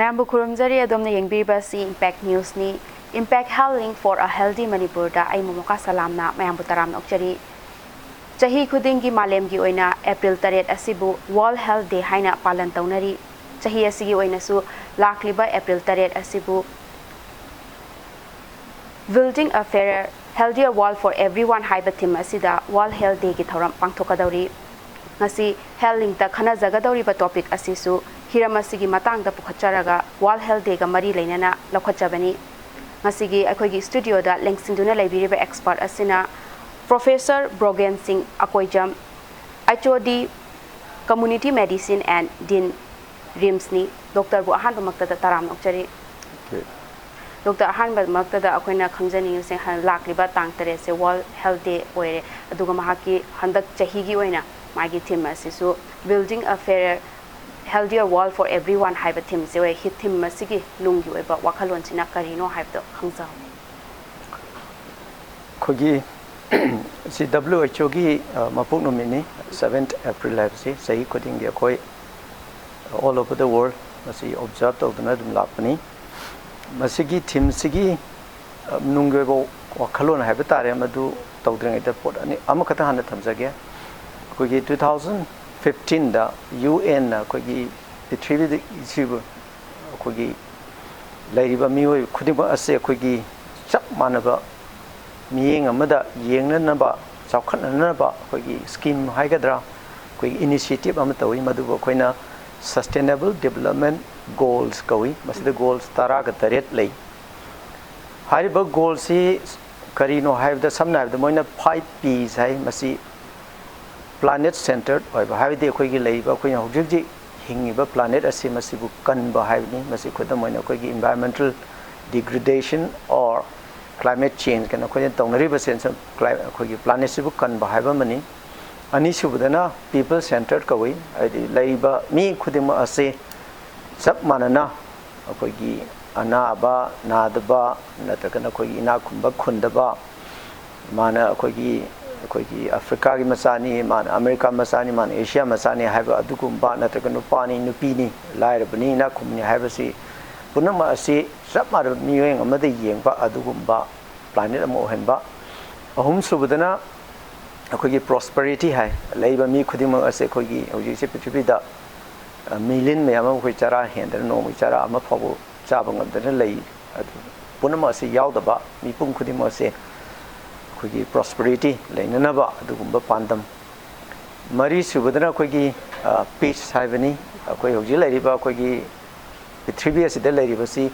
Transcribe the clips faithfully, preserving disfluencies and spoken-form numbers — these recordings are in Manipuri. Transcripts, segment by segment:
ꯃꯌꯥꯝꯕꯨ ꯈꯨꯔꯨꯝꯖꯔꯤ꯫ ꯑꯗꯣꯝꯅ ꯌꯦꯡꯕꯤꯔꯤꯕ ꯑꯁꯤ Impact Newsꯅꯤ꯫ Impact Health Link for a Healthy Manipurꯗ ꯑꯩ ꯃꯣꯃꯣꯀꯥ ꯁꯂꯥꯝꯅ ꯃꯌꯥꯝꯕꯨ ꯇꯔꯥꯝꯅ ꯑꯣꯛꯆꯔꯤ꯫ ꯆꯍꯤ ꯈꯨꯗꯤꯡꯒꯤ ꯃꯥꯂꯦꯝꯒꯤ ꯑꯣꯏꯅ April ꯇꯔꯦꯠ ꯑꯁꯤꯕꯨ World Health Day ꯍꯥꯏꯅ ꯄꯥꯂꯟ ꯇꯧꯅꯔꯤ꯫ ꯆꯍꯤ ꯑꯁꯤꯒꯤ ꯑꯣꯏꯅꯁꯨ ꯂꯥꯛꯂꯤꯕ April ꯇꯔꯦꯠ ꯑꯁꯤꯕꯨ Building a Fairer, Healthier World for Everyone ꯍꯥꯏꯕ theme ꯑꯁꯤꯗ World Health Dayꯒꯤ ꯊꯧꯔꯝ ꯄꯥꯡꯊꯣꯛꯀꯗꯧꯔꯤ꯫ ꯉꯁꯤ Health Linkꯇ ꯈꯟꯅꯖꯒꯗꯧꯔꯤꯕ topic ꯑꯁꯤꯁꯨ ꯍꯤꯔꯝ ꯑꯁꯤꯒꯤ ꯃꯇꯥꯡꯗ ꯄꯨꯈꯠꯆꯔꯒ World Health Dayꯒ ꯃꯔꯤ ꯂꯩꯅꯅ ꯂꯧꯈꯠꯆꯕꯅꯤ꯫ ꯉꯁꯤꯒꯤ ꯑꯩꯈꯣꯏꯒꯤ studioꯗ ꯂꯦꯡꯁꯤꯟꯗꯨꯅ ꯂꯩꯕꯤꯔꯤꯕ expert ꯑꯁꯤꯅ Professor ꯕ꯭ꯔꯣꯒꯦꯟ ꯁꯤꯡ Akoijam, H O D, Community Medicine and Dean, RIMSꯅꯤ꯫ ꯗꯣꯛꯇꯔꯕꯨ ꯑꯍꯥꯟꯕꯃꯛꯇꯗ ꯇꯔꯥꯝꯅ ꯑꯣꯛꯆꯔꯤ꯫ ꯗꯣꯛꯇꯔ, ꯑꯍꯥꯟꯕꯃꯛꯇꯗ ꯑꯩꯈꯣꯏꯅ ꯈꯪꯖꯅꯤꯡꯉꯤꯁꯦ, ꯍ-, ꯂꯥꯛꯂꯤꯕ ꯇꯥꯡ ꯇꯔꯦꯠꯁꯦ World Health Day ꯑꯣꯏꯔꯦ, ꯑꯗꯨꯒ ꯃꯍꯥꯛꯀꯤ ꯍꯟꯗꯛ ꯆꯍꯤꯒꯤ ꯑꯣꯏꯅ ꯃꯥꯒꯤ theme ꯑꯁꯤꯁꯨ Building a Fairer, Healthier World for Everyone ꯍꯥꯏꯕ themeꯁꯦ ꯑꯣꯏ꯫ ꯍꯤ-, theme ꯑꯁꯤꯒꯤ ꯅꯨꯡꯒꯤ ꯑꯣꯏꯕ ꯋꯥꯈꯜꯂꯣꯟꯁꯤꯅ ꯀꯔꯤꯅꯣ ꯍꯥꯏꯕꯗꯣ ꯈꯪꯖꯍꯧ꯫ ꯑꯩꯈꯣꯏꯒꯤ ꯁꯤ W H Oꯒꯤ, ꯑ, ꯃꯄꯣꯛ ꯅꯨꯃꯤꯠꯅꯤ, seventh April ꯍꯥꯏꯕꯁꯤ꯫ ꯆꯍꯤ ꯈꯨꯗꯤꯡꯒꯤ ꯑꯩꯈꯣꯏ all over the world ꯃꯁꯤ observe ꯇꯧꯗꯨꯅ ꯑꯗꯨꯝ ꯂꯥꯛꯄꯅꯤ꯫ ꯃꯁꯤꯒꯤ themeꯁꯤꯒꯤ, ꯑ, ꯅꯨꯡꯒꯤ ꯑꯣꯏꯕ ꯋꯥꯈꯜꯂꯣꯟ ꯍꯥꯏꯕ ꯇꯥꯔꯦ, ꯃꯗꯨ ꯇꯧꯗ꯭ꯔꯤꯉꯩꯗ ꯄꯣꯠ ꯑꯅꯤ, ꯑꯃꯈꯛꯇ ꯍꯥꯟꯅ ꯊꯝꯖꯒꯦ꯫ ꯑꯩꯈꯣꯏꯒꯤ two thousand fifteenꯗ UNꯅ ꯑꯩꯈꯣꯏꯒꯤ ꯄ꯭ꯔꯤꯊꯤꯕꯤꯗ ꯁꯤꯕꯨ ꯑꯩꯈꯣꯏꯒꯤ ꯂꯩꯔꯤꯕ ꯃꯤꯑꯣꯏ ꯈꯨꯗꯤꯡꯃꯛ ꯑꯁꯤ ꯑꯩꯈꯣꯏꯒꯤ ꯆꯞ ꯃꯥꯟꯅꯕ ꯃꯤꯠꯌꯦꯡ ꯑꯃꯗ ꯌꯦꯡꯅꯅꯕ, ꯆꯥꯎꯈꯠꯅꯅꯕ ꯑꯩꯈꯣꯏꯒꯤ scheme ꯍꯥꯏꯒꯗ꯭ꯔꯥ, ꯑꯩꯈꯣꯏꯒꯤ initiative ꯑꯃ ꯇꯧꯏ, ꯃꯗꯨꯕꯨ ꯑꯩꯈꯣꯏꯅ Sustainable Development Goals ꯀꯧꯏ꯫ ꯃꯁꯤꯗ goals ꯇꯔꯥꯒ ꯇꯔꯦꯠ ꯂꯩ꯫ ꯍꯥꯏꯔꯤꯕ goalꯁꯤ ꯀꯔꯤꯅꯣ ꯍꯥꯏꯕꯗ, ꯁꯝꯅ ꯍꯥꯏꯔꯕꯗ, ꯃꯣꯏꯅ five Ps ꯍꯥꯏ꯫ ꯃꯁꯤ planet centered ꯑꯣꯏꯕ, ꯍꯥꯏꯕꯗꯤ ꯑꯩꯈꯣꯏꯒꯤ ꯂꯩꯔꯤꯕ, ꯑꯩꯈꯣꯏꯅ ꯍꯧꯖꯤꯛ ꯍꯧꯖꯤꯛ ꯍꯤꯡꯉꯤꯕ planet ꯑꯁꯤ, ꯃꯁꯤꯕꯨ ꯀꯟꯕ ꯍꯥꯏꯕꯅꯤ꯫ ꯃꯁꯤ ꯈꯨꯗꯝ ꯑꯣꯏꯅ ꯑꯩꯈꯣꯏꯒꯤ environmental degradation or climate change ꯀꯅ ꯑꯩꯈꯣꯏꯅ ꯇꯧꯅꯔꯤꯕꯁꯦ, ꯑꯩꯈꯣꯏꯒꯤ planetꯁꯤꯕꯨ ꯀꯟꯕ ꯍꯥꯏꯕ ꯑꯃꯅꯤ꯫ ꯑꯅꯤꯁꯨꯕꯗꯅ people centered ꯀꯧꯏ, ꯍꯥꯏꯗꯤ ꯂꯩꯔꯤꯕ ꯃꯤ ꯈꯨꯗꯤꯡꯃꯛ ꯑꯁꯤ ꯆꯞ ꯃꯥꯟꯅꯅ ꯑꯩꯈꯣꯏꯒꯤ ꯑꯅꯥꯕ, ꯅꯥꯗꯕ, ꯅꯠꯇ꯭ꯔꯒꯅ ꯑꯩꯈꯣꯏꯒꯤ ꯏꯅꯥꯛ ꯈꯨꯟꯕ, ꯈꯨꯟꯗꯕ, ꯃꯥꯅ ꯑꯩꯈꯣꯏꯒꯤ ꯑꯩꯈꯣꯏꯒꯤ ꯑꯐ꯭ꯔꯤꯀꯥꯒꯤ ꯃꯆꯥꯅꯤ, ꯃꯥꯅ ꯑꯃꯦꯔꯤꯀꯥ ꯃꯆꯥꯅꯤ, ꯃꯥꯅ ꯑꯦꯁꯤꯌꯥ ꯃꯆꯥꯅꯤ ꯍꯥꯏꯕ ꯑꯗꯨꯒꯨꯝꯕ, ꯅꯠꯇ꯭ꯔꯒ ꯅꯨꯄꯥꯅꯤ, ꯅꯨꯄꯤꯅꯤ, ꯂꯥꯏꯔꯕꯅꯤ, ꯏꯅꯥꯛ ꯈꯨꯟꯕꯅꯤ ꯍꯥꯏꯕꯁꯤ ꯄꯨꯝꯅꯃꯛ ꯑꯁꯤ ꯆꯞ ꯃꯥꯟꯅꯕ ꯃꯤꯑꯣꯏ ꯑꯃꯗ ꯌꯦꯡꯕ ꯑꯗꯨꯒꯨꯝꯕ planet ꯑꯃ ꯑꯣꯏꯍꯟꯕ꯫ ꯑꯍꯨꯝꯁꯨꯕꯗꯅ ꯑꯩꯈꯣꯏꯒꯤ prosperity ꯍꯥꯏ, ꯂꯩꯕ ꯃꯤ ꯈꯨꯗꯤꯡꯃꯛ ꯑꯁꯦ ꯑꯩꯈꯣꯏꯒꯤ ꯍꯧꯖꯤꯛꯁꯦ ꯄ꯭ꯔꯤꯊꯤꯕꯤꯗ, ꯑ, million ꯃꯌꯥꯝ ꯑꯃ ꯑꯩꯈꯣꯏ ꯆꯔꯥ ꯍꯦꯟꯗꯅ, ꯅꯣꯡꯃꯒꯤ ꯆꯔꯥ ꯑꯃ ꯐꯥꯎꯕ ꯆꯥꯕ ꯉꯝꯗꯅ ꯂꯩ꯫ ꯑꯗꯨ ꯄꯨꯝꯅꯃꯛ ꯑꯁꯤ ꯌꯥꯎꯗꯕ ꯃꯤꯄꯨꯝ ꯈꯨꯗꯤꯡꯃꯛ ꯑꯁꯦ ꯑꯩꯈꯣꯏꯒꯤ prosperity ꯂꯩꯅꯅꯕ ꯑꯗꯨꯒꯨꯝꯕ ꯄꯥꯟꯗꯝ꯫ ꯃꯔꯤꯁꯨꯕꯗꯅ ꯑꯩꯈꯣꯏꯒꯤ, ꯑ, peace ꯍꯥꯏꯕꯅꯤ꯫ ꯑꯩꯈꯣꯏ ꯍꯧꯖꯤꯛ ꯂꯩꯔꯤꯕ ꯑꯩꯈꯣꯏꯒꯤ ꯄ꯭ꯔꯤꯊꯤꯕꯤ ꯑꯁꯤꯗ ꯂꯩꯔꯤꯕꯁꯤ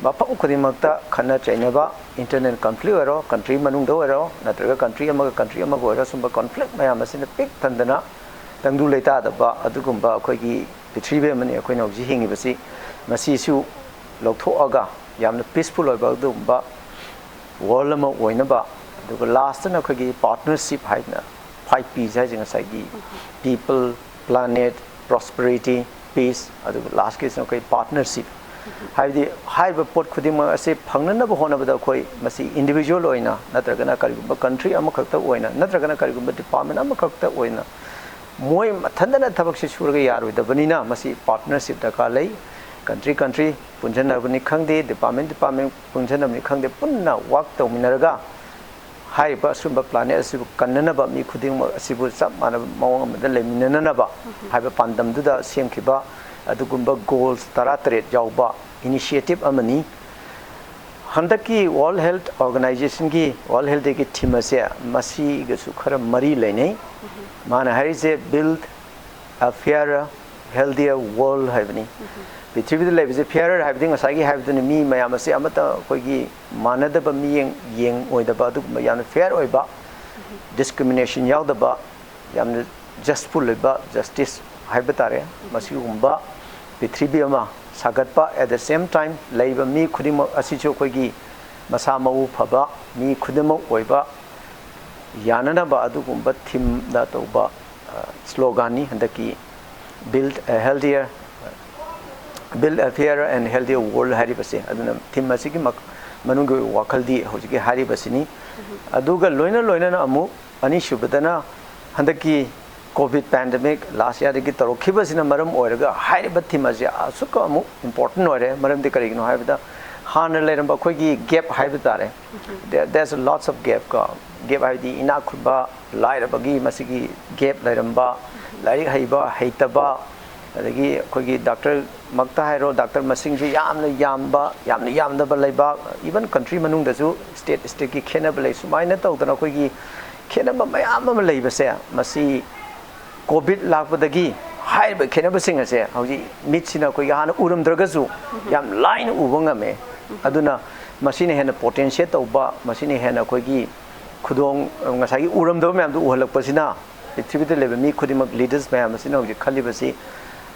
ꯃꯐꯝ ꯈꯨꯗꯤꯡꯃꯛꯇ ꯈꯠꯅ ꯆꯩꯅꯕ, internal conflict ꯑꯣꯏꯔꯣ, country ꯃꯅꯨꯡꯗ ꯑꯣꯏꯔꯣ, ꯅꯠꯇ꯭ꯔꯒ country ꯑꯃꯒ country ꯑꯃꯒ ꯑꯣꯏꯔꯣ, ꯁꯨꯝꯕ conflict ꯃꯌꯥꯝ ꯑꯁꯤꯅ ꯄꯤꯛ ꯊꯟꯗꯅ ꯇꯪꯗꯨ ꯂꯩꯇꯥꯗꯕ ꯑꯗꯨꯒꯨꯝꯕ ꯑꯩꯈꯣꯏꯒꯤ ꯄ꯭ꯔꯤꯊꯤꯕꯤ ꯑꯃꯅꯤ ꯑꯩꯈꯣꯏꯅ ꯍꯧꯖꯤꯛ ꯍꯤꯡꯉꯤꯕꯁꯤ꯫ ꯃꯁꯤꯁꯨ ꯂꯧꯊꯣꯛꯑꯒ ꯌꯥꯝꯅ peaceful ꯑꯣꯏꯕ ꯑꯗꯨꯒꯨꯝꯕ world ꯑꯃ ꯑꯣꯏꯅꯕ, ꯑꯗꯨꯒ lastꯇꯅ ꯑꯩꯈꯣꯏꯒꯤ partnership ꯍꯥꯏꯗꯅ five P's ꯍꯥꯏꯁꯦ ꯉꯁꯥꯏꯒꯤ people, planet, prosperity, peace, ꯑꯗꯨꯒ lastꯀꯤꯁꯤꯅ ꯑꯩꯈꯣꯏ partnership꯫ ꯍꯥꯏꯕꯗꯤ ꯍꯥꯏꯔꯤꯕ ꯄꯣꯠ ꯈꯨꯗꯤꯡꯃꯛ ꯑꯁꯤ ꯐꯪꯅꯅꯕ ꯍꯣꯠꯅꯕꯗ ꯑꯩꯈꯣꯏ ꯃꯁꯤ individual ꯑꯣꯏꯅ ꯅꯠꯇ꯭ꯔꯒꯅ ꯀꯔꯤꯒꯨꯝꯕ country ꯑꯃꯈꯛꯇ ꯑꯣꯏꯅ ꯅꯠꯇ꯭ꯔꯒꯅ ꯀꯔꯤꯒꯨꯝꯕ department ꯑꯃꯈꯛꯇ ꯑꯣꯏꯅ ꯃꯣꯏ ꯃꯊꯟꯇꯅ ꯊꯕꯛꯁꯤ ꯁꯨꯔꯒ ꯌꯥꯔꯣꯏꯗꯕꯅꯤꯅ ꯃꯁꯤ partnership ꯗꯔꯀꯥꯔ ꯂꯩ꯫ Country country ꯄꯨꯟꯁꯤꯟꯅꯕꯅꯤ ꯈꯪꯗꯦ, department department ꯄꯨꯟꯁꯤꯟꯅꯕꯅꯤ ꯈꯪꯗꯦ, ꯄꯨꯟꯅ work ꯇꯧꯃꯤꯟꯅꯔꯒ ꯍꯥꯏꯔꯤꯕ ꯑꯁꯨꯝꯕ planet ꯑꯁꯤꯕꯨ ꯀꯟꯅꯅꯕ, ꯃꯤ ꯈꯨꯗꯤꯡꯃꯛ ꯑꯁꯤꯕꯨ ꯆꯞ ꯃꯥꯟꯅꯕ ꯃꯑꯣꯡ ꯑꯃꯗ ꯂꯩꯃꯤꯟꯅꯅꯕ ꯍꯥꯏꯕ ꯄꯥꯟꯗꯝꯗꯨꯗ ꯁꯦꯝꯈꯤꯕ ꯑꯗꯨꯒꯨꯝꯕ goals ꯇꯔꯥꯇꯔꯦꯠ ꯌꯥꯎꯕ initiative ꯑꯃꯅꯤ꯫ ꯍꯟꯗꯛꯀꯤ World Health Organizationꯒꯤ World Health Dayꯒꯤ theme ꯑꯁꯦ ꯃꯁꯤꯒꯁꯨ ꯈꯔ ꯃꯔꯤ ꯂꯩꯅꯩ꯫ ꯃꯥꯅ ꯍꯥꯏꯔꯤꯁꯦ build a fairer, healthier world ꯍꯥꯏꯕꯅꯤ꯫ ꯄ꯭ꯔꯤꯊꯤꯕꯤꯗ ꯂꯩꯕꯁꯦ fairer ꯍꯥꯏꯕꯗꯤ ꯉꯁꯥꯏꯒꯤ ꯍꯥꯏꯕꯗꯨꯅꯤ, ꯃꯤ ꯃꯌꯥꯝ ꯑꯁꯦ ꯑꯃꯠꯇ ꯑꯩꯈꯣꯏꯒꯤ ꯃꯥꯟꯅꯗꯕ ꯃꯤꯠꯌꯦꯡ ꯌꯦꯡ ꯑꯣꯏꯗꯕ ꯑꯗꯨꯒꯨꯝꯕ ꯌꯥꯝꯅ fair ꯑꯣꯏꯕ, discrimination ꯌꯥꯎꯗꯕ, ꯌꯥꯝꯅ justful ꯑꯣꯏꯕ, justice ꯍꯥꯏꯕ ꯇꯥꯔꯦ, ꯃꯁꯤꯒꯨꯝꯕ ꯄ꯭ꯔꯤꯊꯤꯕꯤ ꯑꯃ ꯁꯥꯒꯠꯄ, at the same time ꯂꯩꯔꯤꯕ ꯃꯤ ꯈꯨꯗꯤꯡꯃꯛ ꯑꯁꯤꯁꯨ ꯑꯩꯈꯣꯏꯒꯤ ꯃꯁꯥ ꯃꯎ ꯐꯕ ꯃꯤ ꯈꯨꯗꯤꯡꯃꯛ ꯑꯣꯏꯕ ꯌꯥꯅꯅꯕ ꯑꯗꯨꯒꯨꯝꯕ themeꯗ ꯇꯧꯕ, ꯑ, sloganꯅꯤ ꯍꯟꯗꯛꯀꯤ build a healthier, build a fairer and healthier world ꯍꯥꯏꯔꯤꯕꯁꯦ꯫ ꯑꯗꯨꯅ theme ꯑꯁꯤꯒꯤ ꯃꯛ-, ꯃꯅꯨꯡꯒꯤ ꯑꯣꯏꯕ ꯋꯥꯈꯜꯗꯤ ꯍꯧꯖꯤꯛꯀꯤ ꯍꯥꯏꯔꯤꯕꯁꯤꯅꯤ꯫ ꯑꯗꯨꯒ ꯂꯣꯏꯅ ꯂꯣꯏꯅꯅ ꯑꯃꯨꯛ ꯑꯅꯤꯁꯨꯕꯗꯅ ꯍꯟꯗꯛꯀꯤ ꯀꯣꯚꯤꯗ ꯄꯦꯟꯗꯦꯃꯤꯛ ꯂꯥꯁ ꯏꯌꯥꯔꯗꯒꯤ ꯇꯧꯔꯛꯈꯤꯕꯁꯤꯅ ꯃꯔꯝ ꯑꯣꯏꯔꯒ ꯍꯥꯏꯔꯤꯕ ꯊꯤꯝ ꯑꯁꯤ ꯑꯁꯨꯛꯀ ꯑꯃꯨꯛ ꯏꯝꯄꯣꯔꯇꯦꯟ ꯑꯣꯏꯔꯦ꯫ ꯃꯔꯝꯗꯤ ꯀꯔꯤꯒꯤꯅꯣ ꯍꯥꯏꯕꯗ, ꯍꯥꯟꯅ ꯂꯩꯔꯝꯕ ꯑꯩꯈꯣꯏꯒꯤ ꯒꯦꯞ ꯍꯥꯏꯕ ꯇꯥꯔꯦ, there there's lots of gap ꯀꯣ꯫ ꯒꯦꯞ ꯍꯥꯏꯕꯗꯤ ꯏꯅꯥꯛ ꯈꯨꯟꯕ ꯂꯥꯏꯔꯕꯒꯤ ꯃꯁꯤꯒꯤ ꯒꯦꯞ ꯂꯩꯔꯝꯕ, ꯂꯥꯏꯔꯤꯛ ꯍꯩꯕ ꯍꯩꯇꯕ, ꯑꯗꯒꯤ ꯑꯩꯈꯣꯏꯒꯤ ꯗꯥꯛꯇꯔ ꯃꯛꯇ ꯍꯥꯏꯔꯣ, ꯗꯥꯛꯇꯔ ꯃꯁꯤꯡꯁꯤ ꯌꯥꯝꯅ ꯌꯥꯝꯕ, ꯌꯥꯝꯅ ꯌꯥꯝꯗꯕ ꯂꯩꯕꯥꯛ, ꯏꯚꯟ ꯀꯟꯇ꯭ꯔꯤ ꯃꯅꯨꯡꯗꯁꯨ ꯁ꯭ꯇꯦꯠ ꯁ꯭ꯇꯦꯠꯀꯤ ꯈꯦꯠꯅꯕ ꯂꯩ꯫ ꯁꯨꯃꯥꯏꯅ ꯇꯧꯗꯅ ꯑꯩꯈꯣꯏꯒꯤ ꯈꯦꯠꯅꯕ ꯃꯌꯥꯝ ꯑꯃ ꯂꯩꯕꯁꯦ, ꯃꯁꯤ ꯀꯣꯚꯤꯗ ꯂꯥꯛꯄꯗꯒꯤ ꯍꯥꯏꯔꯤꯕ ꯈꯦꯠꯅꯕꯁꯤꯡ ꯑꯁꯦ ꯍꯧꯖꯤꯛ ꯃꯤꯠꯁꯤꯅ ꯑꯩꯈꯣꯏꯒꯤ ꯍꯥꯟꯅ ꯎꯔꯝꯗ꯭ꯔꯒꯁꯨ ꯌꯥꯝ ꯂꯥꯏꯅ ꯎꯕ ꯉꯝꯃꯦ꯫ ꯑꯗꯨꯅ ꯃꯁꯤꯅ ꯍꯦꯟꯅ ꯄꯣꯇꯦꯟꯁꯤꯌꯦꯠ ꯇꯧꯕ, ꯃꯁꯤꯅ ꯍꯦꯟꯅ ꯑꯩꯈꯣꯏꯒꯤ ꯈꯨꯗꯣꯡ, ꯉꯁꯥꯏꯒꯤ ꯎꯔꯝꯗꯕ ꯃꯌꯥꯝꯗꯨ ꯎꯍꯜꯂꯛꯄꯁꯤꯅ, ꯄ꯭ꯔꯤꯊꯤꯕꯤꯗ ꯂꯩꯕ ꯃꯤ ꯈꯨꯗꯤꯡꯃꯛ, ꯂꯤꯗꯔꯁ ꯃꯌꯥꯝ ꯑꯁꯤꯅ ꯍꯧꯖꯤꯛ ꯈꯜꯂꯤꯕꯁꯤ,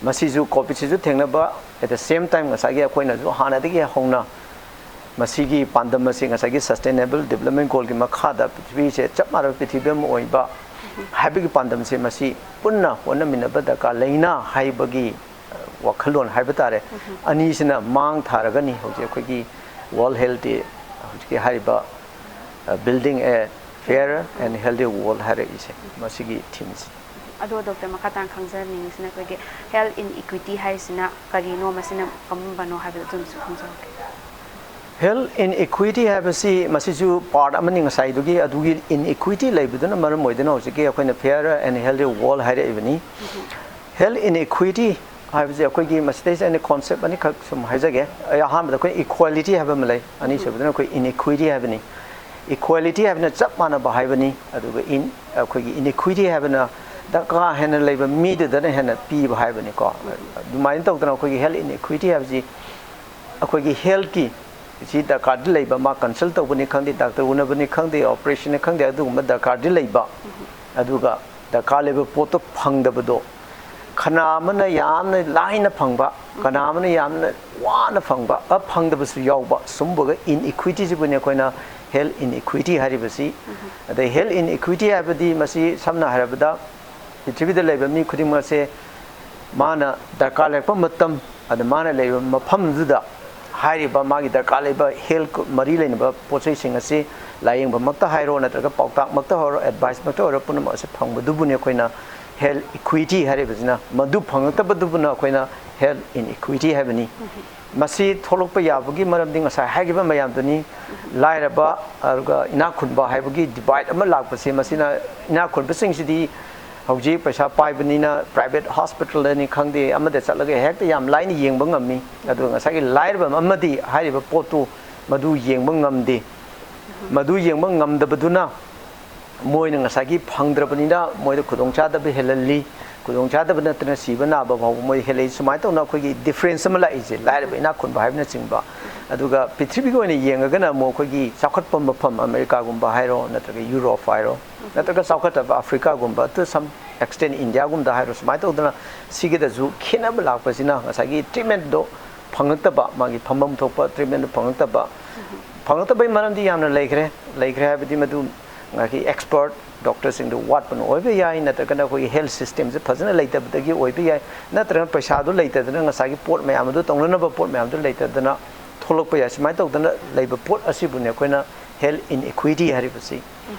ꯃꯁꯤꯁꯨ ꯀꯣꯚꯤꯗꯁꯤꯁꯨ ꯊꯦꯡꯅꯕ, at the same time ꯉꯁꯥꯏꯒꯤ ꯑꯩꯈꯣꯏꯅꯁꯨ ꯍꯥꯟꯅꯗꯒꯤ ꯍꯧꯅ ꯃꯁꯤꯒꯤ ꯄꯥꯟꯗꯝ ꯑꯁꯤ ꯉꯁꯥꯏꯒꯤ ꯁꯁꯇꯦꯅꯦꯕꯜ ꯗꯤꯕꯂꯞꯃꯦꯟ ꯒꯣꯜꯒꯤ ꯃꯈꯥꯗ ꯄ꯭ꯔꯤꯊꯤꯕꯤꯁꯦ ꯆꯞ ꯃꯥꯟꯅꯕ ꯄ꯭ꯔꯤꯊꯤꯕꯤ ꯑꯃ ꯑꯣꯏꯕ ꯍꯥꯏꯕꯒꯤ ꯄꯥꯟꯗꯝꯁꯦ ꯃꯁꯤ ꯄꯨꯟꯅ ꯍꯣꯠꯅꯃꯤꯟꯅꯕ ꯗꯔꯀꯥꯔ ꯂꯩꯅ ꯍꯥꯏꯕꯒꯤ, ꯑ, ꯋꯥꯈꯜꯂꯣꯟ ꯍꯥꯏꯕ ꯇꯥꯔꯦ꯫ ꯑꯅꯤꯁꯤꯅ ꯃꯥꯡ ꯊꯥꯔꯒꯅꯤ ꯍꯧꯖꯤꯛ ꯑꯩꯈꯣꯏꯒꯤ World Health Day, ꯍꯧꯖꯤꯛꯀꯤ ꯍꯥꯏꯔꯤꯕ, ꯑ, Building a Fairer and Healthier World ꯍꯥꯏꯔꯛꯏꯁꯦ, ꯃꯁꯤꯒꯤ ꯊꯤꯝꯁꯦ꯫ ꯑꯗꯣ ꯗꯣꯛꯇꯔ, ꯃꯈꯥ ꯇꯥꯅ ꯈꯪꯖꯅꯤꯡꯉꯤꯁꯤꯅ ꯑꯩꯈꯣꯏꯒꯤ ꯍꯦꯜꯊ ꯏꯟꯏꯀ꯭ꯋꯤꯇꯤ ꯍꯥꯏꯔꯤꯁꯤꯅ ꯀꯔꯤꯅꯣ, ꯃꯁꯤꯅ ꯀꯔꯝꯕꯅꯣ ꯍꯥꯏꯕꯗꯨ ꯑꯗꯨꯝꯁꯨ ꯈꯪꯖꯍꯧꯒꯦ꯫ ꯍꯦꯜꯊ ꯏꯟꯏꯀ꯭ꯋꯤꯇꯤ ꯍꯥꯏꯕꯁꯤ ꯃꯁꯤꯁꯨ ꯄꯥꯔꯠ ꯑꯃꯅꯤ ꯉꯁꯥꯏꯗꯨꯒꯤ, ꯑꯗꯨꯒꯤ ꯏꯟꯏꯀ꯭ꯋꯤꯇꯤ ꯂꯩꯕꯗꯨꯅ ꯃꯔꯝ ꯑꯣꯏꯗꯨꯅ ꯍꯧꯖꯤꯛꯀꯤ ꯑꯩꯈꯣꯏꯅ Fairer and Healthier World ꯍꯥꯏꯔꯛꯏꯕꯅꯤ꯫ ꯍꯦꯜꯊ ꯏꯟꯏꯀ꯭ꯋꯤꯇꯤ ꯍꯥꯏꯕꯁꯦ ꯑꯩꯈꯣꯏꯒꯤ ꯃꯁꯤꯗꯩꯁꯤꯗ ꯑꯩꯅ ꯀꯣꯟꯁꯦꯞ ꯑꯅꯤꯈꯛ ꯁꯨꯝ ꯍꯥꯏꯖꯒꯦ꯫ ꯑꯩ ꯑꯍꯥꯟꯕꯗ ꯑꯩꯈꯣꯏ ꯏꯀ꯭ꯋꯥꯂꯤꯇꯤ ꯍꯥꯏꯕ ꯑꯃ ꯂꯩ, ꯑꯅꯤꯁꯨꯕꯗꯅ ꯑꯩꯈꯣꯏ ꯏꯟꯏꯀ꯭ꯋꯤꯇꯤ ꯍꯥꯏꯕꯅꯤ꯫ ꯏꯀ꯭ꯋꯥꯂꯤꯇꯤ ꯍꯥꯏꯕꯅ ꯆꯞ ꯃꯥꯟꯅꯕ ꯍꯥꯏꯕꯅꯤ, ꯑꯗꯨꯒ ꯏꯟ-, ꯑꯩꯈꯣꯏꯒꯤ ꯏꯟꯏꯀ꯭ꯋꯤꯇꯤ ꯍꯥꯏꯕꯅ ꯗꯔꯀꯥꯔ ꯍꯦꯟꯅ ꯂꯩꯕ ꯃꯤꯗꯨꯗꯅ ꯍꯦꯟꯅ ꯄꯤꯕ ꯍꯥꯏꯕꯅꯤꯀꯣ꯫ ꯑꯗꯨꯃꯥꯏꯅ ꯇꯧꯗꯅ ꯑꯩꯈꯣꯏꯒꯤ ꯍꯦꯜꯊ ꯏꯟꯏꯀ꯭ꯋꯤꯇꯤ ꯍꯥꯏꯕꯁꯤ ꯑꯩꯈꯣꯏꯒꯤ ꯍꯦꯜꯊꯀꯤ ꯁꯤ ꯗꯔꯀꯥꯔꯗꯤ ꯂꯩꯕ, ꯃꯥ ꯀꯟꯁꯜ ꯇꯧꯕꯅꯤ ꯈꯪꯗꯦ, ꯗꯥꯛꯇꯔ ꯎꯅꯕꯅꯤ ꯈꯪꯗꯦ, ꯑꯣꯄꯔꯦꯁꯟꯅꯤ ꯈꯪꯗꯦ, ꯑꯗꯨꯒꯨꯝꯕ ꯗꯔꯀꯥꯔꯗꯤ ꯂꯩꯕ, ꯑꯗꯨꯒ ꯗꯔꯀꯥꯔ ꯂꯩꯕ ꯄꯣꯠꯇꯣ ꯐꯪꯗꯕꯗꯣ, ꯀꯅꯥ ꯑꯃꯅ ꯌꯥꯝꯅ ꯂꯥꯏꯅ ꯐꯪꯕ, ꯀꯅꯥ ꯑꯃꯅ ꯌꯥꯝꯅ ꯋꯥꯅ ꯐꯪꯕ, ꯑ, ꯐꯪꯗꯕꯁꯨ ꯌꯥꯎꯕ, ꯁꯨꯝꯕꯒ ꯏꯟꯏꯀ꯭ꯋꯤꯇꯤꯁꯤꯕꯨꯅꯤ ꯑꯩꯈꯣꯏꯅ ꯍꯦꯜꯊ ꯏꯟꯏꯀ꯭ꯋꯤꯇꯤ ꯍꯥꯏꯔꯤꯕꯁꯤ꯫ ꯑꯗꯩ ꯍꯦꯜꯊ ꯏꯟꯏꯀ꯭ꯋꯤꯇꯤ ꯍꯥꯏꯕꯗꯤ ꯃꯁꯤ ꯁꯝꯅ ꯍꯥꯏꯔꯕꯗ ꯄ꯭ꯔꯤꯊꯤꯕꯤꯗ ꯂꯩꯕ ꯃꯤ ꯈꯨꯗꯤꯡꯃꯛꯁꯦ ꯃꯥꯅ ꯗꯔꯀꯥꯔ ꯂꯩꯔꯛꯄ ꯃꯇꯝ, ꯑꯗ ꯃꯥꯅ ꯂꯩꯕ ꯃꯐꯝꯗꯨꯗ ꯍꯥꯏꯔꯤꯕ ꯃꯥꯒꯤ ꯗꯔꯀꯥꯔ ꯂꯩꯕ ꯍꯦꯜꯊ ꯃꯔꯤ ꯂꯩꯅꯕ ꯄꯣꯠ ꯆꯩꯁꯤꯡ ꯑꯁꯤ ꯂꯥꯏꯌꯦꯡꯕꯃꯛꯇ ꯍꯥꯏꯔꯣ, ꯅꯠꯇ꯭ꯔꯒ ꯄꯥꯎꯇꯥꯛꯃꯛꯇ ꯍꯥꯏꯔꯣ, ꯑꯦꯗꯚꯥꯏꯁꯃꯛꯇ ꯑꯣꯏꯔꯣ, ꯄꯨꯝꯅꯃꯛ ꯑꯁꯤ ꯐꯪꯕꯗꯨꯕꯨꯅꯤ ꯑꯩꯈꯣꯏꯅ health equity ꯍꯥꯏꯔꯤꯕꯁꯤꯅ꯫ ꯃꯗꯨ ꯐꯪꯉꯛꯇꯕꯗꯨꯕꯨꯅ ꯑꯩꯈꯣꯏꯅ health inequity ꯍꯥꯏꯕꯅꯤ꯫ ꯃꯁꯤ ꯊꯣꯛꯂꯛꯄ ꯌꯥꯕꯒꯤ ꯃꯔꯝꯗꯤ ꯉꯁꯥꯏ ꯍꯥꯏꯈꯤꯕ ꯃꯌꯥꯝꯗꯨꯅꯤ꯫ ꯂꯥꯏꯔꯕ ꯑꯗꯨꯒ ꯏꯅꯥꯛ ꯈꯨꯟꯕ ꯍꯥꯏꯕꯒꯤ divide ꯑꯃ ꯂꯥꯛꯄꯁꯦ, ꯃꯁꯤꯅ ꯏꯅꯥꯛ ꯈꯨꯟꯕꯁꯤꯡꯁꯤꯗꯤ ꯍꯧꯖꯤꯛ ꯄꯩꯁꯥ ꯄꯥꯏꯕꯅꯤꯅ private hospitalꯗꯅꯤ ꯈꯪꯗꯦ, ꯑꯃꯗ ꯆꯠꯂꯒ ꯍꯦꯛꯇ ꯌꯥꯝ ꯂꯥꯏꯅ ꯌꯦꯡꯕ ꯉꯝꯃꯤ꯫ ꯑꯗꯨꯒ ꯉꯁꯥꯏꯒꯤ ꯂꯥꯏꯔꯕ ꯑꯃꯗꯤ ꯍꯥꯏꯔꯤꯕ ꯄꯣꯠꯇꯨ ꯃꯗꯨ ꯌꯦꯡꯕ ꯉꯝꯗꯦ꯫ ꯃꯗꯨ ꯌꯦꯡꯕ ꯉꯝꯗꯕꯗꯨꯅ ꯃꯣꯏꯅ ꯉꯁꯥꯏꯒꯤ ꯐꯪꯗ꯭ꯔꯕꯅꯤꯅ ꯃꯣꯏꯗ ꯈꯨꯗꯣꯡꯆꯥꯗꯕ ꯍꯦꯜꯍꯜꯂꯤ꯫ ꯈꯨꯗꯣꯡꯆꯥꯗꯕ ꯅꯠꯇꯅ ꯁꯤꯕ ꯅꯥꯕ ꯐꯥꯎꯕ ꯃꯣꯏ ꯍꯦꯜꯂꯛꯏ꯫ ꯁꯨꯃꯥꯏꯅ ꯇꯧꯅ ꯑꯩꯈꯣꯏꯒꯤ difference ꯑꯃ ꯂꯥꯛꯏꯁꯦ, ꯂꯥꯏꯔꯕ ꯏꯅꯥꯛ ꯈꯨꯟꯕ ꯍꯥꯏꯕꯅꯆꯤꯡꯕ꯫ ꯑꯗꯨꯒ ꯄ꯭ꯔꯤꯊꯤꯕꯤꯒꯤ ꯑꯣꯏꯅ ꯌꯦꯡꯉꯒꯅ ꯑꯃꯨꯛ ꯑꯩꯈꯣꯏꯒꯤ ꯆꯥꯎꯈꯠꯄ ꯃꯐꯝ ꯑꯃꯦꯔꯤꯀꯥꯒꯨꯝꯕ ꯍꯥꯏꯔꯣ, ꯅꯠꯇ꯭ꯔꯒ ꯌꯨꯔꯣꯞ ꯍꯥꯏꯔꯣ, ꯅꯠꯇ꯭ꯔꯒ ꯆꯥꯎꯈꯠꯇꯕ ꯑꯐ꯭ꯔꯤꯀꯥꯒꯨꯝꯕ, to some extent ꯏꯟꯗꯤꯌꯥꯒꯨꯝꯕꯗ ꯍꯥꯏꯔꯣ, ꯁꯨꯃꯥꯏꯅ ꯇꯧꯗꯅ ꯁꯤꯒꯤꯗꯁꯨ ꯈꯦꯠꯅꯕ ꯂꯥꯛꯄꯁꯤꯅ ꯉꯁꯥꯏꯒꯤ treatmentꯗꯣ ꯐꯪꯉꯛꯇꯕ, ꯃꯥꯒꯤ ꯐꯪꯐꯝ ꯊꯣꯛꯄ treatmentꯗꯣ ꯐꯪꯉꯛꯇꯕ꯫ ꯐꯪꯉꯛꯇꯕꯩ ꯃꯔꯝꯗꯤ ꯌꯥꯝꯅ ꯂꯩꯈ꯭ꯔꯦ꯫ ꯂꯩꯈ꯭ꯔꯦ ꯍꯥꯏꯕꯗꯤ ꯃꯗꯨ ꯉꯁꯥꯏꯒꯤ expert doctorꯁꯤꯡꯗꯣ ꯋꯥꯠꯄꯅ ꯑꯣꯏꯕ ꯌꯥꯏ, ꯅꯠꯇ꯭ꯔꯒꯅ ꯑꯩꯈꯣꯏꯒꯤ health systemꯁꯦ ꯐꯖꯅ ꯂꯩꯇꯕꯗꯒꯤ ꯑꯣꯏꯕ ꯌꯥꯏ, ꯅꯠꯇ꯭ꯔꯒꯅ ꯄꯩꯁꯥꯗꯣ ꯂꯩꯇꯗꯅ ꯉꯁꯥꯏꯒꯤ ꯄꯣꯠ ꯃꯌꯥꯝ ꯑꯗꯨ ꯇꯧꯅꯅꯕ ꯄꯣꯠ ꯃꯌꯥꯝꯗꯣ ꯂꯩꯇꯗꯅ ꯊꯣꯛꯂꯛꯄ ꯌꯥꯏ꯫ ꯁꯨꯃꯥꯏꯅ ꯇꯧꯗꯅ ꯂꯩꯕ ꯄꯣꯠ ꯑꯁꯤꯕꯨꯅꯤ ꯑꯩꯈꯣꯏꯅ health inequity ꯍꯥꯏꯔꯤꯕꯁꯤ꯫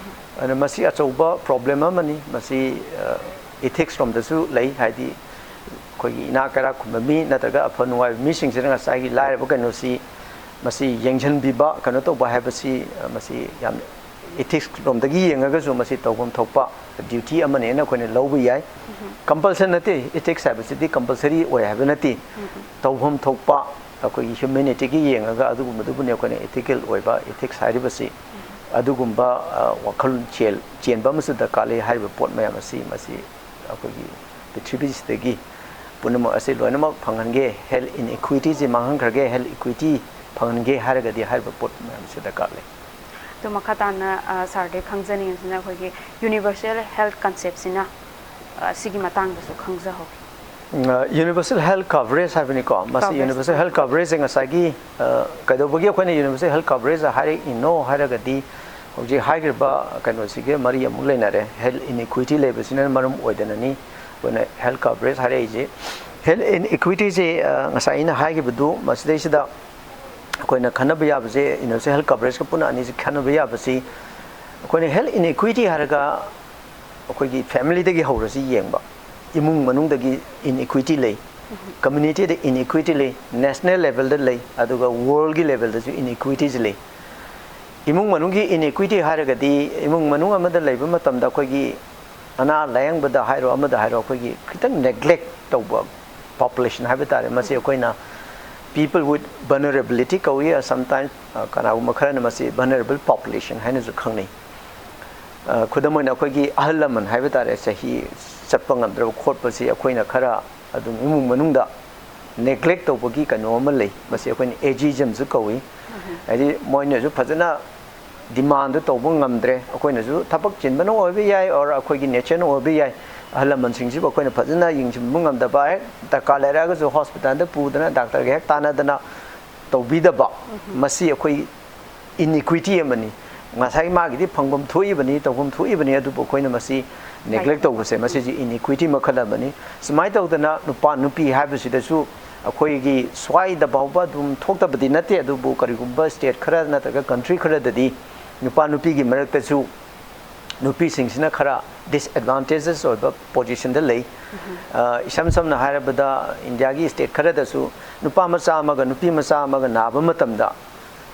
ꯑꯗꯨꯅ ꯃꯁꯤ ꯑꯆꯧꯕ problem ꯑꯃꯅꯤ꯫ ꯃꯁꯤ, ꯑ, ethics ꯔꯣꯝꯗꯁꯨ ꯂꯩ, ꯍꯥꯏꯗꯤ ꯑꯩꯈꯣꯏꯒꯤ ꯏꯅꯥꯛ ꯀꯩꯔꯥꯛ ꯈꯨꯟꯕ ꯃꯤ ꯅꯠꯇ꯭ꯔꯒ ꯑꯐ ꯅꯨꯡꯉꯥꯏꯕ ꯃꯤꯁꯤꯡꯁꯤꯅ ꯉꯁꯥꯏꯒꯤ ꯂꯥꯏꯔꯕ ꯀꯩꯅꯣꯁꯤ, ꯃꯁꯤ ꯌꯦꯡꯁꯤꯟꯕꯤꯕ, ꯀꯩꯅꯣ ꯇꯧꯕ ꯍꯥꯏꯕꯁꯤ, ꯑ, ꯃꯁꯤ ꯌꯥꯝ ethics ꯔꯣꯝꯗꯒꯤ ꯌꯦꯡꯉꯒꯁꯨ ꯃꯁꯤ ꯇꯧꯐꯝ ꯊꯣꯛꯄ duty ꯑꯃꯅꯦꯅ ꯑꯩꯈꯣꯏꯅ ꯂꯧꯕ ꯌꯥꯏ꯫ Compulsion ꯅꯠꯇꯦ, ethics ꯍꯥꯏꯕꯁꯤꯗꯤ compulsory ꯑꯣꯏ ꯍꯥꯏꯕ ꯅꯠꯇꯦ꯫ ꯇꯧꯐꯝ ꯊꯣꯛꯄ ꯑꯩꯈꯣꯏꯒꯤ humanityꯒꯤ ꯌꯦꯡꯉꯒ ꯑꯗꯨꯒꯨꯝꯕꯗꯨꯕꯨꯅꯤ ꯑꯩꯈꯣꯏꯅ ethical ꯑꯣꯏꯕ ethics ꯍꯥꯏꯔꯤꯕꯁꯤ꯫ ꯑꯗꯨꯒꯨꯝꯕ, ꯑ, ꯋꯥꯈꯜ ꯆꯦꯜ-, ꯆꯦꯟꯕ ꯑꯃꯁꯨ ꯗꯔꯀꯥꯔ ꯂꯩ꯫ ꯍꯥꯏꯔꯤꯕ ꯄꯣꯠ ꯃꯌꯥꯝ ꯑꯁꯤ ꯃꯁꯤ ꯑꯩꯈꯣꯏꯒꯤ ꯄ꯭ꯔꯤꯊꯤꯕꯤꯁꯤꯗꯒꯤ ꯄꯨꯝꯅꯃꯛ ꯑꯁꯤ ꯂꯣꯏꯅꯃꯛ ꯐꯪꯍꯟꯒꯦ, health inequityꯁꯤ ꯃꯥꯡꯍꯟꯈ꯭ꯔꯒꯦ, health equity ꯐꯪꯍꯟꯒꯦ ꯍꯥꯏꯔꯒꯗꯤ ꯍꯥꯏꯔꯤꯕ ꯄꯣꯠ ꯃꯌꯥꯝꯁꯤ ꯗꯔꯀꯥꯔ ꯂꯩ꯫ ꯑꯗꯨ ꯃꯈꯥ ꯇꯥꯅ, ꯑ, sirꯗꯒꯤ ꯈꯪꯖꯅꯤꯡꯉꯤꯁꯤꯅ ꯑꯩꯈꯣꯏꯒꯤ universal health conceptꯁꯤꯅ, ꯑ, ꯁꯤꯒꯤ ꯃꯇꯥꯡꯗꯁꯨ ꯈꯪꯖꯍꯧꯒꯦ꯫ ꯑ, universal health coverage ꯍꯥꯏꯕꯅꯤꯀꯣ꯫ ꯃꯁꯤ coverage꯫ Universal health coverage ꯉꯁꯥꯏꯒꯤ, ꯑ, ꯀꯩꯗꯧꯕꯒꯤ ꯑꯩꯈꯣꯏꯅ universal health coverage ꯍꯥꯏꯔꯛꯏꯅꯣ ꯍꯥꯏꯔꯒꯗꯤ, ꯍꯧꯖꯤꯛ ꯍꯥꯏꯈ꯭ꯔꯤꯕ ꯀꯩꯅꯣꯁꯤꯒꯤ ꯃꯔꯤ ꯑꯃꯨꯛ ꯂꯩꯅꯔꯦ꯫ Health inequity ꯂꯩꯕꯁꯤꯅ ꯃꯔꯝ ꯑꯣꯏꯗꯅꯅꯤ ꯑꯩꯈꯣꯏꯅ health coverage ꯍꯥꯏꯔꯛꯏꯁꯦ꯫ Health inequityꯁꯦ, ꯑ, ꯉꯁꯥꯏ ꯑꯩꯅ ꯍꯥꯏꯈꯤꯕꯗꯨ ꯃꯁꯤꯗꯩꯁꯤꯗ ꯑꯩꯈꯣꯏꯅ ꯈꯟꯅꯕ ꯌꯥꯕꯁꯦ, universal health coverage ꯀ ꯄꯨꯟꯅ ꯑꯅꯤꯁꯤ ꯈꯟꯅꯕ ꯌꯥꯕꯁꯤ, ꯑꯩꯈꯣꯏꯅ health inequity ꯍꯥꯏꯔꯒ ꯑꯩꯈꯣꯏꯒꯤ family ꯗꯒꯤ ꯍꯧꯔꯁꯤ ꯌꯦꯡꯕ, ꯏꯃꯨꯡ ꯃꯅꯨꯡꯗꯒꯤ inequity ꯂꯩ, community ꯗ inequity ꯂꯩ, national level ꯗ ꯂꯩ, ꯑꯗꯨꯒ world ꯀꯤ level ꯗꯁꯨ inequity ꯁꯤ ꯂꯩ꯫ ꯏꯃꯨꯡ ꯃꯅꯨꯡꯒꯤ inequity ꯍꯥꯏꯔꯒꯗꯤ, ꯏꯃꯨꯡ ꯃꯅꯨꯡ ꯑꯃꯗ ꯂꯩꯕ ꯃꯇꯝꯗ ꯑꯩꯈꯣꯏꯒꯤ ꯑꯅꯥ ꯂꯥꯌꯦꯡꯕꯗ ꯍꯥꯏꯔꯣ, ꯑꯃꯗ ꯍꯥꯏꯔꯣ, ꯑꯩꯈꯣꯏꯒꯤ ꯈꯤꯇꯪ neglect ꯇꯧꯕ population ꯍꯥꯏꯕ ꯇꯥꯔꯦ꯫ ꯃꯁꯤ ꯑꯩꯈꯣꯏꯅ people with vulnerability ꯀꯧꯏ, sometimes, ꯑ, ꯀꯅꯥꯒꯨꯝꯕ ꯈꯔꯅ ꯃꯁꯤ vulnerable population ꯍꯥꯏꯅꯁꯨ ꯈꯪꯅꯩ꯫ ꯑ, ꯈꯨꯗꯝ ꯑꯣꯏꯅ, ꯑꯩꯈꯣꯏꯒꯤ ꯑꯍꯜ ꯂꯃꯟ ꯍꯥꯏꯕ ꯇꯥꯔꯦ, ꯆꯍꯤ ꯆꯠꯄ ꯉꯝꯗ꯭ꯔꯕ ꯈꯣꯠꯄꯁꯤ ꯑꯩꯈꯣꯏꯅ ꯈꯔ ꯑꯗꯨꯝ ꯏꯃꯨꯡ ꯃꯅꯨꯡꯗ neglect ꯇꯧꯕꯒꯤ ꯀꯩꯅꯣ ꯑꯃ ꯂꯩ꯫ ꯃꯁꯤ ꯑꯩꯈꯣꯏꯅ ageism ꯁꯨ ꯀꯧꯏ꯫ ꯍꯥꯏꯗꯤ, ꯃꯣꯏꯅꯁꯨ ꯐꯖꯅ demand ꯗꯨ ꯇꯧꯕ ꯉꯝꯗ꯭ꯔꯦ, ꯑꯩꯈꯣꯏꯅꯁꯨ ꯊꯕꯛ ꯆꯤꯟꯕꯅ ꯑꯣꯏꯕ ꯌꯥꯏ, or ꯑꯩꯈꯣꯏꯒꯤ nature ꯅ ꯑꯣꯏꯕ ꯌꯥꯏ, ꯑꯍꯜ ꯂꯃꯟꯁꯤꯡꯁꯤꯕꯨ ꯑꯩꯈꯣꯏꯅ ꯐꯖꯅ ꯌꯦꯡꯁꯤꯟꯕ ꯉꯝꯗꯕ, ꯍꯦꯛ ꯗꯔꯀꯥꯔ ꯂꯩꯔꯛꯑꯒꯁꯨ hospital ꯗ ꯄꯨꯗꯅ, doctor ꯒ ꯍꯦꯛ ꯇꯥꯟꯅꯗꯅ ꯇꯧꯕꯤꯗꯕ, ꯃꯁꯤ ꯑꯩꯈꯣꯏ inequity ꯑꯃꯅꯤ꯫ ꯉꯁꯥꯏ ꯃꯥꯒꯤꯗꯤ ꯐꯪꯐꯝ ꯊꯣꯛꯏꯕꯅꯤ, ꯇꯧꯐꯝ ꯊꯣꯛꯏꯕꯅꯤ, ꯑꯗꯨꯕꯨ ꯑꯩꯈꯣꯏꯅ ꯃꯁꯤ neglect ꯇꯧꯕꯁꯦ, ꯃꯁꯤꯁꯨ inequity ꯃꯈꯜ ꯑꯃꯅꯤ꯫ ꯁꯨꯃꯥꯏꯅ ꯇꯧꯗꯅ ꯅꯨꯄꯥ ꯅꯨꯄꯤ ꯍꯥꯏꯕꯁꯤꯗꯁꯨ ꯑꯩꯈꯣꯏꯒꯤ ꯁ꯭ꯋꯥꯏꯗ ꯐꯥꯎꯕ ꯑꯗꯨꯝ ꯊꯣꯛꯇꯕꯗꯤ ꯅꯠꯇꯦ, ꯑꯗꯨꯕꯨ ꯀꯔꯤꯒꯨꯝꯕ state ꯈꯔ ꯅꯠꯇ꯭ꯔꯒ country ꯈꯔꯗꯗꯤ ꯅꯨꯄꯥ ꯅꯨꯄꯤꯒꯤ ꯃꯔꯛꯇꯁꯨ ꯅꯨꯄꯤꯁꯤꯡꯁꯤꯅ ꯈꯔ disadvantages ꯑꯣꯏꯕ position ꯗ ꯂꯩ꯫ ꯑ, ꯏꯁꯝ ꯁꯝꯅ ꯍꯥꯏꯔꯕꯗ, ꯏꯟꯗꯤꯌꯥꯒꯤ state ꯈꯔꯗꯁꯨ ꯅꯨꯄꯥ ꯃꯆꯥ ꯑꯃꯒ ꯅꯨꯄꯤ ꯃꯆꯥ ꯑꯃꯒ ꯅꯥꯕ ꯃꯇꯝꯗ,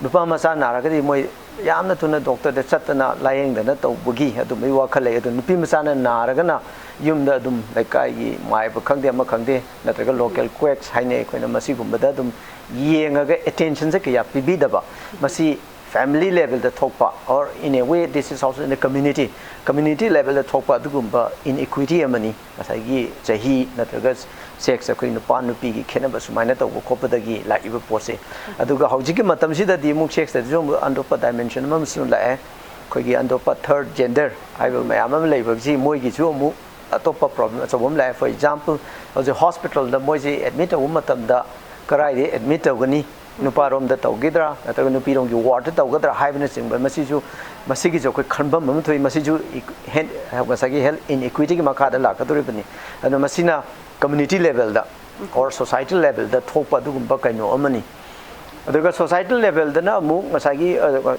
ꯅꯨꯄꯥ ꯃꯆꯥ ꯅꯥꯔꯒꯗꯤ ꯃꯣꯏ ꯌꯥꯝꯅ ꯊꯨꯅ doctor ꯗ ꯆꯠꯇꯅ ꯂꯥꯌꯦꯡꯗꯅ ꯇꯧꯕꯒꯤ ꯑꯗꯨꯝꯕꯒꯤ ꯋꯥꯈꯜ ꯂꯩ꯫ ꯑꯗꯨ ꯅꯨꯄꯤ ꯃꯆꯥꯅ ꯅꯥꯔꯒꯅ ꯌꯨꯝꯗ ꯑꯗꯨꯝ ꯂꯩꯀꯥꯏꯒꯤ ꯃꯥꯏꯕ ꯈꯪꯗꯦ, ꯑꯃ ꯈꯪꯗꯦ, ꯅꯠꯇ꯭ꯔꯒ local quacks ꯍꯥꯏꯅꯩ ꯑꯩꯈꯣꯏꯅ, ꯃꯁꯤꯒꯨꯝꯕꯗ ꯑꯗꯨꯝ ꯌꯦꯡꯉꯒ attention ꯁꯦ ꯀꯌꯥ ꯄꯤꯕꯤꯗꯕ, ꯃꯁꯤ family level ꯗ ꯊꯣꯛꯄ, or in a way this is also in the community, community level ꯗ ꯊꯣꯛꯄ ꯑꯗꯨꯒꯨꯝꯕ inequity ꯑꯃꯅꯤ꯫ ꯉꯁꯥꯏꯒꯤ ꯆꯍꯤ ꯅꯠꯇ꯭ꯔꯒ sex, ꯑꯩꯈꯣꯏ ꯅꯨꯄꯥ ꯅꯨꯄꯤꯒꯤ ꯈꯦꯠꯅꯕ ꯁꯨꯃꯥꯏꯅ ꯇꯧꯕ ꯈꯣꯠꯄꯗꯒꯤ ꯂꯥꯛꯏꯕ ꯄꯣꯠꯁꯦ꯫ ꯑꯗꯨꯒ ꯍꯧꯖꯤꯛꯀꯤ ꯃꯇꯝꯁꯤꯗꯗꯤ ꯑꯃꯨꯛ sex ꯇꯁꯨ ꯑꯃꯨꯛ ꯑꯇꯣꯞꯄ dimension ꯑꯃꯁꯨ ꯂꯥꯛꯑꯦ꯫ ꯑꯩꯈꯣꯏꯒꯤ ꯑꯇꯣꯞꯄ third gender ꯍꯥꯏꯕ ꯃꯌꯥꯝ ꯑꯃ ꯂꯩꯕꯁꯤ, ꯃꯣꯏꯒꯤꯁꯨ ꯑꯃꯨꯛ ꯑꯇꯣꯞꯄ problem ꯑꯆꯧꯕ ꯑꯃ ꯂꯥꯛꯑꯦ꯫ For example, ꯍꯧꯖꯤꯛ hospital ꯗ ꯃꯣꯏꯁꯤ admit ꯇꯧꯕ ꯃꯇꯝꯗ ꯀꯗꯥꯏꯗ admit ꯇꯧꯒꯅꯤ? ꯅꯨꯄꯥꯔꯣꯝꯗ ꯇꯧꯒꯗ꯭ꯔꯥ ꯅꯠꯇ꯭ꯔꯒ ꯅꯨꯄꯤꯔꯣꯝꯒꯤ ward ꯇ ꯇꯧꯒꯗ꯭ꯔꯥ ꯍꯥꯏꯕꯅꯆꯤꯡꯕ, ꯃꯁꯤꯁꯨ, ꯃꯁꯤꯒꯤꯁꯨ ꯑꯩꯈꯣꯏ ꯈꯟꯐꯝ ꯑꯃ ꯊꯣꯛꯏ꯫ ꯃꯁꯤꯁꯨ ꯏꯛ-, ꯍꯦꯟ-, ꯉꯁꯥꯏꯒꯤ health inequity ꯒꯤ ꯃꯈꯥꯗ ꯂꯥꯛꯀꯗꯧꯔꯤꯕꯅꯤ꯫ ꯑꯗꯨꯅ ꯃꯁꯤꯅ community level the or society level ꯗ ꯊꯣꯛꯄ ꯑꯗꯨꯒꯨꯝꯕ ꯀꯩꯅꯣ ꯑꯃꯅꯤ꯫ ꯑꯗꯨꯒ societal levelꯗꯅ ꯑꯃꯨꯛ ꯉꯁꯥꯏꯒꯤ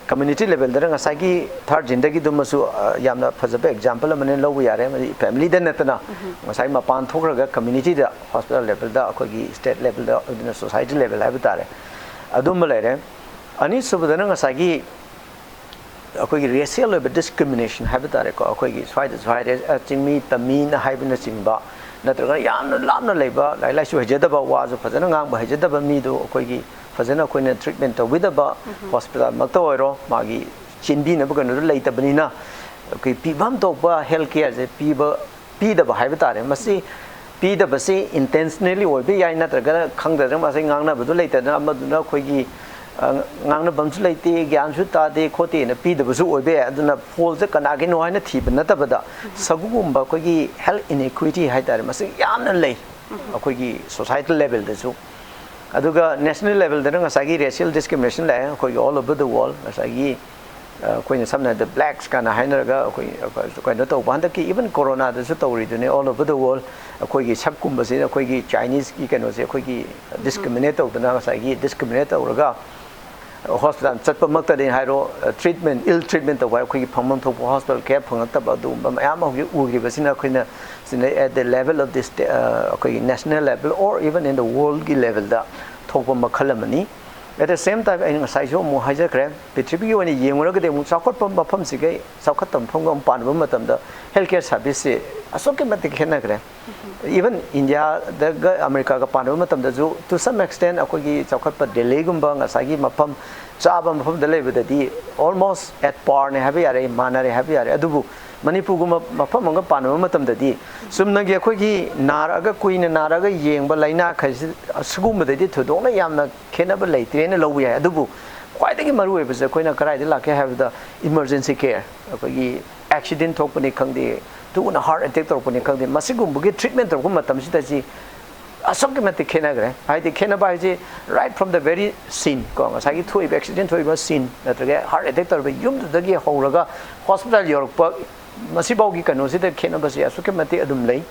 community levelꯗꯅ ꯉꯁꯥꯏꯒꯤ ꯊꯥꯔꯠ ꯖꯦꯟꯗꯔꯒꯤꯗꯨꯃꯁꯨ ꯌꯥꯝꯅ ꯐꯖꯕ ꯑꯦꯛꯖꯥꯝꯄꯜ ꯑꯃꯅꯦ ꯂꯧꯕ ꯌꯥꯔꯦ꯫ ꯃꯁꯤ ꯐꯦꯃꯤꯂꯤꯗ ꯅꯠꯇꯅ ꯉꯁꯥꯏ ꯃꯄꯥꯟ ꯊꯣꯛꯈ꯭ꯔꯒ communityꯗ, hospital levelꯗ, ꯑꯩꯈꯣꯏꯒꯤ state levelꯗ, ꯑꯗꯨꯅ society level ꯍꯥꯏꯕ ꯇꯥꯔꯦ, ꯑꯗꯨꯝꯕ ꯂꯩꯔꯦ꯫ ꯑꯅꯤꯁꯨꯕꯗꯅ ꯉꯁꯥꯏꯒꯤ ꯑꯩꯈꯣꯏꯒꯤ racial ꯑꯣꯏꯕ discrimination ꯍꯥꯏꯕ ꯇꯥꯔꯦꯀꯣ, ꯑꯩꯈꯣꯏꯒꯤ ꯁ꯭ꯋꯥꯏꯗꯁꯨ ꯍꯥꯏꯔꯦ, ꯆꯤꯡꯃꯤ ꯇꯝꯃꯤꯅ ꯍꯥꯏꯕꯅꯆꯤꯡꯕ, ꯅꯠꯇ꯭ꯔꯒ ꯌꯥꯝꯅ ꯂꯥꯞꯅ ꯂꯩꯕ, ꯂꯥꯏꯔꯤꯛ ꯂꯥꯏꯁꯨ ꯍꯩꯖꯗꯕ, ꯋꯥꯁꯨ ꯐꯖꯅ ꯉꯥꯡꯕ ꯍꯩꯖꯗꯕ ꯃꯤꯗꯨ ꯑꯩꯈꯣꯏꯒꯤ ꯐꯖꯅ ꯑꯩꯈꯣꯏꯅ treatment ꯇꯧꯕꯤꯗꯕ, hospitalꯃꯛꯇ ꯑꯣꯏꯔꯣ, ꯃꯥꯒꯤ ꯆꯦꯟꯕꯤꯅꯕ ꯀꯩꯅꯣꯗꯣ ꯂꯩꯇꯕꯅꯤꯅ, ꯑꯩꯈꯣꯏ ꯄꯤꯐꯝ ꯊꯣꯛꯄ health careꯁꯦ ꯄꯤꯕ, ꯄꯤꯗꯕ ꯍꯥꯏꯕ ꯇꯥꯔꯦ꯫ ꯃꯁꯤ ꯄꯤꯗꯕꯁꯤ intentionally ꯑꯣꯏꯕ ꯌꯥꯏ, ꯅꯠꯇ꯭ꯔꯒꯅ ꯈꯪꯗꯗꯅ ꯃꯁꯤ ꯉꯥꯡꯅꯕꯗꯨ ꯂꯩꯇꯗꯅ ꯑꯃꯗꯨꯅ ꯑꯩꯈꯣꯏꯒꯤ, ꯑ, ꯉꯥꯡꯅꯐꯝꯁꯨ ꯂꯩꯇꯦ, ꯒ꯭ꯌꯥꯟꯁꯨ ꯇꯥꯗꯦ, ꯈꯣꯠꯇꯦꯅ ꯄꯤꯗꯕꯁꯨ ꯑꯣꯏꯕ ꯌꯥꯏ꯫ ꯑꯗꯨꯅ faultꯁꯦ ꯀꯅꯥꯒꯤꯅꯣ ꯍꯥꯏꯅ ꯊꯤꯕ ꯅꯠꯇꯕꯗ, ꯁꯤꯒꯨꯝꯕ ꯑꯩꯈꯣꯏꯒꯤ health inequity ꯍꯥꯏ ꯇꯥꯔꯦ, ꯃꯁꯤ ꯌꯥꯝꯅ ꯂꯩ ꯑꯩꯈꯣꯏꯒꯤ societal levelꯗꯁꯨ꯫ ꯑꯗꯨꯒ national levelꯗꯅ ꯉꯁꯥꯏꯒꯤ racial discrimination ꯂꯥꯛꯑꯦ, ꯑꯩꯈꯣꯏꯒꯤ all over the world꯫ ꯉꯁꯥꯏꯒꯤ, ꯑ, ꯑꯩꯈꯣꯏꯅ ꯁꯝꯅ ꯍꯥꯏꯔꯕꯗ blacks ꯀꯥꯏꯅ ꯍꯥꯏꯅꯔꯒ ꯑꯩꯈꯣꯏ, ꯑꯩꯈꯣꯏ ꯀꯩꯅꯣ ꯇꯧꯕ, ꯍꯟꯗꯛꯀꯤ even coronaꯗꯁꯨ ꯇꯧꯔꯤꯗꯨꯅꯤ, all over the world꯫ ꯑꯩꯈꯣꯏꯒꯤ ꯁꯛꯀꯨꯝꯕꯁꯤꯅ, ꯑꯩꯈꯣꯏꯒꯤ Chineseꯀꯤ ꯀꯩꯅꯣꯁꯦ ꯑꯩꯈꯣꯏꯒꯤ discriminate ꯇꯧꯗꯅ, ꯉꯁꯥꯏꯒꯤ discriminate ꯇꯧꯔꯒ hospital ꯆꯠꯄꯃꯛꯇꯗꯤ ꯍꯥꯏꯔꯣ, treatment, ill treatment ꯇꯧꯕ, ꯑꯩꯈꯣꯏꯒꯤ ꯐꯪꯐꯝ ꯊꯣꯛꯄ hospital care ꯐꯪꯉꯛꯇꯕ, ꯑꯗꯨꯒꯨꯝꯕ ꯃꯌꯥꯝ ꯑꯃ ꯍꯧꯖꯤꯛ ꯎꯈ꯭ꯔꯤꯕꯁꯤꯅ ꯑꯩꯈꯣꯏꯅ ꯁꯤꯅ at the level of this, ꯑ, ꯑꯩꯈꯣꯏꯒꯤ national level or even in the worldꯀꯤ levelꯗ ꯊꯣꯛꯄ ꯃꯈꯜ ꯑꯃꯅꯤ꯫ At the same time, ꯑꯩꯅ ꯉꯁꯥꯏꯁꯨ ꯑꯃꯨꯛ ꯍꯥꯏꯖꯈ꯭ꯔꯦ, ꯄ꯭ꯔꯤꯊꯤꯕꯤꯒꯤ ꯑꯣꯏꯅ ꯌꯦꯡꯉꯨꯔꯒꯗꯤ ꯑꯃꯨꯛ ꯆꯥꯎꯈꯠꯄ ꯃꯐꯝꯁꯤꯒꯩ, ꯆꯥꯎꯈꯠꯇꯕ ꯃꯐꯝꯒ ꯑꯃꯨꯛ ꯄꯥꯟꯅꯕ ꯃꯇꯝꯗ health care serviceꯁꯦ ꯑꯁꯨꯛꯀꯤ ꯃꯇꯤꯛ ꯈꯦꯠꯅꯈ꯭ꯔꯦ꯫ Even Indiaꯗꯒ Americaꯒ ꯄꯥꯟꯅꯕ ꯃꯇꯝꯗꯁꯨ, to some extent, ꯑꯩꯈꯣꯏꯒꯤ ꯆꯥꯎꯈꯠꯄ ꯗꯦꯜꯂꯤꯒꯨꯝꯕ ꯉꯁꯥꯏꯒꯤ ꯃꯐꯝ ꯆꯥꯕ ꯃꯐꯝꯗ ꯂꯩꯕꯗꯗꯤ almost at parꯅꯦ ꯍꯥꯏꯕ ꯌꯥꯔꯦ, ꯃꯥꯟꯅꯔꯦ ꯍꯥꯏꯕ ꯌꯥꯔꯦ꯫ ꯑꯗꯨꯕꯨ ꯃꯅꯤꯄꯨꯔꯒꯨꯝꯕ ꯃꯐꯝ ꯑꯃꯒ ꯄꯥꯟꯅꯕ ꯃꯇꯝꯗꯗꯤ, ꯆꯨꯝꯅꯒꯤ ꯑꯩꯈꯣꯏꯒꯤ ꯅꯥꯔꯛꯑꯒ, ꯀꯨꯏꯅ ꯅꯥꯔꯛꯑꯒ ꯌꯦꯡꯕ ꯂꯥꯏꯅꯥꯈꯩꯁꯤ, ꯑꯁꯤꯒꯨꯝꯕꯗꯩꯗꯤ ꯊꯣꯏꯗꯣꯛꯅ ꯌꯥꯝꯅ ꯈꯦꯠꯅꯕ ꯂꯩꯇ꯭ꯔꯦꯅ ꯂꯧꯕ ꯌꯥꯏ꯫ ꯑꯗꯨꯕꯨ ꯈ꯭ꯋꯥꯏꯗꯒꯤ ꯃꯔꯨꯑꯣꯏꯕꯁꯦ ꯑꯩꯈꯣꯏꯅ ꯀꯗꯥꯏꯗ ꯂꯥꯛꯀꯦ ꯍꯥꯏꯕꯗ, emergency care, ꯑꯩꯈꯣꯏꯒꯤ accident ꯊꯣꯛꯄꯅꯤ ꯈꯪꯗꯦ, ꯊꯨꯅ heart attack ꯇꯧꯔꯛꯄꯅꯤ ꯈꯪꯗꯦ, ꯃꯁꯤꯒꯨꯝꯕꯒꯤ treatment ꯇꯧꯔꯛꯄ ꯃꯇꯝꯁꯤꯗ ꯁꯤ ꯑꯁꯨꯛꯀꯤ ꯃꯇꯤꯛ ꯈꯦꯠꯅꯈ꯭ꯔꯦ꯫ ꯍꯥꯏꯗꯤ ꯈꯦꯠꯅꯕ ꯍꯥꯏꯁꯦ, right from the very scene ꯀꯣ, ꯉꯁꯥꯏꯒꯤ ꯊꯣꯛꯏꯕ, accident ꯊꯣꯛꯏꯕ scene ꯅꯠꯇ꯭ꯔꯒ heart attack ꯇꯧꯔꯤꯕ ꯌꯨꯝꯗꯨꯗꯒꯤ ꯍꯧꯔꯒ hospital ꯌꯧꯔꯛꯄ, ꯃꯁꯤꯐꯥꯎꯒꯤ ꯀꯩꯅꯣꯁꯤꯗ ꯈꯦꯠꯅꯕꯁꯦ ꯑꯁꯨꯛꯀꯤ ꯃꯇꯤꯛ ꯑꯗꯨꯝ ꯂꯩ꯫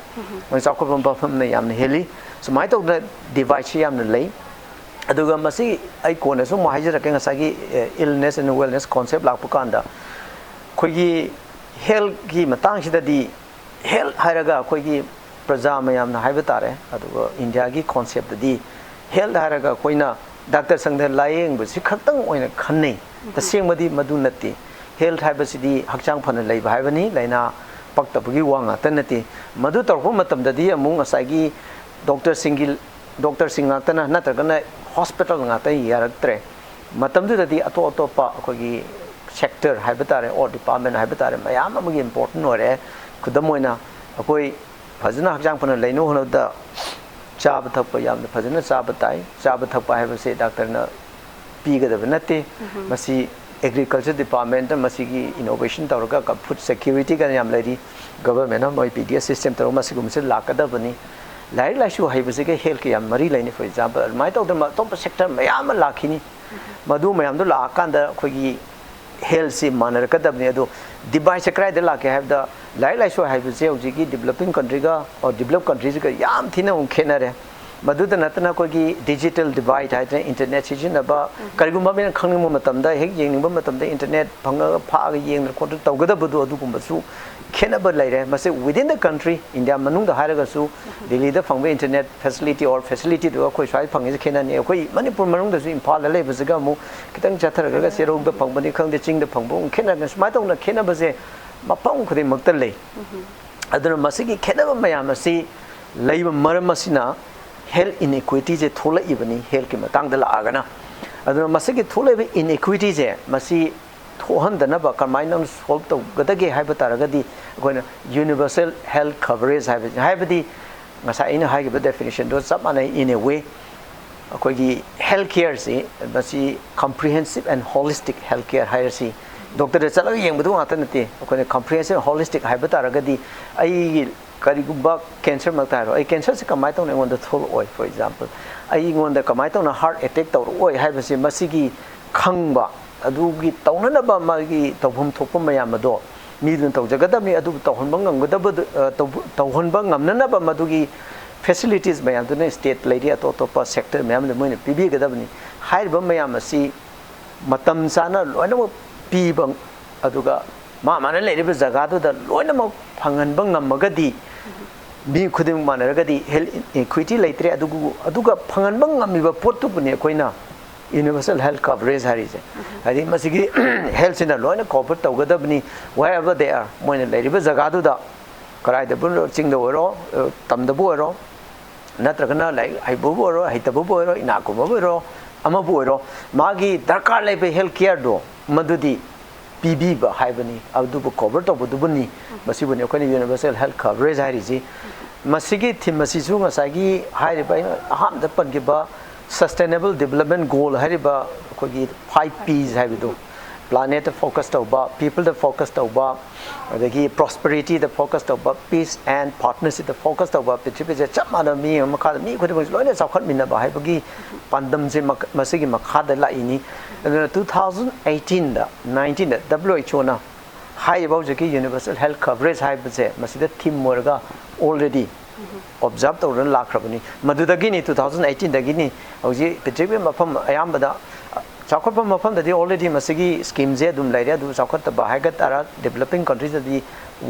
ꯃꯣꯏ ꯆꯥꯎꯈꯠꯄ ꯃꯐꯝꯅ ꯌꯥꯝꯅ ꯍꯦꯜꯂꯤ꯫ ꯁꯨꯃꯥꯏꯅ ꯇꯧꯗꯅ divideꯁꯤ ꯌꯥꯝꯅ ꯂꯩ꯫ ꯑꯗꯨꯒ ꯃꯁꯤ ꯑꯩ ꯀꯣꯟꯅꯁꯨ ꯑꯃꯨꯛ ꯍꯥꯏꯖꯔꯛꯀꯦ, ꯉꯁꯥꯏꯒꯤ illness and wellness concept ꯂꯥꯛꯄ ꯀꯥꯟꯗ ꯑꯩꯈꯣꯏꯒꯤ healthꯀꯤ ꯃꯇꯥꯡꯁꯤꯗꯗꯤ, health ꯍꯥꯏꯔꯒ ꯑꯩꯈꯣꯏꯒꯤ ꯄ꯭ꯔꯖꯥ ꯃꯌꯥꯝꯅ ꯍꯥꯏꯕ ꯇꯥꯔꯦ, ꯑꯗꯨꯒ ꯏꯟꯗꯤꯌꯥꯒꯤ conceptꯗꯗꯤ health ꯍꯥꯏꯔꯒ ꯑꯩꯈꯣꯏꯅ ꯗꯥꯛꯇꯔ ꯁꯪꯗ ꯂꯥꯌꯦꯡꯕꯁꯤ ꯈꯛꯇꯪ ꯑꯣꯏꯅ ꯈꯟꯅꯩ꯫ ꯇꯁꯦꯡꯕꯗꯤ ꯃꯗꯨ ꯅꯠꯇꯦ꯫ Health ꯍꯥꯏꯕꯁꯤꯗꯤ ꯍꯛꯆꯥꯡ ꯐꯅ ꯂꯩꯕ ꯍꯥꯏꯕꯅꯤ, ꯂꯥꯏꯅꯥ ꯄꯛꯇꯕꯒꯤ ꯋꯥ ꯉꯥꯛꯇ ꯅꯠꯇꯦ꯫ ꯃꯗꯨ ꯇꯧꯔꯛꯄ ꯃꯇꯝꯗꯗꯤ ꯑꯃꯨꯛ ꯉꯁꯥꯏꯒꯤ ꯗꯣꯛꯇꯔꯁꯤꯡꯒꯤ, ꯗꯣꯛꯇꯔꯁꯤꯡ ꯉꯥꯛꯇꯅ ꯅꯠꯇ꯭ꯔꯒꯅ hospital ꯉꯥꯛꯇ ꯌꯥꯔꯛꯇ꯭ꯔꯦ꯫ ꯃꯇꯝꯗꯨꯗꯗꯤ ꯑꯇꯣꯞ ꯑꯇꯣꯞꯄ ꯑꯩꯈꯣꯏꯒꯤ sector ꯍꯥꯏꯕ ꯇꯥꯔꯦ, or department ꯍꯥꯏꯕ ꯇꯥꯔꯦ, ꯃꯌꯥꯝ ꯑꯃꯒꯤ important ꯑꯣꯏꯔꯦ꯫ ꯈꯨꯗꯝ ꯑꯣꯏꯅ ꯑꯩꯈꯣꯏ ꯐꯖꯅ ꯍꯛꯆꯥꯡ ꯐꯅ ꯂꯩꯅꯕ ꯍꯣꯠꯅꯕꯗ ꯆꯥꯕ ꯊꯛꯄ ꯌꯥꯝꯅ ꯐꯖꯅ ꯆꯥꯕ ꯇꯥꯏ꯫ ꯆꯥꯕ ꯊꯛꯄ ꯍꯥꯏꯕꯁꯦ ꯗꯥꯛꯇꯔꯅ ꯄꯤꯒꯗꯕ ꯅꯠꯇꯦ꯫ ꯃꯁꯤ agriculture departmentꯅ ꯃꯁꯤꯒꯤ innovation ꯇꯧꯔꯒ food securityꯒ ꯌꯥꯝ ꯂꯩꯔꯤ꯫ Governmentꯅ ꯃꯣꯏ P D S system ꯇꯧꯔꯒ ꯃꯁꯤꯒꯨꯝꯕꯁꯤ ꯂꯥꯛꯀꯗꯕꯅꯤ꯫ ꯂꯥꯏꯔꯤꯛ ꯂꯥꯏꯁꯨ ꯍꯩꯕꯁꯤꯒ healthꯀ ꯌꯥꯝ ꯃꯔꯤ ꯂꯩꯅꯩ꯫ For example, ꯑꯗꯨꯃꯥꯏꯅ ꯇꯧꯗꯅ ꯑꯇꯣꯞꯄ sector ꯃꯌꯥꯝ ꯑꯃ ꯂꯥꯛꯈꯤꯅꯤ꯫ ꯃꯗꯨ ꯃꯌꯥꯝꯗꯣ ꯂꯥꯛꯑꯀꯥꯟꯗ ꯑꯩꯈꯣꯏꯒꯤ healthꯁꯤ ꯃꯥꯟꯅꯔꯛꯀꯗꯕꯅꯤ꯫ ꯑꯗꯣ divideꯁꯦ ꯀꯗꯥꯏꯗ ꯂꯥꯛꯀꯦ ꯍꯥꯏꯕꯗ, ꯂꯥꯏꯔꯤꯛ ꯂꯥꯏꯁꯨ ꯍꯩꯕꯁꯦ ꯍꯧꯖꯤꯛꯀꯤ developing countryꯒ or developed countryꯁꯤꯒ ꯌꯥꯝ ꯊꯤꯅ ꯑꯃꯨꯛ ꯈꯦꯠꯅꯔꯦ꯫ ꯃꯗꯨꯗ ꯅꯠꯇꯅ ꯑꯩꯈꯣꯏꯒꯤ digital divide ꯍꯥꯏꯗꯅ internet ꯁꯤꯖꯤꯟꯅꯕ, ꯀꯔꯤꯒꯨꯝꯕ ꯃꯤꯅ ꯈꯪꯅꯤꯡꯕ ꯃꯇꯝꯗ, ꯍꯦꯛ ꯌꯦꯡꯅꯤꯡꯕ ꯃꯇꯝꯗ internet ꯐꯪꯉꯒ ꯐꯥꯛꯑꯒ ꯌꯦꯡꯗꯅ ꯈꯣꯠꯇꯅ ꯇꯧꯒꯗꯕꯗꯣ, ꯑꯗꯨꯒꯨꯝꯕꯁꯨ ꯈꯦꯠꯅꯕ ꯂꯩꯔꯦ꯫ ꯃꯁꯤ within the country, ꯏꯟꯗꯤꯌꯥ ꯃꯅꯨꯡꯗ ꯍꯥꯏꯔꯒꯁꯨ ꯗꯤꯜꯂꯤꯗ ꯐꯪꯕ internet facility or facilityꯗꯨꯒ ꯑꯩꯈꯣꯏ ꯁ꯭ꯋꯥꯏꯗ ꯐꯪꯉꯤꯁꯦ ꯈꯦꯠꯅꯅꯤ꯫ ꯑꯩꯈꯣꯏ ꯃꯅꯤꯄꯨꯔ ꯃꯅꯨꯡꯗꯁꯨ ꯏꯝꯐꯥꯜꯗ ꯂꯩꯕꯁꯤꯒ ꯑꯃꯨꯛ ꯈꯤꯇꯪ ꯆꯠꯊꯔꯒ ꯆꯦꯔꯧꯗ ꯐꯪꯕꯅꯤ ꯈꯪꯗꯦ, ꯆꯤꯡꯗ ꯐꯪꯕ ꯑꯃꯨꯛ ꯈꯦꯠꯅꯔꯒ, ꯁꯨꯃꯥꯏꯅ ꯇꯧꯅ ꯈꯦꯠꯅꯕꯁꯦ ꯃꯐꯝ ꯈꯨꯗꯤꯡꯃꯛꯇ ꯂꯩ꯫ ꯑꯗꯨꯅ ꯃꯁꯤꯒꯤ ꯈꯦꯠꯅꯕ ꯃꯌꯥꯝ ꯑꯁꯤ ꯂꯩꯕ ꯃꯔꯝ ꯑꯁꯤꯅ health inequityꯁꯦ ꯊꯣꯛꯂꯛꯏꯕꯅꯤ, healthꯀꯤ ꯃꯇꯥꯡꯗ ꯂꯥꯛꯑꯒꯅ꯫ ꯑꯗꯨꯅ ꯃꯁꯤꯒꯤ ꯊꯣꯛꯂꯛꯏꯕ inequityꯁꯦ, ꯃꯁꯤ ꯊꯣꯛꯍꯟꯗꯅꯕ ꯀꯃꯥꯏꯅ solve ꯇꯧꯒꯗꯒꯦ ꯍꯥꯏꯕ ꯇꯥꯔꯒꯗꯤ, ꯑꯩꯈꯣꯏꯅ universal health coverage ꯍꯥꯏꯕꯁꯤ, ꯍꯥꯏꯕꯗꯤ ꯉꯁꯥꯏ ꯑꯩꯅ ꯍꯥꯏꯈꯤꯕ definitionꯗꯣ ꯆꯞ ꯃꯥꯟꯅꯩ, in a way꯫ ꯑꯩꯈꯣꯏꯒꯤ health careꯁꯤ, ꯃꯁꯤ comprehensive and holistic health care ꯍꯥꯏꯔꯁꯤ, ꯗꯣꯛꯇꯔꯗ ꯆꯠꯂꯒ ꯌꯦꯡꯕꯗꯨ ꯉꯥꯛꯇ ꯅꯠꯇꯦ꯫ ꯑꯩꯈꯣꯏꯅ comprehensive holistic ꯍꯥꯏꯕ ꯇꯥꯔꯒꯗꯤ, ꯑꯩꯒꯤ ꯀꯔꯤꯒꯨꯝꯕ cancerꯃꯛꯇ ꯍꯥꯏꯔꯣ, ꯑꯩ cancerꯁꯤ ꯀꯃꯥꯏꯅ ꯇꯧꯅ ꯑꯩꯉꯣꯟꯗ ꯊꯣꯛꯂꯛꯑꯣꯏ, for example, ꯑꯩꯉꯣꯟꯗ ꯀꯃꯥꯏꯅ ꯇꯧꯅ heart attack ꯇꯧꯔꯛꯑꯣꯏ ꯍꯥꯏꯕꯁꯤ, ꯃꯁꯤꯒꯤ ꯈꯪꯕ, ꯑꯗꯨꯒꯤ ꯇꯧꯅꯅꯕ ꯃꯥꯒꯤ ꯇꯧꯐꯝ ꯊꯣꯛꯄ ꯃꯌꯥꯝ ꯑꯗꯣ ꯃꯤꯗꯨꯅ ꯇꯧꯖꯒꯗꯕꯅꯤ꯫ ꯑꯗꯨꯕꯨ ꯇꯧꯍꯟꯕ ꯉꯝꯒꯗꯕꯗꯨ, ꯑ, ꯇꯧꯕ-, ꯇꯧꯍꯟꯕ ꯉꯝꯅꯅꯕ ꯃꯗꯨꯒꯤ facilities ꯃꯌꯥꯝꯗꯨꯅ state ꯂꯩꯔꯤ, ꯑꯇꯣꯞ ꯑꯇꯣꯞꯄ sector ꯃꯌꯥꯝꯗ ꯃꯣꯏꯅ ꯄꯤꯕꯤꯒꯗꯕꯅꯤ꯫ ꯍꯥꯏꯔꯤꯕ ꯃꯌꯥꯝ ꯑꯁꯤ ꯃꯇꯝ ꯆꯥꯅ ꯂꯣꯏꯅꯃꯛ ꯄꯤꯕ, ꯑꯗꯨꯒ ꯃꯥ ꯃꯥꯅ ꯂꯩꯔꯤꯕ ꯖꯒꯥꯗꯨꯗ ꯂꯣꯏꯅꯃꯛ ꯐꯪꯍꯟꯕ ꯉꯝꯃꯒꯗꯤ, ꯃꯤ ꯈꯨꯗꯤꯡꯃꯛ ꯃꯥꯟꯅꯔꯒꯗꯤ health equity ꯂꯩꯇ꯭ꯔꯦ꯫ ꯑꯗꯨꯕꯨ, ꯑꯗꯨꯒ ꯐꯪꯍꯟꯕ ꯉꯝꯃꯤꯕ ꯄꯣꯠꯇꯨꯕꯨꯅꯤ ꯑꯩꯈꯣꯏꯅ universal health coverage ꯍꯥꯏꯔꯤꯁꯦ꯫ ꯍꯥꯏꯗꯤ ꯃꯁꯤꯒꯤ healthꯁꯤꯅ ꯂꯣꯏꯅ cover ꯇꯧꯒꯗꯕꯅꯤ, wherever they are, ꯃꯣꯏꯅ ꯂꯩꯔꯤꯕ ꯖꯒꯥꯗꯨꯗ, ꯀꯗꯥꯏꯗꯕꯨ, ꯆꯤꯡꯗ ꯑꯣꯏꯔꯣ, ꯇꯝꯗꯕꯨ ꯑꯣꯏꯔꯣ, ꯅꯠꯇ꯭ꯔꯒꯅ ꯂꯥꯏꯔꯤꯛ ꯍꯩꯕꯕꯨ ꯑꯣꯏꯔꯣ, ꯍꯩꯇꯕꯕꯨ ꯑꯣꯏꯔꯣ, ꯏꯅꯥꯛ ꯈꯨꯟꯕꯕꯨ ꯑꯣꯏꯔꯣ, ꯑꯃꯕꯨ ꯑꯣꯏꯔꯣ, ꯃꯥꯒꯤ ꯗꯔꯀꯥꯔ ꯂꯩꯕ health careꯗꯣ ꯃꯗꯨꯗꯤ ꯄꯤꯕꯤꯕ ꯍꯥꯏꯕꯅꯤ꯫ ꯑꯗꯨꯕꯨ cover ꯇꯧꯕꯗꯨꯕꯨꯅꯤ, ꯃꯁꯤꯕꯨꯅꯤ ꯑꯩꯈꯣꯏꯅ universal health coverage ꯍꯥꯏꯔꯤꯁꯤ꯫ ꯃꯁꯤꯒꯤ theme ꯑꯁꯤꯁꯨ ꯉꯁꯥꯏꯒꯤ ꯍꯥꯏꯔꯤꯕ ꯑꯩꯅ ꯑꯍꯥꯟꯕꯗ ꯄꯟꯈꯤꯕ sustainable development goal ꯍꯥꯏꯔꯤꯕ ꯑꯩꯈꯣꯏꯒꯤ five P's ꯍꯥꯏꯕꯗꯨ, planetꯇ focus ꯇꯧꯕ, peopleꯗ focus ꯇꯧꯕ, ꯑꯗꯒꯤ prosperityꯗ focus ꯇꯧꯕ, peace and partnershipꯇ focus ꯇꯧꯕ, ꯄ꯭ꯔꯤꯊꯤꯕꯤꯁꯦ ꯆꯞ ꯃꯥꯟꯅꯕ ꯃꯤ ꯑꯃ ꯃꯈꯥꯗ ꯃꯤ ꯈꯨꯗꯤꯡꯃꯛꯁꯦ ꯂꯣꯏꯅ ꯆꯥꯎꯈꯠꯃꯤꯟꯅꯕ ꯍꯥꯏꯕꯒꯤ ꯄꯥꯟꯗꯝꯁꯦ ꯃꯁꯤꯒꯤ ꯃꯈꯥꯗ ꯂꯥꯛꯏꯅꯤ꯫ ꯑꯗꯨꯅ two thousand eighteenꯗ, nineteenꯗ WHOꯅ ꯍꯥꯏꯔꯤꯕ ꯍꯧꯖꯤꯛꯀꯤ universal health coverage ꯍꯥꯏꯕꯁꯦ ꯃꯁꯤꯗ theme ꯑꯣꯏꯔꯒ already observe ꯇꯧꯗꯨꯅ ꯂꯥꯛꯈ꯭ꯔꯕꯅꯤ꯫ ꯃꯗꯨꯗꯒꯤꯅꯤ, two thousand eighteenꯗꯒꯤꯅꯤ ꯍꯧꯖꯤꯛ ꯄ꯭ꯔꯤꯊꯤꯕꯤ ꯃꯐꯝ ꯑꯌꯥꯝꯕꯗ ꯆꯥꯎꯈꯠꯄ ꯃꯐꯝꯗꯗꯤ already ꯃꯁꯤꯒꯤ schemeꯁꯦ ꯑꯗꯨꯝ ꯂꯩꯔꯦ, ꯑꯗꯨ ꯆꯥꯎꯈꯠꯇꯕ ꯍꯥꯏꯒꯗ꯭ꯔꯥ, developing countriesꯗꯗꯤ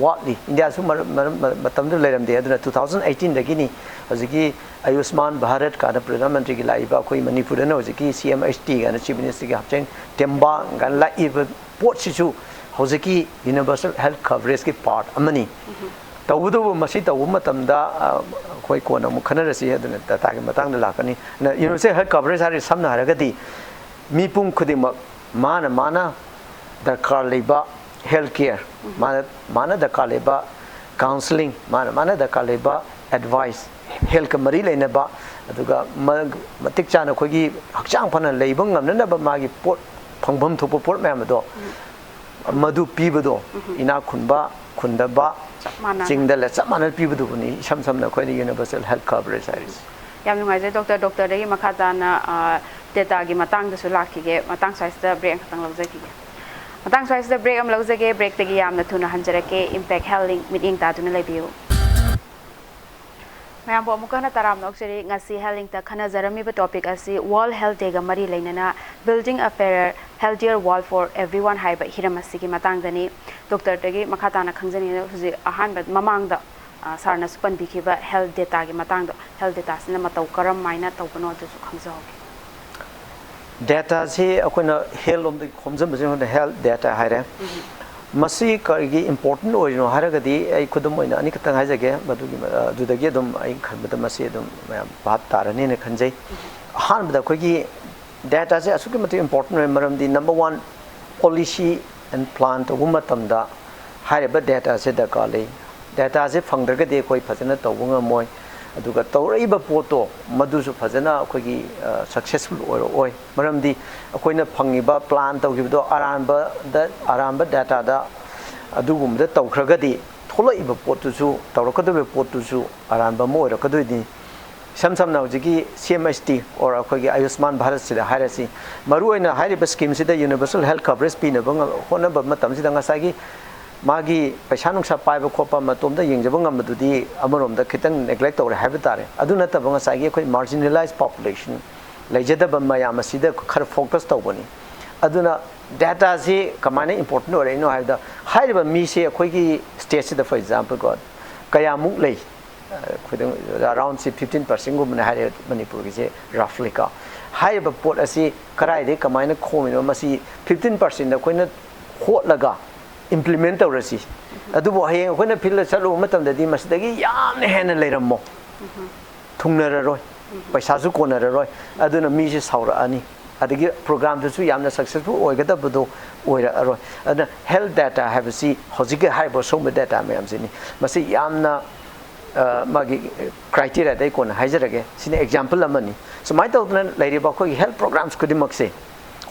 ꯋꯥꯠꯂꯤ꯫ ꯏꯟꯗꯤꯌꯥꯁꯨ ꯃꯔꯝ, ꯃꯔꯝ, ꯃꯇꯝꯗꯨ ꯂꯩꯔꯝꯗꯦ꯫ ꯑꯗꯨꯅ two thousand eighteenꯗꯒꯤꯅꯤ ꯍꯧꯖꯤꯛꯀꯤ ꯑꯌꯨꯁꯃꯥꯟ ꯚꯥꯔꯠ ꯀꯥꯏꯅ ꯄ꯭ꯔꯙꯥꯟ ꯃꯟꯇ꯭ꯔꯤꯒꯤ ꯂꯥꯛꯏꯕ, ꯑꯩꯈꯣꯏ ꯃꯅꯤꯄꯨꯔꯗꯅ ꯍꯧꯖꯤꯛꯀꯤ CMHT ꯀꯥꯏꯅ, Chief Ministerꯒꯤ ꯍꯛꯁꯦꯜ ꯇꯦꯡꯕꯥꯡ ꯀꯥꯏꯅ ꯂꯥꯛꯏꯕ ꯄꯣꯠꯁꯤꯁꯨ ꯍꯧꯖꯤꯛꯀꯤ universal health coverageꯀꯤ part ꯑꯃꯅꯤ꯫ ꯇꯧꯕꯇꯕꯨ ꯃꯁꯤ ꯇꯧꯕ ꯃꯇꯝꯗ, ꯑ, ꯑꯩꯈꯣꯏ ꯀꯣꯟꯅ ꯑꯃꯨꯛ ꯈꯟꯅꯔꯁꯤ, ꯑꯗꯨꯅ dataꯒꯤ ꯃꯇꯥꯡꯗ ꯂꯥꯛꯀꯅꯤ꯫ ꯑꯗꯨꯅ universal health coverage ꯍꯥꯏꯔꯤ, ꯁꯝꯅ ꯍꯥꯏꯔꯒꯗꯤ ꯃꯤꯄꯨꯝ ꯈꯨꯗꯤꯡꯃꯛ ꯃꯥꯅ ꯃꯥꯅ ꯗꯔꯀꯥꯔ ꯂꯩꯕ health care, ꯃꯥꯅ ꯃꯥꯅ ꯗꯔꯀꯥꯔ ꯂꯩꯕ counselling, ꯃꯥꯅ ꯃꯥꯅ ꯗꯔꯀꯥꯔ ꯂꯩꯕ advice, healthꯀ ꯃꯔꯤ ꯂꯩꯅꯕ, ꯑꯗꯨꯒ ꯃ-, ꯃꯇꯤꯛ ꯆꯥꯅ ꯑꯩꯈꯣꯏꯒꯤ ꯍꯛꯆꯥꯡ ꯐꯅ ꯂꯩꯕ ꯉꯝꯅꯅꯕ ꯃꯥꯒꯤ ꯄꯣꯠ, ꯐꯪꯐꯝ ꯊꯣꯛꯄ ꯄꯣꯠ ꯃꯌꯥꯝ ꯑꯗꯣ, ꯃꯗꯨ ꯄꯤꯕꯗꯣ, ꯏꯅꯥꯛ ꯈꯨꯟꯕ, ꯈꯨꯟꯗꯕ, ꯆꯞ ꯃꯥꯟꯅꯅ꯫ ꯆꯤꯡꯗ ꯂꯩ, ꯆꯞ ꯃꯥꯟꯅꯅ ꯄꯤꯕꯗꯨꯕꯨꯅꯤ ꯏꯁꯝ ꯁꯝꯅ ꯑꯩꯈꯣꯏꯅ universal health coverage ꯍꯥꯏꯔꯤꯁꯦ꯫ ꯌꯥꯝ ꯅꯨꯡꯉꯥꯏꯖꯩ, doctor꯫ Doctorꯗꯒꯤ ꯃꯈꯥ ꯇꯥꯅ, ꯑ, dataꯒꯤ ꯃꯇꯥꯡꯗꯁꯨ ꯂꯥꯛꯈꯤꯒꯦ꯫ ꯃꯇꯥꯡ ꯁ꯭ꯋꯥꯏꯁꯤꯗ break ꯑꯃꯈꯛꯇꯪ ꯂꯧꯖꯈꯤꯒꯦ꯫ ꯃꯇꯥꯡ ꯁ꯭ꯋꯥꯏꯁꯤꯗ break ꯑꯃ ꯂꯧꯖꯒꯦ꯫ Breakꯇꯒꯤ ꯌꯥꯝꯅ ꯊꯨꯅ ꯍꯟꯖꯔꯛꯀꯦ꯫ Impact Health Link ꯃꯤꯠꯌꯦꯡ ꯇꯥꯗꯨꯅ ꯂꯩꯕꯤꯌꯨ꯫ ꯃꯌꯥꯝꯕꯨ ꯑꯃꯨꯛꯀ ꯍꯟꯅ ꯇꯔꯥꯝꯅ ꯑꯣꯛꯆꯔꯤ꯫ ꯉꯁꯤ Health Link ꯇ ꯈꯟꯅꯖꯔꯝꯃꯤꯕ topic ꯑꯁꯤ World Health Day ꯒ ꯃꯔꯤ ꯂꯩꯅꯅ Building a Fairer, Healthier World for Everyone ꯍꯥꯏꯕ ꯍꯤꯔꯝ ꯑꯁꯤꯒꯤ ꯃꯇꯥꯡꯗꯅꯤ꯫ Doctor ꯗꯒꯤ ꯃꯈꯥ ꯇꯥꯅ ꯈꯪꯖꯅꯤꯡꯉꯦ꯫ ꯍꯧꯖꯤꯛ ꯑꯍꯥꯟꯕ ꯃꯃꯥꯡꯗ, ꯑ, sir ꯅꯁꯨ ꯄꯟꯕꯤꯈꯤꯕ health data ꯒꯤ ꯃꯇꯥꯡꯗꯣ, health data ꯁꯤꯅ ꯃꯇꯧ ꯀꯔꯝ ꯍꯥꯏꯅ ꯇꯧꯕꯅꯣ ꯑꯗꯨꯁꯨ ꯈꯪꯖꯍꯧꯒꯦ꯫ Data ꯁꯤ ꯑꯩꯈꯣꯏꯅ health ꯂꯣꯝꯗꯒꯤ ꯈꯣꯝꯖꯤꯟꯕꯁꯤꯅ health data ꯍꯥꯏꯔꯦ꯫ ꯃꯁꯤ ꯀꯔꯤꯒꯤ important ꯑꯣꯏꯔꯤꯅꯣ ꯍꯥꯏꯔꯒꯗꯤ, ꯑꯩ ꯈꯨꯗꯝ ꯑꯣꯏꯅ ꯑꯅꯤꯈꯛꯇꯪ ꯍꯥꯏꯖꯒꯦ, ꯃꯗꯨꯒꯤ, ꯑꯗꯨꯗꯒꯤ ꯑꯗꯨꯝ ꯑꯩ ꯈꯟꯕꯗ ꯃꯁꯤ ꯑꯗꯨꯝ ꯃꯌꯥꯝ ꯚꯥꯞ ꯇꯥꯔꯅꯤꯅ ꯈꯟꯖꯩ꯫ ꯑꯍꯥꯟꯕꯗ ꯑꯩꯈꯣꯏꯒꯤ data ꯁꯦ ꯑꯁꯨꯛꯀꯤ ꯃꯇꯤꯛ important ꯑꯣꯏ, ꯃꯔꯝꯗꯤ number one, policy and plan ꯇꯧꯕ ꯃꯇꯝꯗ ꯍꯥꯏꯔꯤꯕ data ꯁꯦ ꯗꯔꯀꯥꯔ ꯂꯩ꯫ Data ꯁꯦ ꯐꯪꯗ꯭ꯔꯒꯗꯤ ꯑꯩꯈꯣꯏ ꯐꯖꯅ ꯇꯧꯕ ꯉꯝꯃꯣꯏ, ꯑꯗꯨꯒ ꯇꯧꯔꯛꯏꯕ ꯄꯣꯠꯇꯣ ꯃꯗꯨꯁꯨ ꯐꯖꯅ ꯑꯩꯈꯣꯏꯒꯤ, ꯑ, successful ꯑꯣꯏꯔꯛꯑꯣꯏ꯫ ꯃꯔꯝꯗꯤ ꯑꯩꯈꯣꯏꯅ ꯐꯪꯉꯤꯕ plan ꯇꯧꯈꯤꯕꯗꯣ ꯑꯔꯥꯟꯕꯗ, ꯑꯔꯥꯟꯕ data ꯗ ꯑꯗꯨꯒꯨꯝꯕꯗ ꯇꯧꯈ꯭ꯔꯒꯗꯤ ꯊꯣꯛꯂꯛꯏꯕ ꯄꯣꯠꯇꯨꯁꯨ, ꯇꯧꯔꯛꯀꯗꯧꯔꯤꯕ ꯄꯣꯠꯇꯨꯁꯨ ꯑꯔꯥꯟꯕ ꯑꯃ ꯑꯣꯏꯔꯛꯀꯗꯣꯏꯅꯤ꯫ ꯏꯁꯝ ꯁꯝꯅ ꯍꯧꯖꯤꯛꯀꯤ C M H T or ꯑꯩꯈꯣꯏꯒꯤ ꯑꯌꯨꯁꯃꯥꯟ ꯚꯥꯔꯠꯁꯤꯗ ꯍꯥꯏꯔꯁꯤ, ꯃꯔꯨꯑꯣꯏꯅ ꯍꯥꯏꯔꯤꯕ scheme ꯁꯤꯗ universal health coverage ꯄꯤꯅꯕ ꯉ-, ꯍꯣꯠꯅꯕ ꯃꯇꯝꯁꯤꯗ ꯉꯁꯥꯏꯒꯤ ꯃꯥꯒꯤ ꯄꯩꯁꯥ ꯅꯨꯡꯁꯥ ꯄꯥꯏꯕ ꯈꯣꯠꯄ ꯃꯇꯣꯝꯇ ꯌꯦꯡꯖꯕ ꯉꯝꯕꯗꯨꯗꯤ ꯑꯃꯔꯣꯝꯗ ꯈꯤꯇꯪ neglect ꯇꯧꯔꯦ ꯍꯥꯏꯕ ꯇꯥꯔꯦ꯫ ꯑꯗꯨ ꯅꯠꯇꯕ ꯉꯁꯥꯏꯒꯤ ꯑꯩꯈꯣꯏ marginalized population ꯂꯩꯖꯗꯕ ꯃꯌꯥꯝ ꯑꯁꯤꯗ ꯈꯔ focus ꯇꯧꯕꯅꯤ꯫ ꯑꯗꯨꯅ data ꯁꯤ ꯀꯃꯥꯏꯅ important ꯑꯣꯏꯔꯛꯏꯅꯣ ꯍꯥꯏꯕꯗ, ꯍꯥꯏꯔꯤꯕ ꯃꯤꯁꯦ ꯑꯩꯈꯣꯏꯒꯤ state ꯁꯤꯗ, for example ꯀꯣ, ꯀꯌꯥꯃꯨꯛ ꯂꯩ? ꯑꯩꯈꯣꯏꯗ around ꯁꯤ fifteen percent ꯒꯨꯝꯕꯅꯦ ꯍꯥꯏꯔꯦ ꯃꯅꯤꯄꯨꯔꯒꯤꯁꯦ, roughly ꯀꯣ꯫ ꯍꯥꯏꯔꯤꯕ ꯄꯣꯠ ꯑꯁꯤ ꯀꯗꯥꯏꯗꯒꯤ ꯀꯃꯥꯏꯅ ꯈꯣꯝꯃꯤꯅꯣ, ꯃꯁꯤ fifteen percent ꯑꯩꯈꯣꯏꯅ ꯍꯣꯠꯂꯒ implement ꯇꯧꯔꯁꯤ꯫ ꯑꯗꯨꯕꯨ ꯍꯌꯦꯡ ꯑꯩꯈꯣꯏꯅ field ꯗ ꯆꯠꯂꯨꯕ ꯃꯇꯝꯗꯗꯤ ꯃꯁꯤꯗꯒꯤ ꯌꯥꯝꯅ ꯍꯦꯟꯅ ꯂꯩꯔꯝꯃꯣ꯫ ꯊꯨꯡꯅꯔꯔꯣꯏ, ꯄꯩꯁꯥꯁꯨ ꯀꯣꯟꯅꯔꯔꯣꯏ, ꯑꯗꯨꯅ ꯃꯤꯁꯦ ꯁꯥꯎꯔꯛꯑꯅꯤ, ꯑꯗꯒꯤ program ꯗꯨꯁꯨ ꯌꯥꯝꯅ successful ꯑꯣꯏꯒꯗꯕꯗꯣ ꯑꯣꯏꯔꯛꯑꯔꯣꯏ꯫ ꯑꯗꯨꯅ health data ꯍꯥꯏꯕꯁꯤ ꯍꯧꯖꯤꯛꯀꯤ ꯍꯥꯏꯔꯤꯕ ꯁꯤꯒꯨꯝꯕ data ꯃꯌꯥꯝꯁꯤꯅꯤ꯫ ꯃꯁꯤ ꯌꯥꯝꯅ, ꯑ, ꯃꯥꯒꯤ criteria ꯗ ꯑꯩ ꯀꯣꯟꯅ ꯍꯥꯏꯖꯔꯒꯦ, ꯁꯤꯅ example ꯑꯃꯅꯤ꯫ ꯁꯨꯃꯥꯏꯅ ꯇꯧꯗꯅ ꯂꯩꯔꯤꯕ ꯑꯩꯈꯣꯏꯒꯤ health programs ꯈꯨꯗꯤꯡꯃꯛꯁꯦ,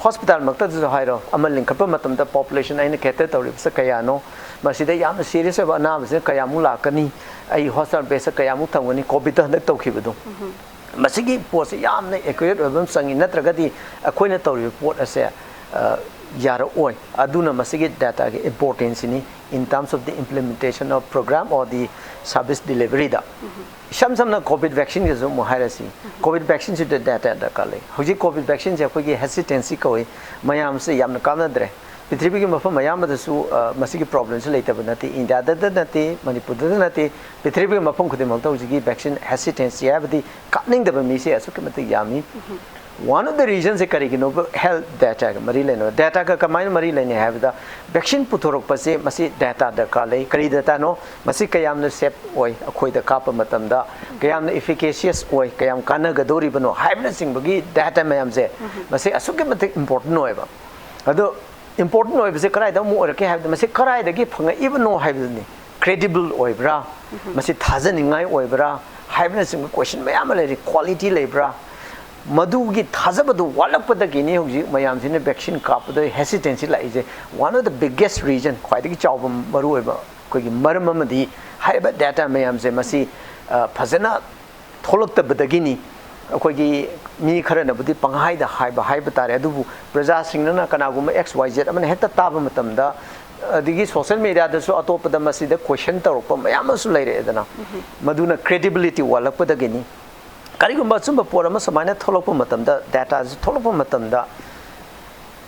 hospital ꯃꯛꯇꯗꯁꯨ ꯍꯥꯏꯔꯣ, ꯑꯃ ꯂꯤꯡꯈꯠꯄ ꯃꯇꯝꯗ population ꯑꯩꯅ cater ꯇꯧꯔꯤꯕꯁꯦ ꯀꯌꯥꯅꯣ, ꯃꯁꯤꯗ ꯌꯥꯝꯅ serious ꯑꯣꯏꯕ ꯑꯅꯥꯕꯁꯤꯅ ꯀꯌꯥꯃꯨꯛ ꯂꯥꯛꯀꯅꯤ, ꯑꯩ hospital bed ꯁꯦ ꯀꯌꯥꯃꯨꯛ ꯊꯝꯒꯅꯤ, COVID ꯗ ꯍꯟꯗꯛ ꯇꯧꯈꯤꯕꯗꯣ, ꯃꯁꯤꯒꯤ ꯄꯣꯠꯁꯤ ꯌꯥꯝꯅ accurate ꯑꯣꯏꯕ ꯑꯃ ꯆꯪꯉꯤ, ꯅꯠꯇ꯭ꯔꯒꯗꯤ ꯑꯩꯈꯣꯏꯅ ꯇꯧꯔꯤꯕ ꯄꯣꯠ ꯑꯁꯦ, ꯑ, ꯌꯥꯔꯛꯑꯣꯏ꯫ ꯑꯗꯨꯅ ꯃꯁꯤꯒꯤ data ꯒꯤ importance ꯁꯤꯅꯤ in terms of the implementation of program or the service delivery ꯗ꯫ ꯏꯁꯝ ꯁꯝꯅ COVID vaccine ꯒꯤꯁꯨ ꯑꯃꯨꯛ ꯍꯥꯏꯔꯁꯤ꯫ COVID vaccine ꯁꯤꯗ data ꯗꯔꯀꯥꯔ ꯂꯩ꯫ ꯍꯧꯖꯤꯛ COVID vaccine ꯁꯦ ꯑꯩꯈꯣꯏꯒꯤ hesitancy ꯀꯧꯏ, ꯃꯌꯥꯝꯁꯦ ꯌꯥꯝꯅ ꯀꯥꯞꯅꯗ꯭ꯔꯦ꯫ ꯄ꯭ꯔꯤꯊꯤꯕꯤꯒꯤ ꯃꯐꯝ ꯑꯌꯥꯝꯕꯗꯁꯨ, ꯑ, ꯃꯁꯤꯒꯤ problem ꯁꯤ ꯂꯩꯇꯕ ꯅꯠꯇꯦ, ꯏꯟꯗꯤꯌꯥꯗꯇ ꯅꯠꯇꯦ, ꯃꯅꯤꯄꯨꯔꯗꯇ ꯅꯠꯇꯦ, ꯄ꯭ꯔꯤꯊꯤꯕꯤꯒꯤ ꯃꯐꯝ ꯈꯨꯗꯤꯡꯃꯛꯇ ꯍꯧꯖꯤꯛꯀꯤ vaccine hesitancy ꯍꯥꯏꯕꯗꯤ ꯀꯥꯞꯅꯤꯡꯗꯕ ꯃꯤꯁꯦ ꯑꯁꯨꯛꯀꯤ ꯃꯇꯤꯛ ꯌꯥꯝꯃꯤ꯫ One of the reason say ꯀꯔꯤꯒꯤꯅꯣꯕ? Health data ꯒ ꯃꯔꯤ ꯂꯩꯅꯕ꯫ Data ꯒ ꯀꯃꯥꯏꯅ ꯃꯔꯤ ꯂꯩꯅꯩ ꯍꯥꯏꯕꯗ, vaccine ꯄꯨꯊꯣꯔꯛꯄꯁꯦ ꯃꯁꯤ data ꯗꯔꯀꯥꯔ ꯂꯩ꯫ ꯀꯔꯤ data ꯅꯣ? ꯃꯁꯤ ꯀꯌꯥꯝꯅ safe ꯑꯣꯏ, ꯑꯩꯈꯣꯏꯗ ꯀꯥꯞꯄ ꯃꯇꯝꯗ ꯀꯌꯥꯝꯅ efficacious ꯑꯣꯏ, ꯀꯌꯥꯝ ꯀꯥꯟꯅꯒꯗꯧꯔꯤꯕꯅꯣ ꯍꯥꯏꯕꯅꯆꯤꯡꯕꯒꯤ data ꯃꯌꯥꯝꯁꯦ, ꯃꯁꯤ ꯑꯁꯨꯛꯀꯤ ꯃꯇꯤꯛ important ꯑꯣꯏꯕ꯫ ꯑꯗꯣ important ꯑꯣꯏꯕꯁꯦ ꯀꯗꯥꯏꯗ ꯑꯃꯨꯛ ꯑꯣꯏꯔꯛꯀꯦ ꯍꯥꯏꯕꯗ, ꯃꯁꯤ ꯀꯗꯥꯏꯗꯒꯤ ꯐꯪꯉꯛꯏꯕꯅꯣ ꯍꯥꯏꯕꯗꯨꯅꯤ꯫ Credible ꯑꯣꯏꯕ꯭ꯔꯥ? ꯃꯁꯤ ꯊꯥꯖꯅꯤꯡꯉꯥꯏ ꯑꯣꯏꯕ꯭ꯔꯥ? ꯍꯥꯏꯕꯅꯆꯤꯡꯕ question ꯃꯌꯥꯝ ꯑꯃ ꯂꯩꯔꯤ꯫ Quality ꯂꯩꯕ꯭ꯔꯥ? ꯃꯗꯨꯒꯤ ꯊꯥꯖꯕꯗꯨ ꯋꯥꯠꯂꯛꯄꯗꯒꯤꯅꯤ ꯍꯧꯖꯤꯛ ꯃꯌꯥꯝꯁꯤꯅ vaccine ꯀꯥꯞꯄꯗ hesitancy ꯂꯥꯛꯏꯁꯦ꯫ One of the biggest reason, ꯈ꯭ꯋꯥꯏꯗꯒꯤ ꯆꯥꯎꯕ ꯃꯔꯨꯑꯣꯏꯕ ꯑꯩꯈꯣꯏꯒꯤ ꯃꯔꯝ ꯑꯃꯗꯤ ꯍꯥꯏꯔꯤꯕ data ꯃꯌꯥꯝꯁꯦ ꯃꯁꯤ, ꯑ, ꯐꯖꯅ ꯊꯣꯛꯂꯛꯇꯕꯗꯒꯤꯅꯤ꯫ ꯑꯩꯈꯣꯏꯒꯤ ꯃꯤ ꯈꯔꯅꯕꯨꯗꯤ ꯄꯪꯍꯥꯏꯗ ꯍꯥꯏꯕ ꯍꯥꯏꯕ ꯇꯥꯔꯦ, ꯑꯗꯨꯕꯨ ꯄ꯭ꯔꯖꯥꯁꯤꯡꯅ ꯀꯅꯥꯒꯨꯝꯕ X Y Z ꯑꯃꯅ ꯍꯦꯛꯇ ꯇꯥꯕ ꯃꯇꯝꯗ, ꯑꯗꯒꯤ social media ꯗꯁꯨ ꯑꯇꯣꯞꯄꯗ ꯃꯁꯤꯗ question ꯇꯧꯔꯛꯄ ꯃꯌꯥꯝ ꯑꯃꯁꯨ ꯂꯩꯔꯛꯑꯦꯗꯅ, ꯃꯗꯨꯅ credibility ꯋꯥꯠꯂꯛꯄꯗꯒꯤꯅꯤ꯫ ꯀꯔꯤꯒꯨꯝꯕ ꯑꯆꯨꯝꯕ ꯄꯣꯠ ꯑꯃ ꯁꯨꯃꯥꯏꯅ ꯊꯣꯛꯂꯛꯄ ꯃꯇꯝꯗ, data ꯁꯤ ꯊꯣꯛꯂꯛꯄ ꯃꯇꯝꯗ,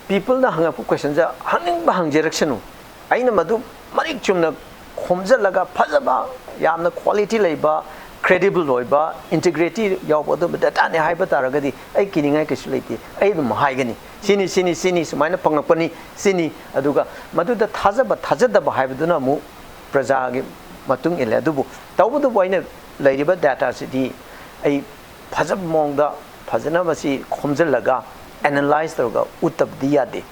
people ꯅ ꯍꯪꯉꯛꯄ question ꯁꯦ ꯍꯪꯅꯤꯡꯕ ꯍꯪꯖꯔꯛꯁꯅꯨ, ꯑꯩꯅ ꯃꯗꯨ ꯃꯔꯤꯛ ꯆꯨꯝꯅ ꯈꯣꯝꯖꯤꯜꯂꯒ ꯐꯖꯕ, ꯌꯥꯝꯅ quality ꯂꯩꯕ, credible ꯑꯣꯏꯕ, integrity ꯌꯥꯎꯕ ꯑꯗꯨꯝꯕ data ꯅꯦ ꯍꯥꯏꯕ ꯇꯥꯔꯒꯗꯤ ꯑꯩ ꯀꯤꯅꯤꯡꯉꯥꯏ ꯀꯩꯁꯨ ꯂꯩꯇꯦ꯫ ꯑꯩ ꯑꯗꯨꯝ ꯍꯥꯏꯒꯅꯤ, "ꯁꯤꯅꯤ, ꯁꯤꯅꯤ, ꯁꯤꯅꯤ, ꯁꯨꯃꯥꯏꯅ ꯐꯪꯉꯛꯄꯅꯤ, ꯁꯤꯅꯤ"꯫ ꯑꯗꯨꯒ ꯃꯗꯨꯗ ꯊꯥꯖꯕ ꯊꯥꯖꯗꯕ ꯍꯥꯏꯕꯗꯨꯅ ꯑꯃꯨꯛ ꯄ꯭ꯔꯖꯥꯒꯤ ꯃꯇꯨꯡ ꯏꯜꯂꯦ꯫ ꯑꯗꯨꯕꯨ ꯇꯧꯕꯇꯕꯨ ꯑꯩꯅ ꯂꯩꯔꯤꯕ data ꯁꯤꯗꯤ ꯑꯩ ꯐꯖꯕ ꯃꯑꯣꯡꯗ ꯐꯖꯅ ꯃꯁꯤ ꯈꯣꯝꯖꯤꯜꯂꯒ analyze ꯇꯧꯔꯒ ꯎꯠꯇꯕꯗꯤ ꯌꯥꯗꯦ꯫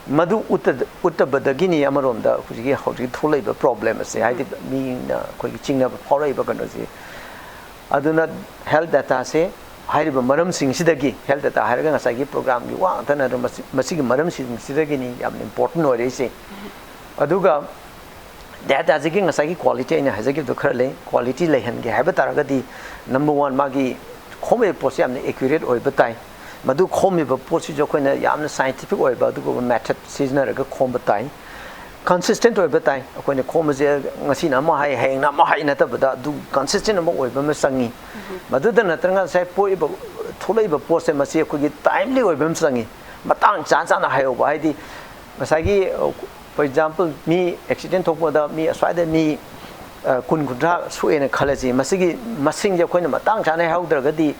ꯃꯗꯨ ꯎꯠꯇ-, ꯎꯠꯇꯕꯗꯒꯤꯅꯤ ꯑꯃꯔꯣꯝꯗ ꯍꯧꯖꯤꯛꯀꯤ, ꯍꯧꯖꯤꯛ ꯊꯣꯛꯂꯛꯏꯕ problem ꯑꯁꯦ, ꯍꯥꯏꯗꯤ ꯃꯤꯅ ꯑꯩꯈꯣꯏꯒꯤ ꯆꯤꯡꯅꯕ ꯐꯥꯎꯔꯛꯏꯕ ꯀꯩꯅꯣꯁꯦ꯫ ꯑꯗꯨꯅ health data ꯁꯦ ꯍꯥꯏꯔꯤꯕ ꯃꯔꯝꯁꯤꯡꯁꯤꯗꯒꯤ, health data ꯍꯥꯏꯔꯒ ꯉꯁꯥꯏꯒꯤ program ꯒꯤ ꯋꯥ ꯉꯥꯛꯇ ꯅꯠꯇ꯭ꯔꯒ ꯃꯁꯤ-, ꯃꯁꯤꯒꯤ ꯃꯔꯝꯁꯤꯡꯁꯤꯗꯒꯤꯅꯤ ꯌꯥꯝꯅ important ꯑꯣꯏꯔꯛꯏꯁꯦ꯫ ꯑꯗꯨꯒ data ꯁꯤꯒꯤ ꯉꯁꯥꯏꯒꯤ quality ꯑꯩꯅ ꯍꯥꯏꯖꯈꯤꯕꯗꯣ ꯈꯔ ꯂꯩ꯫ Quality ꯂꯩꯍꯟꯒꯦ ꯍꯥꯏꯕ ꯇꯥꯔꯒꯗꯤ, number one, ꯃꯥꯒꯤ ꯈꯣꯝꯃꯤꯕ ꯄꯣꯠꯁꯦ ꯌꯥꯝꯅ accurate ꯑꯣꯏꯕ ꯇꯥꯏ꯫ ꯃꯗꯨ ꯈꯣꯝꯃꯤꯕ ꯄꯣꯠꯁꯤꯁꯨ ꯑꯩꯈꯣꯏꯅ ꯌꯥꯝꯅ scientific ꯑꯣꯏꯕ ꯑꯗꯨꯒꯨꯝꯕ method ꯁꯤꯖꯤꯟꯅꯔꯒ ꯈꯣꯝꯕ ꯇꯥꯏ꯫ Consistent ꯑꯣꯏꯕ ꯇꯥꯏ꯫ ꯑꯩꯈꯣꯏꯅ ꯈꯣꯝꯕꯁꯦ ꯉꯁꯤꯅ ꯑꯃ ꯍꯥꯏ, ꯍꯌꯦꯡꯅ ꯑꯃ ꯍꯥꯏ ꯅꯠꯇꯕꯗ, ꯑꯗꯨ consistent ꯑꯃ ꯑꯣꯏꯕ ꯑꯃ ꯆꯪꯉꯤ꯫ ꯃꯗꯨꯗ ꯅꯠꯇꯅ ꯉꯁꯥꯏ ꯄꯣꯛꯏꯕ, ꯊꯣꯛꯂꯛꯏꯕ ꯄꯣꯠꯁꯦ ꯃꯁꯤ ꯑꯩꯈꯣꯏꯒꯤ timely ꯑꯣꯏꯕ ꯑꯃ ꯆꯪꯉꯤ꯫ ꯃꯇꯥꯡ ꯆꯥ ꯆꯥꯅ ꯍꯥꯏꯍꯧꯕ, ꯍꯥꯏꯗꯤ ꯉꯁꯥꯏꯒꯤ, for example, ꯃꯤ accident ꯊꯣꯛꯄꯗ ꯃꯤ ꯑꯁ꯭ꯋꯥꯏꯗ ꯃꯤ, ꯑ, ꯀꯨꯟ ꯀꯨꯟꯊ꯭ꯔꯥ ꯁꯣꯛꯑꯦꯅ ꯈꯜꯂꯁꯤ꯫ ꯃꯁꯤꯒꯤ ꯃꯁꯤꯡꯁꯦ ꯑꯩꯈꯣꯏꯅ ꯃꯇꯥꯡ ꯆꯥꯅ ꯍꯥꯏꯍꯧꯗ꯭ꯔꯒꯗꯤ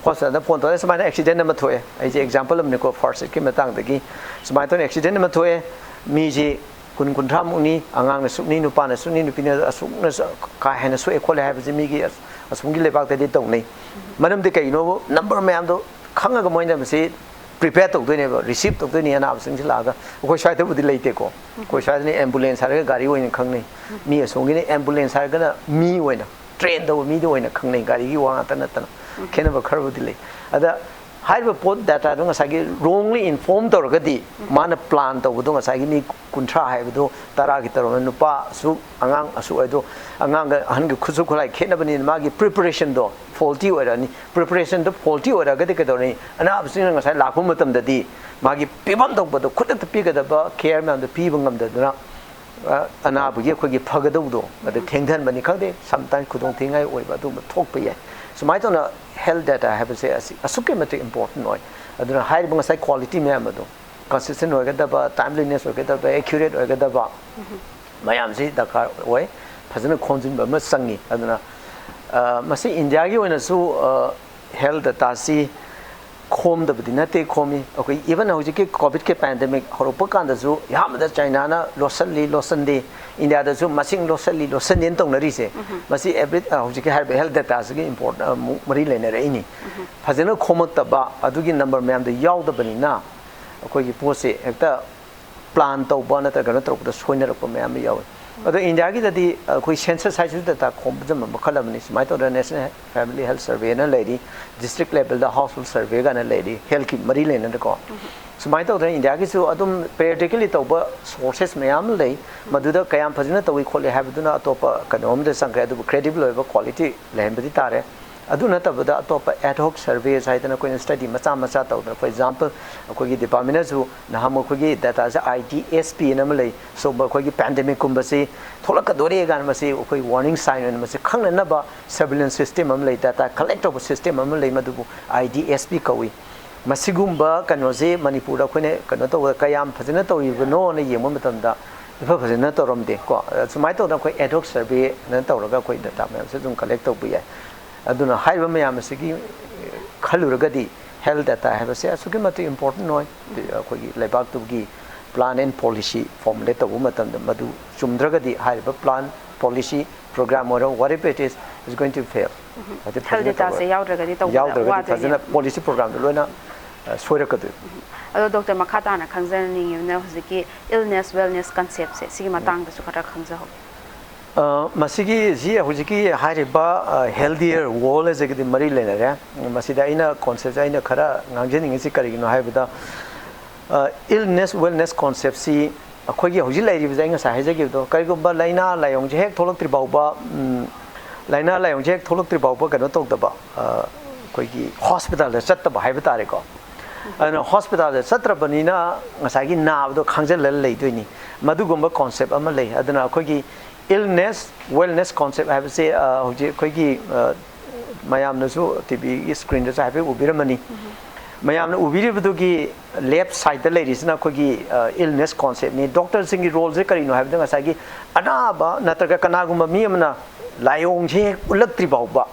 hospitalꯗ phone ꯇꯧꯔꯒ ꯁꯨꯃꯥꯏꯅ accident ꯑꯃ ꯊꯣꯛꯑꯦ, ꯑꯩꯁꯦ example ꯑꯃꯅꯤꯀꯣ, first aidꯀꯤ ꯃꯇꯥꯡꯗꯒꯤ ꯁꯨꯃꯥꯏꯅ ꯇꯧꯅ accident ꯑꯃ ꯊꯣꯛꯑꯦ, ꯃꯤꯁꯤ ꯀꯨꯟ ꯀꯨꯟꯊ꯭ꯔꯥꯃꯨꯛꯅꯤ, ꯑꯉꯥꯡꯅ ꯁꯨꯛꯅꯤ, ꯅꯨꯄꯥꯅ ꯁꯨꯛꯅꯤ, ꯅꯨꯄꯤꯅ ꯑꯁꯨꯛꯅ ꯁꯨ-, ꯀꯥ ꯍꯦꯟꯅ ꯁꯣꯛꯑꯦ ꯈꯣꯠꯂꯦ ꯍꯥꯏꯕꯁꯤ ꯃꯤꯒꯤ ꯑꯁ-, ꯑꯁꯣꯝꯒꯤ ꯂꯩꯕꯥꯛꯇꯗꯤ ꯇꯧꯅꯩ꯫ ꯃꯔꯝꯗꯤ ꯀꯩꯒꯤꯅꯣꯕꯨ number ꯃꯌꯥꯝꯗꯣ ꯈꯪꯉꯒ ꯃꯣꯏꯅ ꯃꯁꯤ prepare ꯇꯧꯗꯣꯏꯅꯦꯕ, receive ꯇꯧꯗꯣꯏꯅꯦ ꯑꯅꯥꯕꯁꯤꯡꯁꯤ ꯂꯥꯛꯑꯒ꯫ ꯑꯩꯈꯣꯏ ꯁ꯭ꯋꯥꯏꯗꯕꯨꯗꯤ ꯂꯩꯇꯦꯀꯣ꯫ ꯑꯩꯈꯣꯏ ꯁ꯭ꯋꯥꯏꯗꯅ ambulance ꯍꯥꯏꯔꯒ ꯒꯥꯔꯤ ꯑꯣꯏꯅ ꯈꯪꯅꯩ꯫ ꯃꯤ ꯑꯁꯣꯝꯒꯤꯅ ambulance ꯍꯥꯏꯔꯒꯅ ꯃꯤ ꯑꯣꯏꯅ, train ꯇꯧꯕ ꯃꯤꯗ ꯑꯣꯏꯅ ꯈꯪꯅꯩ, ꯒꯥꯔꯤꯒꯤ ꯋꯥ ꯉꯥꯛꯇ ꯅꯠꯇꯅ꯫ ꯈꯦꯠꯅꯕ ꯈꯔꯕꯨꯗꯤ ꯂꯩ꯫ ꯑꯗ ꯍꯥꯏꯔꯤꯕ ꯄꯣꯠ dataꯗꯣ ꯉꯁꯥꯏꯒꯤ wrongly inform ꯇꯧꯔꯒꯗꯤ, ꯃꯥꯅ plan ꯇꯧꯕꯗꯣ ꯉꯁꯥꯏꯒꯤ ꯃꯤ ꯀꯨꯟꯊ꯭ꯔꯥ ꯍꯥꯏꯕꯗꯣ ꯇꯔꯥꯒꯤ ꯇꯧꯔꯒ ꯅꯨꯄꯥ ꯑꯁꯨꯛ, ꯑꯉꯥꯡ ꯑꯁꯨꯛ ꯍꯥꯏꯗꯣ, ꯑꯉꯥꯡꯒ ꯑꯍꯟꯒꯤ ꯈꯨꯠꯁꯨ ꯈꯨꯠꯂꯥꯏ ꯈꯦꯠꯅꯕꯅꯤꯅ ꯃꯥꯒꯤ preparationꯗꯣ faulty ꯑꯣꯏꯔꯛꯑꯅꯤ꯫ Preparationꯗꯣ faulty ꯑꯣꯏꯔꯛꯑꯒꯗꯤ ꯀꯩꯗꯧꯔꯅꯤ? ꯑꯅꯥꯕꯁꯤꯡꯅ ꯉꯁꯥꯏ ꯂꯥꯛꯄ ꯃꯇꯝꯗꯗꯤ ꯃꯥꯒꯤ ꯄꯤꯐꯝ ꯊꯣꯛꯄꯗꯣ, ꯈꯨꯗꯛꯇ ꯄꯤꯒꯗꯕ care ꯃꯌꯥꯝꯗꯣ ꯄꯤꯕ ꯉꯝꯗꯗꯅ, ꯑ, ꯑꯅꯥꯕꯒꯤ ꯑꯩꯈꯣꯏꯒꯤ ꯐꯒꯗꯧꯕꯗꯣ ꯑꯗꯨ ꯊꯦꯡꯊꯍꯟꯕꯅꯤ ꯈꯪꯗꯦ, sometimes ꯈꯨꯗꯣꯡ ꯊꯤꯅꯤꯡꯉꯥꯏ ꯑꯣꯏꯕ ꯑꯗꯨꯒꯨꯝꯕ ꯊꯣꯛꯄ ꯌꯥꯏ꯫ ꯁꯨꯃꯥꯏꯅ ꯇꯧꯅ health data ꯍꯥꯏꯕꯁꯦ ꯑꯁꯤ ꯑꯁꯨꯛꯀꯤ ꯃꯇꯤꯛ important ꯑꯣꯏ꯫ ꯑꯗꯨꯅ ꯍꯥꯏꯔꯤꯕ ꯉꯁꯥꯏ quality ꯃꯌꯥꯝ ꯑꯗꯣ consistent ꯑꯣꯏꯒꯗꯕ, timeliness ꯑꯣꯏꯒꯗꯕ, accurate ꯑꯣꯏꯒꯗꯕ ꯃꯌꯥꯝꯁꯤ ꯗꯔꯀꯥꯔ ꯑꯣꯏ꯫ ꯐꯖꯅ ꯈꯣꯝꯖꯤꯟꯕ ꯑꯃ ꯆꯪꯉꯤ꯫ ꯑꯗꯨꯅ, ꯑ, ꯃꯁꯤ ꯏꯟꯗꯤꯌꯥꯒꯤ ꯑꯣꯏꯅꯁꯨ, ꯑ, health dataꯁꯤ ꯈꯣꯝꯗꯕꯗꯤ ꯅꯠꯇꯦ, ꯈꯣꯝꯃꯤ꯫ ꯑꯩꯈꯣꯏ even ꯍꯧꯖꯤꯛꯀꯤ COVIDꯀꯤ pandemic ꯍꯧꯔꯛꯄ ꯀꯥꯟꯗꯁꯨ ꯑꯍꯥꯟꯕꯗ ꯆꯥꯏꯅꯥꯅ ꯂꯣꯠꯁꯤꯜꯂꯤ, ꯂꯣꯠꯁꯤꯟꯗꯦ, ꯏꯟꯗꯤꯌꯥꯗꯁꯨ ꯃꯁꯤꯡ ꯂꯣꯠꯁꯤꯜꯂꯤ, ꯂꯣꯠꯁꯤꯟꯗꯦꯅ ꯇꯧꯅꯔꯤꯁꯦ, ꯃꯁꯤ every, ꯑ, ꯍꯧꯖꯤꯛꯀꯤ ꯍꯥꯏꯔꯤꯕ health dataꯁꯤꯒꯤ important, ꯑ, ꯃꯨ-, ꯃꯔꯤ ꯂꯩꯅꯔꯛꯏꯅꯤ꯫ ꯐꯖꯅ ꯈꯣꯝꯃꯛꯇꯕ ꯑꯗꯨꯒꯤ number ꯃꯌꯥꯝꯗꯣ ꯌꯥꯎꯗꯕꯅꯤꯅ ꯑꯩꯈꯣꯏꯒꯤ ꯄꯣꯠꯁꯦ ꯍꯦꯛꯇ plan ꯇꯧꯕ ꯅꯠꯇ꯭ꯔꯒ ꯀꯩꯅꯣ ꯇꯧꯔꯛꯄꯗ ꯁꯣꯏꯅꯔꯛꯄ ꯃꯌꯥꯝ ꯑꯃ ꯌꯥꯎꯋꯤ꯫ ꯑꯗꯣ ꯏꯟꯗꯤꯌꯥꯒꯤꯗꯗꯤ ꯑꯩꯈꯣꯏ census ꯍꯥꯏꯁꯤꯁꯨ data ꯈꯣꯝꯕꯁꯦ ꯃꯈꯜ ꯑꯃꯅꯤ꯫ ꯁꯨꯃꯥꯏꯅ ꯇꯧꯗꯅ National Family Health Surveyꯅ ꯂꯩꯔꯤ, district levelꯗ household survey ꯀꯥꯏꯅ ꯂꯩꯔꯤ, healthꯀꯤ ꯃꯔꯤ ꯂꯩꯅꯅꯀꯣ꯫ ꯁꯨꯃꯥꯏꯅ ꯇꯧꯗꯅ ꯏꯟꯗꯤꯌꯥꯒꯤꯁꯨ ꯑꯗꯨꯝ periodically ꯇꯧꯕ sources ꯃꯌꯥꯝ ꯑꯃ ꯂꯩ꯫ ꯃꯗꯨꯗ ꯀꯌꯥꯝ ꯐꯖꯅ ꯇꯧꯏ ꯈꯣꯠꯂꯤ ꯍꯥꯏꯕꯗꯨꯅ ꯑꯇꯣꯞꯄ ꯀꯩꯅꯣ ꯑꯃꯗ ꯆꯪꯈ꯭ꯔꯦ꯫ ꯑꯗꯨꯕꯨ credible ꯑꯣꯏꯕ quality ꯂꯩꯍꯟꯕꯗꯤ ꯇꯥꯔꯦ꯫ ꯑꯗꯨ ꯅꯠꯇꯕꯗ ꯑꯇꯣꯞꯄ ad hoc surveys ꯍꯥꯏꯗꯅ ꯑꯩꯈꯣꯏꯅ study ꯃꯆꯥ ꯃꯆꯥ ꯇꯧꯗꯅ, for example, ꯑꯩꯈꯣꯏꯒꯤ department ꯅꯁꯨ ꯅꯍꯥꯟꯃꯨꯛ ꯑꯩꯈꯣꯏꯒꯤ data ꯁꯦ IDSP ꯑꯅ ꯑꯃ ꯂꯩ, ꯁꯤꯒꯨꯝꯕ ꯑꯩꯈꯣꯏꯒꯤ pandemic ꯀꯨꯝꯕꯁꯤ ꯊꯣꯛꯂꯛꯀꯗꯣꯔꯦ ꯀꯥꯏꯅ ꯃꯁꯤ ꯑꯩꯈꯣꯏ warning sign ꯑꯣꯏꯅ ꯃꯁꯤ ꯈꯪꯅꯅꯕ surveillance system ꯑꯃ ꯂꯩ, data collect ꯇꯧꯕ system ꯑꯃ ꯂꯩ, ꯃꯗꯨꯕꯨ IDSP ꯀꯧꯏ꯫ ꯃꯁꯤꯒꯨꯝꯕ ꯀꯩꯅꯣꯁꯦ ꯃꯅꯤꯄꯨꯔꯗ ꯑꯩꯈꯣꯏꯅ ꯀꯩꯅꯣ ꯇꯧꯕꯗ ꯀꯌꯥꯝ ꯐꯖꯅ ꯇꯧꯔꯤꯕꯅꯣꯅ ꯌꯦꯡꯕ ꯃꯇꯝꯗ ꯏꯐ ꯐꯖꯅ ꯇꯧꯔꯝꯗꯦ ꯀꯣ꯫ ꯁꯨꯃꯥꯏꯅ ꯇꯧꯗꯅ ꯑꯩꯈꯣꯏ ad hoc survey ꯅ ꯇꯧꯔꯒ ꯑꯩꯈꯣꯏ data ꯃꯌꯥꯝꯁꯦ ꯑꯗꯨꯝ collect ꯇꯧꯕ ꯌꯥꯏ꯫ ꯑꯗꯨꯅ ꯍꯥꯏꯔꯤꯕ ꯃꯌꯥꯝ ꯑꯁꯤꯒꯤ ꯈꯜꯂꯨꯔꯒꯗꯤ health data ꯍꯥꯏꯕꯁꯦ ꯑꯁꯨꯛꯀꯤ ꯃꯇꯤꯛ important ꯑꯣꯏ꯫ ꯑꯩꯈꯣꯏꯒꯤ ꯂꯩꯕꯥꯛꯇꯨꯒꯤ plan and policy formulate ꯇꯧꯕ ꯃꯇꯝꯗ ꯃꯗꯨ ꯆꯨꯝꯗ꯭ꯔꯒꯗꯤ ꯍꯥꯏꯔꯤꯕ plan, policy, program ꯑꯣꯏꯔꯣ, whatever it is, is going to fail꯫ ꯍꯥꯏꯗꯤ health ꯐꯖꯅ data ꯁꯦ ꯇꯧꯕ-, ꯌꯥꯎꯗ꯭ꯔꯒꯗꯤ ꯇꯧꯕꯗ ꯌꯥꯎꯗ꯭ꯔꯒꯗꯤ ꯋꯥꯗꯣꯏꯅꯦꯕ꯫ ꯐꯖꯅ policy program ꯗ ꯂꯣꯏꯅ, ꯑ, ꯁꯣꯏꯔꯛꯀꯗꯣꯏꯅꯤ꯫ ꯑꯗꯣ doctor, ꯃꯈꯥ ꯇꯥꯅ ꯈꯪꯖꯅꯤꯡꯉꯤꯕꯅ ꯍꯧꯖꯤꯛꯀꯤ illness wellness concept ꯁꯦ, ꯁꯤꯒꯤ ꯃꯇꯥꯡꯗꯁꯨ ꯈꯔ ꯈꯪꯖꯍꯧꯒꯦ꯫ ꯑ, ꯃꯁꯤꯒꯤ ꯖꯤ ꯍꯧꯖꯤꯛꯀꯤ ꯍꯥꯏꯔꯤꯕ, ꯑ, healthier world ꯍꯥꯏꯖꯒꯗꯤ ꯃꯔꯤ ꯂꯩꯅꯔꯦ꯫ ꯃꯁꯤꯗ ꯑꯩꯅ concept ꯁꯦ ꯑꯩꯅ ꯈꯔ ꯉꯥꯡꯖꯅꯤꯡꯉꯤꯁꯤ ꯀꯔꯤꯒꯤꯅꯣ ꯍꯥꯏꯕꯗ, ꯑ, illness wellness concept ꯁꯤ ꯑꯩꯈꯣꯏꯒꯤ ꯍꯧꯖꯤꯛ ꯂꯩꯔꯤꯕꯁꯦ ꯑꯩ ꯉꯁꯥꯏ ꯍꯥꯏꯖꯈꯤꯕꯗꯣ, ꯀꯔꯤꯒꯨꯝꯕ ꯂꯥꯏꯅꯥ ꯂꯥꯏꯑꯣꯡꯁꯦ ꯍꯦꯛ ꯊꯣꯛꯂꯛꯇ꯭ꯔꯤ ꯐꯥꯎꯕ, ꯎꯝ, ꯂꯥꯏꯅꯥ ꯂꯥꯏꯑꯣꯡꯁꯦ ꯍꯦꯛ ꯊꯣꯛꯂꯛꯇ꯭ꯔꯤ ꯐꯥꯎꯕ ꯀꯩꯅꯣ ꯇꯧꯗꯕ, ꯑ, ꯑꯩꯈꯣꯏꯒꯤ hospital ꯗ ꯆꯠꯇꯕ ꯍꯥꯏꯕ ꯇꯥꯔꯦꯀꯣ꯫ ꯑꯗꯨꯅ hospital ꯗ ꯆꯠꯇ꯭ꯔꯕꯅꯤꯅ ꯉꯁꯥꯏꯒꯤ ꯅꯥꯕꯗꯣ ꯈꯥꯡꯖꯜꯂ ꯂꯩꯗꯣꯏꯅꯤ꯫ ꯃꯗꯨꯒꯨꯝꯕ concept ꯑꯃ ꯂꯩ꯫ ꯑꯗꯨꯅ ꯑꯩꯈꯣꯏꯒꯤ illness wellness concept ꯍꯥꯏꯕꯁꯦ, ꯑ, ꯍꯧꯖꯤꯛ ꯑꯩꯈꯣꯏꯒꯤ, ꯑ, ꯃꯌꯥꯝꯅꯁꯨ ꯇꯤ ꯚꯤꯒꯤ screen ꯗꯁꯨ ꯍꯥꯏꯐꯦꯠ ꯎꯕꯤꯔꯝꯃꯅꯤ꯫ ꯃꯌꯥꯝꯅ ꯎꯕꯤꯔꯤꯕꯗꯨꯒꯤ left side ꯇ ꯂꯩꯔꯤꯁꯤꯅ ꯑꯩꯈꯣꯏꯒꯤ, ꯑ, illness concept ꯅꯤ꯫ Doctor ꯁꯤꯡꯒꯤ role ꯁꯦ ꯀꯔꯤꯅꯣ ꯍꯥꯏꯕꯗ ꯉꯁꯥꯏꯒꯤ ꯑꯅꯥꯕ ꯅꯠꯇ꯭ꯔꯒ ꯀꯅꯥꯒꯨꯝꯕ ꯃꯤ ꯑꯃꯅ ꯂꯥꯏꯑꯣꯡꯁꯦ ꯍꯦꯛ ꯎꯠꯂꯛꯇ꯭ꯔꯤ ꯐꯥꯎꯕ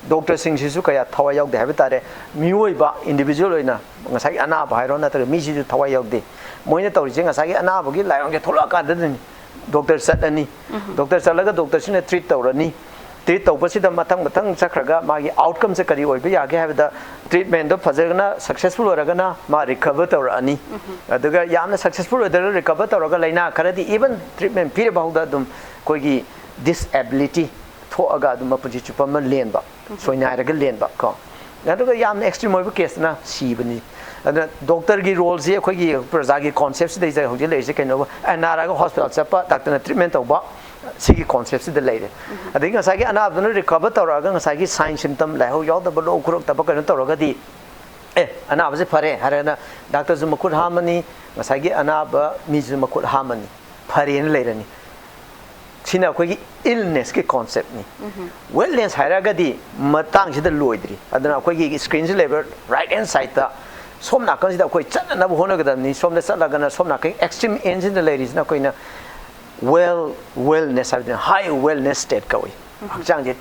doctor ꯁꯤꯡꯁꯤꯁꯨ ꯀꯌꯥ ꯊꯋꯥꯏ ꯌꯥꯎꯗꯦ ꯍꯥꯏꯕ ꯇꯥꯔꯦ꯫ ꯃꯤꯑꯣꯏꯕ individual ꯑꯣꯏꯅ ꯉꯁꯥꯏꯒꯤ ꯑꯅꯥꯕ ꯍꯥꯏꯔꯣ ꯅꯠꯇ꯭ꯔꯒ ꯃꯤꯁꯤꯁꯨ ꯊꯋꯥꯏ ꯌꯥꯎꯗꯦ꯫ ꯃꯣꯏꯅ ꯇꯧꯔꯤꯁꯦ ꯉꯁꯥꯏꯒꯤ ꯑꯅꯥꯕꯒꯤ ꯂꯥꯏꯑꯣꯡꯁꯦ ꯊꯣꯛꯂꯛꯑꯀꯥꯟꯗꯗꯅꯤ doctor ꯆꯠꯂꯅꯤ꯫ Doctor ꯆꯠꯂꯒ doctor ꯁꯤꯅ treat ꯇꯧꯔꯅꯤ꯫ Treat ꯇꯧꯕꯁꯤꯗ ꯃꯊꯪ ꯃꯊꯪ ꯆꯠꯈ꯭ꯔꯒ ꯃꯥꯒꯤ outcome ꯁꯦ ꯀꯔꯤ ꯑꯣꯏꯕ ꯌꯥꯒꯦ ꯍꯥꯏꯕꯗ treatment ꯗꯣ ꯐꯖꯅ successful ꯑꯣꯏꯔꯒꯅ ꯃꯥ recover ꯇꯧꯔꯛꯑꯅꯤ꯫ ꯑꯗꯨꯒ ꯌꯥꯝꯅ successful ꯑꯣꯏꯗ꯭ꯔꯒ recover ꯇꯧꯔꯒ ꯂꯥꯏꯅꯥ ꯈꯔꯗꯤ even treatment ꯄꯤꯔ ꯐꯥꯎꯗ ꯑꯗꯨꯝ ꯑꯩꯈꯣꯏꯒꯤ disability ꯊꯣꯛꯑꯒ ꯑꯗꯨꯝ ꯃꯄꯨꯟꯁꯤ ꯆꯨꯞꯄ ꯑꯃ ꯂꯦꯟꯕ, ꯁꯣꯏꯅꯥꯏꯔꯒ ꯂꯦꯟꯕ ꯀꯣ꯫ ꯑꯗꯨꯒ ꯌꯥꯝꯅ extreme ꯑꯣꯏꯕ case ꯇꯅ ꯁꯤꯕꯅꯤ꯫ ꯑꯗꯨꯅ doctor ꯒꯤ role ꯁꯤ ꯑꯩꯈꯣꯏꯒꯤ ꯄ꯭ꯔꯖꯥꯒꯤ concept ꯁꯤꯗꯩꯁꯤꯗ ꯍꯧꯖꯤꯛ ꯂꯩꯔꯤꯁꯦ ꯀꯩꯅꯣꯕ, ꯑꯦ, ꯅꯥꯔꯛꯑꯒ hospital ꯆꯠꯄ, doctor ꯅ treatment ꯇꯧꯕ, ꯁꯤꯒꯤ ꯀꯣꯟꯁꯦꯞꯁꯤꯗ ꯂꯩꯔꯦ꯫ ꯑꯗꯒꯤ ꯉꯁꯥꯏꯒꯤ ꯑꯅꯥꯕꯗꯨꯅ ꯔꯤꯀꯚꯔ ꯇꯧꯔꯛꯑꯒ ꯉꯁꯥꯏꯒꯤ ꯁꯥꯏꯟ ꯁꯤꯝꯇꯝ, ꯂꯥꯏꯍꯧ ꯌꯥꯎꯗꯕ, ꯂꯣꯛ ꯈꯨꯔꯛꯇꯕ, ꯀꯩꯅꯣ ꯇꯧꯔꯒꯗꯤ, ꯑꯦ, ꯑꯅꯥꯕꯁꯦ ꯐꯔꯦ ꯍꯥꯏꯔꯒꯅ ꯗꯥꯛꯇꯔꯁꯨ ꯃꯈꯨꯠ ꯍꯥꯝꯃꯅꯤ, ꯉꯁꯥꯏꯒꯤ ꯑꯅꯥꯕ ꯃꯤꯁꯨ ꯃꯈꯨꯠ ꯍꯥꯝꯃꯅꯤ, ꯐꯔꯦꯅ ꯂꯩꯔꯅꯤ꯫ ꯁꯤꯅ ꯑꯩꯈꯣꯏꯒꯤ ꯏꯜꯅꯦꯁꯀꯤ ꯀꯣꯟꯁꯦꯞꯅꯤ꯫ ꯋꯦꯜꯅꯦꯁ ꯍꯥꯏꯔꯒꯗꯤ ꯃꯇꯥꯡꯁꯤꯗ ꯂꯣꯏꯗ꯭ꯔꯤ꯫ ꯑꯗꯨꯅ ꯑꯩꯈꯣꯏꯒꯤ ꯁ꯭ꯀ꯭ꯔꯤꯟꯁꯤ ꯂꯩꯕ ꯔꯥꯏꯠ ꯍꯦꯟ ꯁꯥꯏꯠꯇ ꯁꯣꯝ ꯅꯥꯀꯟꯁꯤꯗ ꯑꯩꯈꯣꯏ ꯆꯠꯅꯅꯕ ꯍꯣꯠꯅꯒꯗꯕꯅꯤ꯫ ꯁꯣꯝꯗ ꯆꯠꯂꯒꯅ ꯁꯣꯝ ꯅꯥꯀꯟ ꯑꯦꯛꯁꯇ꯭ꯔꯤꯝ ꯑꯦꯟꯁꯤꯗ ꯂꯩꯔꯤꯁꯤꯅ ꯑꯩꯈꯣꯏꯅ ꯋꯦꯜ ꯋꯦꯜꯅꯦꯁ ꯍꯥꯏꯕꯗꯨꯅ ꯍꯥꯏ ꯋꯦꯜꯅꯦꯁ ꯁ꯭ꯇꯦꯠ ꯀꯧꯏ꯫ ꯍꯛꯆꯥꯡꯁꯦ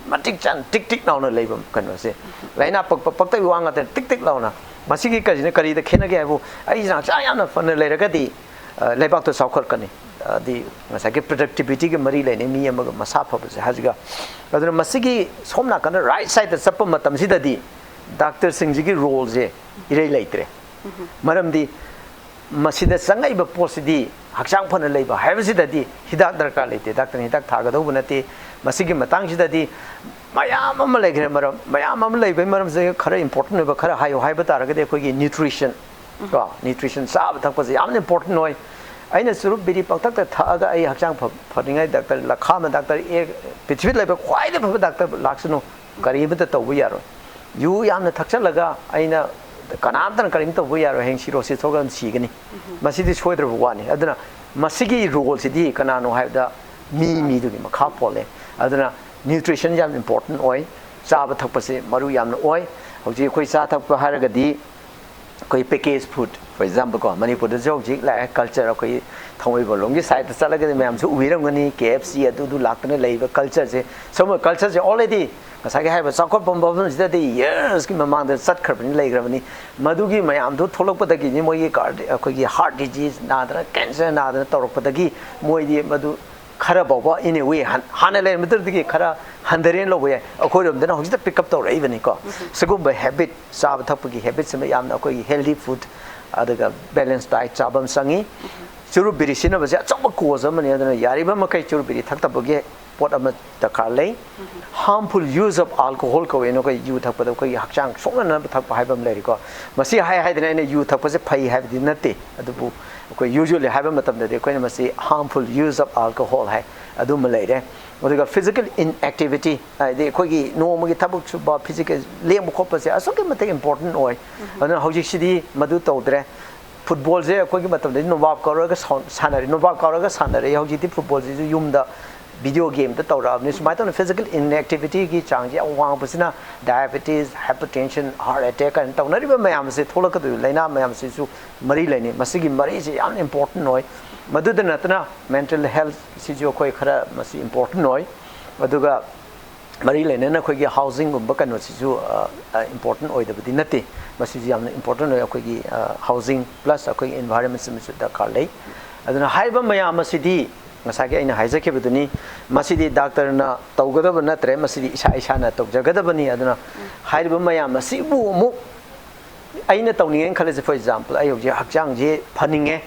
ꯃꯇꯤꯛ ꯆꯥꯅ ꯇꯤꯛ ꯇꯤꯛ ꯂꯥꯎꯅ ꯂꯩꯕ ꯀꯩꯅꯣꯁꯦ꯫ ꯂꯥꯏꯅꯥ ꯄꯛꯄ ꯄꯛꯇꯕꯒꯤ ꯋꯥ ꯉꯥꯛꯇꯅ ꯇꯤꯛ ꯇꯤꯛ ꯂꯥꯎꯅ꯫ ꯃꯁꯤꯒꯤ ꯀꯔꯤꯁꯤꯅ ꯀꯔꯤꯗ ꯈꯦꯠꯅꯒꯦ ꯍꯥꯏꯕꯨ, ꯑꯩꯁꯤꯅ ꯍꯛꯆꯥꯡ ꯌꯥꯝꯅ ꯐꯅ ꯂꯩꯔꯒꯗꯤ, ꯑ, ꯂꯩꯕꯥꯛꯇꯣ ꯆꯥꯎꯈꯠꯀꯅꯤ꯫ ꯑꯗꯤ ꯉꯁꯥꯏꯒꯤ ꯄ꯭ꯔꯗꯛꯇꯤꯕꯤꯇꯤꯒꯤ ꯃꯔꯤ ꯂꯩꯅꯩ, ꯃꯤ ꯑꯃꯒ ꯃꯁꯥ ꯐꯕꯁꯦ ꯍꯥꯏꯁꯤꯒ꯫ ꯑꯗꯨꯅ ꯃꯁꯤꯒꯤ ꯁꯣꯝ ꯅꯥꯀꯟꯗ ꯔꯥꯏꯠ ꯁꯥꯏꯗꯇ ꯆꯠꯄ ꯃꯇꯝꯁꯤꯗꯗꯤ ꯗꯥꯛꯇꯔꯁꯤꯡꯁꯤꯒꯤ ꯔꯣꯜꯁꯦ ꯏꯔꯩ ꯂꯩꯇ꯭ꯔꯦ꯫ ꯃꯔꯝꯗꯤ ꯃꯁꯤꯗ ꯆꯪꯉꯛꯏꯕ ꯄꯣꯠꯁꯤꯗꯤ ꯍꯛꯆꯥꯡ ꯐꯅ ꯂꯩꯕ ꯍꯥꯏꯕꯁꯤꯗꯗꯤ ꯍꯤꯗꯥꯛ ꯗꯔꯀꯥꯔ ꯂꯩꯇꯦ, ꯗꯥꯛꯇꯔꯅ ꯍꯤꯗꯥꯛ ꯊꯥꯒꯗꯧꯕ ꯅꯠꯇꯦ꯫ ꯃꯁꯤꯒꯤ ꯃꯇꯥꯡꯁꯤꯗꯗꯤ ꯃꯌꯥꯝ ꯑꯃ ꯂꯩꯈ꯭ꯔꯦ꯫ ꯃꯔꯝ ꯃꯌꯥꯝ ꯑꯃ ꯂꯩꯕꯒꯤ ꯃꯔꯝꯁꯦ ꯈꯔ ꯏꯝꯄꯣꯔꯇꯦꯟ ꯑꯣꯏꯕ ꯈꯔ ꯍꯥꯏꯌꯨ ꯍꯥꯏꯕ ꯇꯥꯔꯒꯗꯤ ꯑꯩꯈꯣꯏꯒꯤ ꯅ꯭ꯌꯨꯇ꯭ꯔꯤꯁꯟ ꯀꯣ, ꯅ꯭ꯌꯨꯇ꯭ꯔꯤꯁꯟ, ꯆꯥꯕ ꯊꯛꯄꯁꯦ ꯌꯥꯝꯅ ꯏꯝꯄꯣꯔꯇꯦꯟ ꯑꯣꯏ꯫ ꯑꯩꯅ ꯆꯨꯔꯨꯞ ꯕꯤꯔꯤ ꯄꯪꯊꯛꯇ ꯊꯛꯑꯒ ꯑꯩ ꯍꯛꯆꯥꯡ ꯐ-, ꯐꯅꯤꯡꯉꯥꯏ ꯗꯥꯛꯇꯔ ꯂꯈꯥ ꯑꯃ, ꯗꯥꯛꯇꯔ ꯑꯦ, ꯄ꯭ꯔꯤꯊꯤꯕꯤꯗ ꯂꯩꯕ ꯈ꯭ꯋꯥꯏꯗꯒꯤ ꯐꯕ ꯗꯥꯛꯇꯔ ꯂꯥꯛꯁꯅꯨ, ꯀꯔꯤ ꯑꯃꯠꯇ ꯇꯧꯕ ꯌꯥꯔꯣꯏ꯫ ꯌꯨ ꯌꯥꯝꯅ ꯊꯛꯆꯜꯂꯒ ꯑꯩꯅ ꯀꯅꯥꯝꯇꯅ ꯀꯔꯤꯝ ꯇꯧꯕ ꯌꯥꯔꯣꯏ, ꯍꯌꯦꯡ ꯁꯤꯔꯣꯁꯤꯁ ꯊꯣꯛꯂꯒ ꯑꯗꯨꯝ ꯁꯤꯒꯅꯤ꯫ ꯃꯁꯤꯗꯤ ꯁꯣꯏꯗ꯭ꯔꯕ ꯋꯥꯅꯤ꯫ ꯑꯗꯨꯅ ꯃꯁꯤꯒꯤ ꯔꯣꯜꯁꯤꯗꯤ ꯀꯅꯥꯅꯣ ꯍꯥꯏꯕꯗ ꯃꯤ ꯃꯤꯗꯨꯒꯤ ꯃꯈꯥ ꯄꯣꯜꯂꯦ꯫ ꯑꯗꯨꯅ ꯅ꯭ꯌꯨꯇ꯭ꯔꯤꯁꯟ ꯌꯥꯝ ꯏꯝꯄꯣꯔꯇꯦꯟ ꯑꯣꯏ, ꯆꯥꯕ ꯊꯛꯄꯁꯦ ꯃꯔꯨ ꯌꯥꯝꯅ ꯑꯣꯏ꯫ ꯍꯧꯖꯤꯛ ꯑꯩꯈꯣꯏ ꯆꯥ ꯊꯛꯄ ꯍꯥꯏꯔꯒꯗꯤ ꯑꯩꯈꯣꯏ ꯄꯦꯀꯦꯖ ꯐꯨꯗ, ꯐꯣꯔ ꯑꯦꯛꯖꯥꯝꯄꯜ ꯀꯣ, ꯃꯅꯤꯄꯨꯔꯗꯁꯨ ꯍꯧꯖꯤꯛ ꯂꯥꯛꯑꯦ ꯀꯜꯆꯔ, ꯑꯩꯈꯣꯏ ꯊꯥꯡꯃꯩꯕꯟꯂꯣꯝꯒꯤ ꯁꯥꯏꯠꯇ ꯆꯠꯂꯒꯗꯤ ꯃꯌꯥꯝꯁꯨ ꯎꯕꯤꯔꯝꯒꯅꯤ, ꯀꯦ ꯑꯦꯐ ꯁꯤ ꯑꯗꯨꯗꯨ ꯂꯥꯛꯇꯅ ꯂꯩꯕ ꯀꯜꯆꯔꯁꯦ꯫ ꯁꯨꯝꯕ ꯀꯜꯆꯔꯁꯦ ꯑꯣꯜꯔꯦꯗꯤ ꯉꯁꯥꯏꯒꯤ ꯍꯥꯏꯔꯤꯕ ꯆꯥꯎꯈꯠꯄ ꯃꯐꯝꯁꯤꯗꯗꯤ ꯌꯔꯁꯀꯤ ꯃꯃꯥꯡꯗ ꯆꯠꯈ꯭ꯔꯕꯅꯤ, ꯂꯩꯈ꯭ꯔꯕꯅꯤ꯫ ꯃꯗꯨꯒꯤ ꯃꯌꯥꯝꯗꯨ ꯊꯣꯛꯂꯛꯄꯗꯒꯤꯅꯤ ꯃꯣꯏꯒꯤ ꯀꯥꯔꯗꯤ-, ꯑꯩꯈꯣꯏꯒꯤ ꯍꯥꯔꯠ ꯗꯤꯖꯤꯖ ꯅꯥꯗꯅ, ꯀꯦꯟꯁꯔ ꯅꯥꯗꯅ ꯇꯧꯔꯛꯄꯗꯒꯤ ꯃꯣꯏꯗꯤ ꯃꯗꯨ ꯈꯔ ꯐꯥꯎꯕ in a way ꯍꯥꯟ-, ꯍꯥꯟꯅ ꯂꯩꯔꯝꯕꯗꯨꯗꯒꯤ ꯈꯔ ꯍꯟꯊꯔꯦꯅ ꯂꯧꯕ ꯌꯥꯏ꯫ ꯑꯩꯈꯣꯏꯔꯣꯝꯗꯅ ꯍꯧꯖꯤꯛꯇ ꯄꯤꯛ ꯑꯞ ꯇꯧꯔꯛꯏꯕꯅꯤꯀꯣ꯫ ꯁꯤꯒꯨꯝꯕ ꯍꯦꯕꯤꯠ, ꯆꯥꯕ ꯊꯛꯄꯒꯤ ꯍꯦꯕꯤꯠꯁꯤꯃ ꯌꯥꯝꯅ ꯑꯩꯈꯣꯏꯒꯤ ꯍꯦꯜꯗꯤ ꯐꯨꯗ, ꯑꯗꯨꯒ ꯕꯦꯂꯦꯟꯁ ꯗꯥꯏꯠ ꯆꯥꯕ ꯑꯃ ꯆꯪꯉꯤ꯫ ꯆꯨꯔꯨꯞ ꯕꯤꯔꯤ ꯁꯤꯖꯤꯟꯅꯕꯁꯦ ꯑꯆꯧꯕ ꯀꯣꯖ ꯑꯃꯅꯤ꯫ ꯑꯗꯨꯅ ꯌꯥꯔꯤꯕ ꯃꯈꯩ ꯆꯨꯔꯨꯞ ꯕꯤꯔꯤ ꯊꯛꯇꯕꯒꯤ ꯄꯣꯠ ꯑꯃ ꯗꯔꯀꯥꯔ ꯂꯩ꯫ Harmful use of alcohol ꯀꯧꯋꯦ, ꯅꯈꯣꯏ ꯌꯨ ꯊꯛꯄꯗ ꯑꯩꯈꯣꯏꯒꯤ ꯍꯛꯆꯥꯡ ꯁꯣꯛꯅꯅꯕ ꯊꯛꯄ ꯍꯥꯏꯕ ꯑꯃ ꯂꯩꯔꯤꯀꯣ꯫ ꯃꯁꯤ ꯍꯥꯏ ꯍꯥꯏꯗꯅ ꯑꯩꯅ ꯌꯨ ꯊꯛꯄꯁꯦ ꯐꯩ ꯍꯥꯏꯕꯗꯤ ꯅꯠꯇꯦ, ꯑꯗꯨꯕꯨ ꯑꯩꯈꯣꯏ usually ꯍꯥꯏꯕ ꯃꯇꯝꯗꯗꯤ ꯑꯩꯈꯣꯏꯅ ꯃꯁꯤ harmful use of alcohol ꯍꯥꯏ, ꯑꯗꯨꯃ ꯂꯩꯔꯦ꯫ ꯑꯗꯨꯒ physical inactivity, ꯍꯥꯏꯗꯤ ꯑꯩꯈꯣꯏꯒꯤ ꯅꯣꯡꯃꯒꯤ ꯊꯕꯛ ꯁꯨꯕ, physical ꯂꯦꯡꯕ ꯈꯣꯠꯄꯁꯦ ꯑꯁꯨꯛꯀꯤ ꯃꯇꯤꯛ important ꯑꯣꯏ꯫ ꯑꯗꯨꯅ ꯍꯧꯖꯤꯛꯁꯤꯗꯤ ꯃꯗꯨ ꯇꯧꯗ꯭ꯔꯦ꯫ ꯐꯨꯠꯕꯣꯜꯁꯦ ꯑꯩꯈꯣꯏꯒꯤ ꯃꯇꯝꯗꯗꯤ ꯅꯣꯕꯥꯞ ꯀꯥꯎꯔꯒ ꯁꯥꯎ-, ꯁꯥꯟꯅꯔꯦ, ꯅꯣꯕꯥꯞ ꯀꯥꯎꯔꯒ ꯁꯥꯟꯅꯔꯦ꯫ ꯍꯧꯖꯤꯛꯇꯤ ꯐꯨꯠꯕꯣꯜꯁꯤꯁꯨ ꯌꯨꯝꯗ video game ꯇ ꯇꯧꯔꯛꯑꯕꯅꯤ꯫ ꯁꯨꯃꯥꯏꯅ ꯇꯧꯅ physical inactivity ꯒꯤ ꯆꯥꯡꯁꯦ ꯌꯥꯝ ꯋꯥꯡꯕꯁꯤꯅ diabetes, hypertension, heart attack ꯀꯥꯏꯅ ꯇꯧꯅꯔꯤꯕ ꯃꯌꯥꯝꯁꯦ, ꯊꯣꯛꯂꯛꯀꯗꯣꯏꯕ ꯂꯥꯏꯅꯥ ꯃꯌꯥꯝꯁꯤꯁꯨ ꯃꯔꯤ ꯂꯩꯅꯩ꯫ ꯃꯁꯤꯒꯤ ꯃꯔꯤꯁꯦ ꯌꯥꯝ important ꯑꯣꯏ꯫ ꯃꯗꯨꯗ ꯅꯠꯇꯅ mental health ꯁꯤꯁꯨ ꯑꯩꯈꯣꯏ ꯈꯔ ꯃꯁꯤ important ꯑꯣꯏ꯫ ꯑꯗꯨꯒ ꯃꯔꯤ ꯂꯩꯅꯅ ꯑꯩꯈꯣꯏꯒꯤ housing ꯒꯨꯝꯕ ꯀꯩꯅꯣꯁꯤꯁꯨ, ꯑ, ꯑ, important ꯑꯣꯏꯗꯕꯗꯤ ꯅꯠꯇꯦ꯫ ꯃꯁꯤꯁꯨ ꯌꯥꯝꯅ important ꯑꯣꯏ꯫ ꯑꯩꯈꯣꯏꯒꯤ, ꯑ, housing plus ꯑꯩꯈꯣꯏꯒꯤ environment ꯁꯤꯃꯁꯨ ꯗꯔꯀꯥꯔ ꯂꯩ꯫ ꯑꯗꯨꯅ ꯍꯥꯏꯔꯤꯕ ꯃꯌꯥꯝ ꯑꯁꯤꯗꯤ ꯉꯁꯥꯏꯒꯤ ꯑꯩꯅ ꯍꯥꯏꯖꯈꯤꯕꯗꯨꯅꯤ, ꯃꯁꯤꯗꯤ doctor ꯅ ꯇꯧꯒꯗꯕ ꯅꯠꯇ꯭ꯔꯦ, ꯃꯁꯤꯗꯤ ꯏꯁꯥ ꯏꯁꯥꯅ ꯇꯧꯖꯒꯗꯕꯅꯤ꯫ ꯑꯗꯨꯅ ꯍꯥꯏꯔꯤꯕ ꯃꯌꯥꯝ ꯑꯁꯤꯕꯨ ꯑꯃꯨꯛ ꯑꯩꯅ ꯇꯧꯅꯤꯡꯉꯦꯅ ꯈꯜꯂꯤꯁꯦ, for example, ꯑꯩ ꯍꯧꯖꯤꯛ ꯍꯛꯆꯥꯡꯁꯦ ꯐꯅꯤꯡꯉꯦ,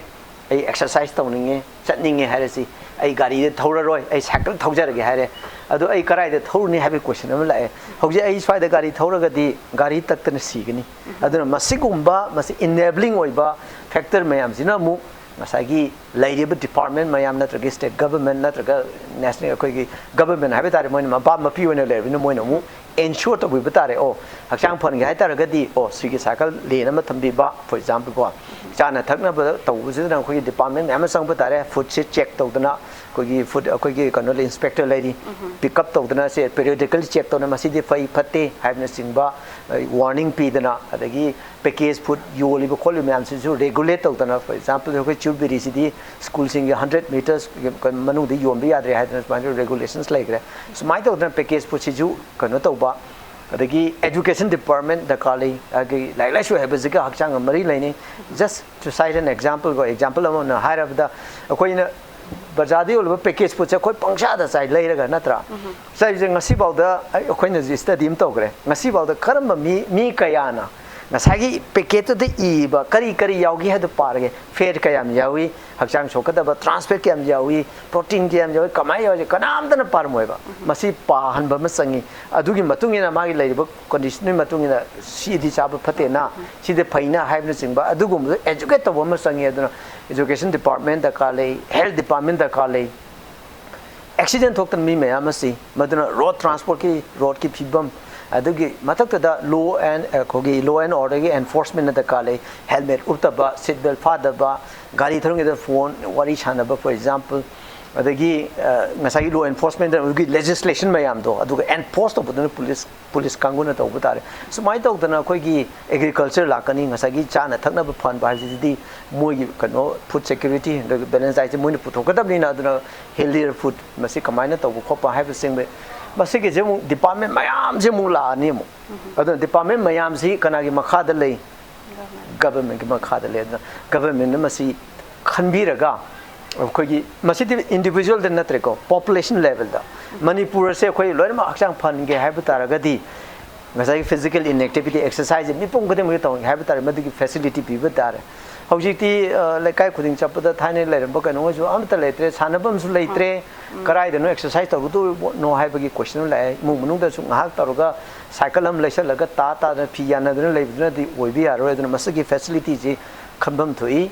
ꯑꯩ exercise ꯇꯧꯅꯤꯡꯉꯦ, ꯆꯠꯅꯤꯡꯉꯦ ꯍꯥꯏꯔꯁꯤ, ꯑꯩ ꯒꯥꯔꯤꯗ ꯊꯧꯔꯔꯣꯏ, ꯑꯩ cycle ꯊꯧꯖꯔꯒꯦ ꯍꯥꯏꯔꯦ꯫ ꯑꯗꯣ ꯑꯩ ꯀꯗꯥꯏꯗ ꯊꯧꯔꯨꯅꯤ ꯍꯥꯏꯕꯒꯤ question ꯑꯃ ꯂꯥꯛꯑꯦ꯫ ꯍꯧꯖꯤꯛ ꯑꯩ ꯁ꯭ꯋꯥꯏꯗ ꯒꯥꯔꯤ ꯊꯧꯔꯒꯗꯤ ꯒꯥꯔꯤ ꯇꯛꯇꯅ ꯁꯤꯒꯅꯤ꯫ ꯑꯗꯨꯅ ꯃꯁꯤꯒꯨꯝꯕ, ꯃꯁꯤ enabling ꯑꯣꯏꯕ factor ꯃꯌꯥꯝꯁꯤꯅ ꯑꯃꯨꯛ ꯉꯁꯥꯏꯒꯤ ꯂꯩꯔꯤꯕ department ꯃꯌꯥꯝ ꯅꯠꯇ꯭ꯔꯒ state government ꯅꯠꯇ꯭ꯔꯒ national ꯑꯩꯈꯣꯏꯒꯤ government ꯍꯥꯏꯕ ꯇꯥꯔꯦ, ꯃꯣꯏꯅ ꯃꯄꯥ ꯃꯄꯤ ꯑꯣꯏꯅ ꯂꯩꯔꯕꯅꯤꯅ ꯃꯣꯏꯅ ꯑꯃꯨꯛ ensure ꯇꯧꯕꯤꯕ ꯇꯥꯔꯦ꯫ ꯑꯣ, ꯍꯛꯆꯥꯡ ꯐꯍꯟꯒꯦ ꯍꯥꯏ ꯇꯥꯔꯒꯗꯤ, ꯑꯣ, ꯁꯤꯒꯤ cycle lane ꯑꯃ ꯊꯝꯕꯤꯕ, for example ꯀꯣ, ꯆꯥꯅ ꯊꯛꯅꯕ ꯇꯧꯕꯁꯤꯗꯅ ꯑꯩꯈꯣꯏꯒꯤ department ꯃꯌꯥꯝ ꯑꯃ ꯆꯪꯕ ꯇꯥꯔꯦ꯫ Food ꯁꯦ check ꯇꯧꯗꯅ, ꯑꯩꯈꯣꯏꯒꯤ food, ꯑꯩꯈꯣꯏꯒꯤ ꯀꯩꯅꯣ inspector ꯂꯩꯔꯤ, pick up ꯇꯧꯗꯅ, ꯁꯦ periodically check ꯇꯧꯗꯅ, ꯃꯁꯤꯗꯤ ꯐꯩ ꯐꯠꯇꯦ ꯍꯥꯏꯕꯅꯆꯤꯡꯕ, ꯑ, warning ꯄꯤꯗꯅ, ꯑꯗꯒꯤ package food ꯌꯣꯜꯂꯤꯕ ꯈꯣꯠꯂꯤꯕ ꯃꯌꯥꯝꯁꯤꯁꯨ regulate ꯇꯧꯗꯅ, for example ꯑꯩꯈꯣꯏ ꯆꯨꯔ ꯕꯤꯔꯤꯁꯤꯗꯤ school ꯁꯤꯡꯒꯤ hundred meters ꯃꯅꯨꯡꯗ ꯌꯣꯟꯕ ꯌꯥꯗ꯭ꯔꯦ ꯍꯥꯏꯗꯅ ꯁꯨꯃꯥꯏꯅ regulations ꯂꯩꯈ꯭ꯔꯦ꯫ ꯁꯨꯃꯥꯏꯅ ꯇꯧꯗꯅ package food ꯁꯤꯁꯨ ꯀꯩꯅꯣ ꯇꯧꯕ, ꯑꯗꯒꯤ education department ꯗꯔꯀꯥꯔ ꯂꯩ꯫ ꯑꯗꯒꯤ ꯂꯥꯏꯔꯤꯛ ꯂꯥꯏꯁꯨ ꯍꯥꯏꯕꯁꯤꯒ ꯍꯛꯆꯥꯡꯒ ꯃꯔꯤ ꯂꯩꯅꯩ꯫ Just to cite an example ꯀꯣ, example ꯑꯃ ꯑꯣꯏꯅ ꯍꯥꯏꯔꯕꯗ, ꯑꯩꯈꯣꯏꯅ ꯕꯖꯥꯔꯗ ꯌꯣꯜꯂꯤꯕ package food ꯁꯦ ꯑꯩꯈꯣꯏ ꯄꯪꯆꯥꯗ ꯆꯥꯏ ꯂꯩꯔꯒ, ꯅꯠꯇ꯭ꯔꯥ? ꯆꯥꯏꯁꯦ ꯉꯁꯤꯐꯥꯎꯗ ꯑꯩ, ꯑꯩꯈꯣꯏꯅꯁꯨ study ꯑꯃ ꯇꯧꯈ꯭ꯔꯦ꯫ ꯉꯁꯤꯐꯥꯎꯗ ꯀꯔꯝꯕ ꯃꯤ, ꯃꯤ ꯀꯌꯥꯅ ꯉꯁꯥꯏꯒꯤ ꯄꯦꯀꯦꯠꯇꯨꯗ ꯏꯕ ꯀꯔꯤ ꯀꯔꯤ ꯌꯥꯎꯒꯦ ꯍꯥꯏꯗꯣ ꯄꯥꯔꯒꯦ꯫ ꯐꯦꯠ ꯀꯌꯥꯝ ꯌꯥꯎꯏ, ꯍꯛꯆꯥꯡ ꯁꯣꯛꯀꯗꯕ ꯇ꯭ꯔꯥꯟꯁ ꯐꯦꯠ ꯀꯌꯥꯝ ꯌꯥꯎꯏ, ꯄ꯭ꯔꯣꯇꯤꯟ ꯀꯌꯥꯝ ꯌꯥꯎꯏ, ꯀꯃꯥꯏꯅ ꯌꯥꯎꯏ, ꯀꯅꯥꯝꯇꯅ ꯄꯥꯔꯝꯃꯣꯏꯕ꯫ ꯃꯁꯤ ꯄꯥꯍꯟꯕ ꯑꯃ ꯆꯪꯉꯤ꯫ ꯑꯗꯨꯒꯤ ꯃꯇꯨꯡ ꯏꯟꯅ ꯃꯥꯒꯤ ꯂꯩꯔꯤꯕ ꯀꯟꯗꯤꯁꯟꯗꯨꯒꯤ ꯃꯇꯨꯡ ꯏꯟꯅ ꯁꯤꯗꯤ ꯆꯥꯕ ꯐꯠꯇꯦꯅ, ꯁꯤꯗꯤ ꯐꯩꯅ ꯍꯥꯏꯕꯅꯆꯤꯡꯕ ꯑꯗꯨꯒꯨꯝꯕꯗꯣ ꯑꯦꯖꯨꯀꯦꯠ ꯇꯧꯕ ꯑꯃ ꯆꯪꯉꯤ꯫ ꯑꯗꯨꯅ education department ꯗꯔꯀꯥꯔ ꯂꯩ, health department ꯗꯔꯀꯥꯔ ꯂꯩ꯫ ꯑꯦꯛꯁꯤꯗꯦꯟ ꯊꯣꯛꯇꯅ ꯃꯤ ꯃꯌꯥꯝ ꯑꯃ ꯁꯤ, ꯃꯗꯨꯅ ꯔꯣꯗ ꯇ꯭ꯔꯥꯟꯁꯄꯣꯔꯠꯀꯤ, ꯔꯣꯗꯀꯤ ꯐꯤꯕꯝ, ꯑꯗꯨꯒꯤ ꯃꯊꯛꯇꯗ ꯂꯣ ꯑꯦꯟ, ꯑꯩꯈꯣꯏꯒꯤ ꯂꯣ ꯑꯦꯟ ꯑꯣꯔꯗꯔꯒꯤ ꯑꯦꯟꯐꯣꯔꯁꯃꯦꯟꯅ ꯗꯔꯀꯥꯔ ꯂꯩ꯫ ꯍꯦꯜꯃꯦꯠ ꯎꯞꯇꯕ, ꯁꯤꯠ ꯕꯦꯜ ꯐꯥꯗꯕ, ꯒꯥꯔꯤ ꯊꯧꯔꯤꯉꯩꯗ ꯐꯣꯟ ꯋꯥꯔꯤ ꯁꯥꯟꯅꯕ, for example, ꯑꯗꯒꯤ ꯑ, ꯉꯁꯥꯏꯒꯤ ꯂꯣ ꯑꯦꯟꯐꯣꯔꯁꯃꯦꯟꯗꯒꯤ ꯂꯦꯖꯤꯁꯂꯦꯁꯟ ꯃꯌꯥꯝꯗꯣ ꯑꯗꯨꯒ ꯑꯦꯟꯐꯣꯔꯁ ꯇꯧꯕꯗꯨꯅ ꯄꯨꯂꯤꯁ, ꯄꯨꯂꯤꯁ ꯀꯥꯡꯕꯨꯅ ꯇꯧꯕ ꯇꯥꯔꯦ꯫ ꯁꯨꯃꯥꯏꯅ ꯇꯧꯗꯅ ꯑꯩꯈꯣꯏꯒꯤ ꯑꯦꯒ꯭ꯔꯤꯀꯜꯆꯔ ꯂꯥꯛꯀꯅꯤ, ꯉꯁꯥꯏꯒꯤ ꯆꯥꯅ ꯊꯛꯅꯕ ꯐꯍꯟꯕ ꯍꯥꯏꯕꯁꯤꯗꯤ ꯃꯣꯏꯒꯤ ꯀꯩꯅꯣ, ꯐꯨꯗ ꯁꯦꯀ꯭ꯌꯨꯔꯤꯇꯤ, ꯑꯗꯒꯤ ꯕꯦꯂꯦꯟꯁ ꯗꯥꯏꯠꯁꯦ ꯃꯣꯏꯅ ꯄꯨꯊꯣꯛꯀꯗꯕꯅꯤꯅ꯫ ꯑꯗꯨꯅ ꯍꯦꯜꯗꯤꯌꯔ ꯐꯨꯗ ꯃꯁꯤ ꯀꯃꯥꯏꯅ ꯇꯧꯕ ꯈꯣꯠꯄ ꯍꯥꯏꯕꯁꯤꯡ, ꯃꯁꯤꯒꯤꯁꯦ ꯑꯃꯨꯛ ꯗꯤꯄꯥꯔꯠꯃꯦꯟ ꯃꯌꯥꯝꯁꯦ ꯑꯃꯨꯛ ꯂꯥꯛꯑꯅꯤ ꯑꯃꯨꯛ꯫ ꯑꯗꯨꯅ ꯗꯤꯄꯥꯔꯠꯃꯦꯟ ꯃꯌꯥꯝꯁꯤ ꯀꯅꯥꯒꯤ ꯃꯈꯥꯗ ꯂꯩ? ꯒꯚꯔꯟꯃꯦꯟꯒꯤ ꯃꯈꯥꯗ ꯂꯩ꯫ ꯑꯗꯨꯅ ꯒꯚꯔꯟꯃꯦꯟꯅ ꯃꯁꯤ ꯈꯟꯕꯤꯔꯒ, ꯑꯩꯈꯣꯏꯒꯤ ꯃꯁꯤꯗꯤ ꯏꯟꯗꯤꯕꯤꯖꯨꯋꯦꯜꯗ ꯅꯠꯇ꯭ꯔꯦꯀꯣ, ꯄꯣꯄꯨꯂꯦꯁꯟ ꯂꯦꯚꯦꯜꯗ ꯃꯅꯤꯄꯨꯔ ꯑꯁꯦ ꯑꯩꯈꯣꯏ ꯂꯣꯏꯅꯃꯛ ꯍꯛꯆꯥꯡ ꯐꯍꯟꯒꯦ ꯍꯥꯏꯕ ꯇꯥꯔꯒꯗꯤ, ꯉꯁꯥꯏꯒꯤ ꯐꯤꯖꯤꯀꯦꯜ ꯏꯟꯑꯦꯛꯇꯤꯚꯤꯇꯤ, ꯑꯦꯛꯁꯔꯁꯥꯏꯁꯁꯦ ꯃꯤꯄꯨꯝ ꯈꯨꯗꯤꯡꯃꯛꯀꯤ ꯇꯧꯍꯟꯒꯦ ꯍꯥꯏꯕ ꯇꯥꯔꯒꯗꯤ ꯃꯗꯨꯒꯤ ꯐꯦꯁꯤꯂꯤꯇꯤ ꯄꯤꯕ ꯇꯥꯔꯦ꯫ ꯍꯧꯖꯤꯛꯇꯤ ꯑ, ꯂꯩꯀꯥꯏ ꯈꯨꯗꯤꯡ ꯆꯠꯄꯗ ꯊꯥꯏꯅ ꯂꯩꯔꯝꯕ ꯀꯩꯅꯣꯉꯩꯁꯨ ꯑꯃꯠꯇ ꯂꯩꯇ꯭ꯔꯦ, ꯁꯥꯟꯅꯐꯝꯁꯨ ꯂꯩꯇ꯭ꯔꯦ꯫ ꯀꯗꯥꯏꯗꯅꯣ ꯑꯦꯛꯁꯔꯁꯥꯏꯁ ꯇꯧꯔꯨꯗꯣꯏꯅꯣ ꯍꯥꯏꯕꯒꯤ ꯀꯣꯏꯁꯟ ꯑꯃ ꯂꯥꯛꯑꯦ꯫ ꯏꯃꯨꯡ ꯃꯅꯨꯡꯗꯁꯨ ꯉꯥꯏꯍꯥꯛ ꯇꯧꯔꯒ ꯁꯥꯏꯀꯜ ꯑꯃ ꯂꯩꯁꯜꯂꯒ ꯇꯥ ꯇꯥꯗꯅ ꯐꯤ ꯌꯥꯟꯅꯗꯨꯅ ꯂꯩꯕꯗꯨꯅꯗꯤ ꯑꯣꯏꯕ ꯌꯥꯔꯣꯏ꯫ ꯑꯗꯨꯅ ꯃꯁꯤꯒꯤ ꯐꯦꯁꯤꯂꯤꯇꯤꯁꯤ ꯈꯟꯐꯝ ꯊꯣꯛꯏ꯫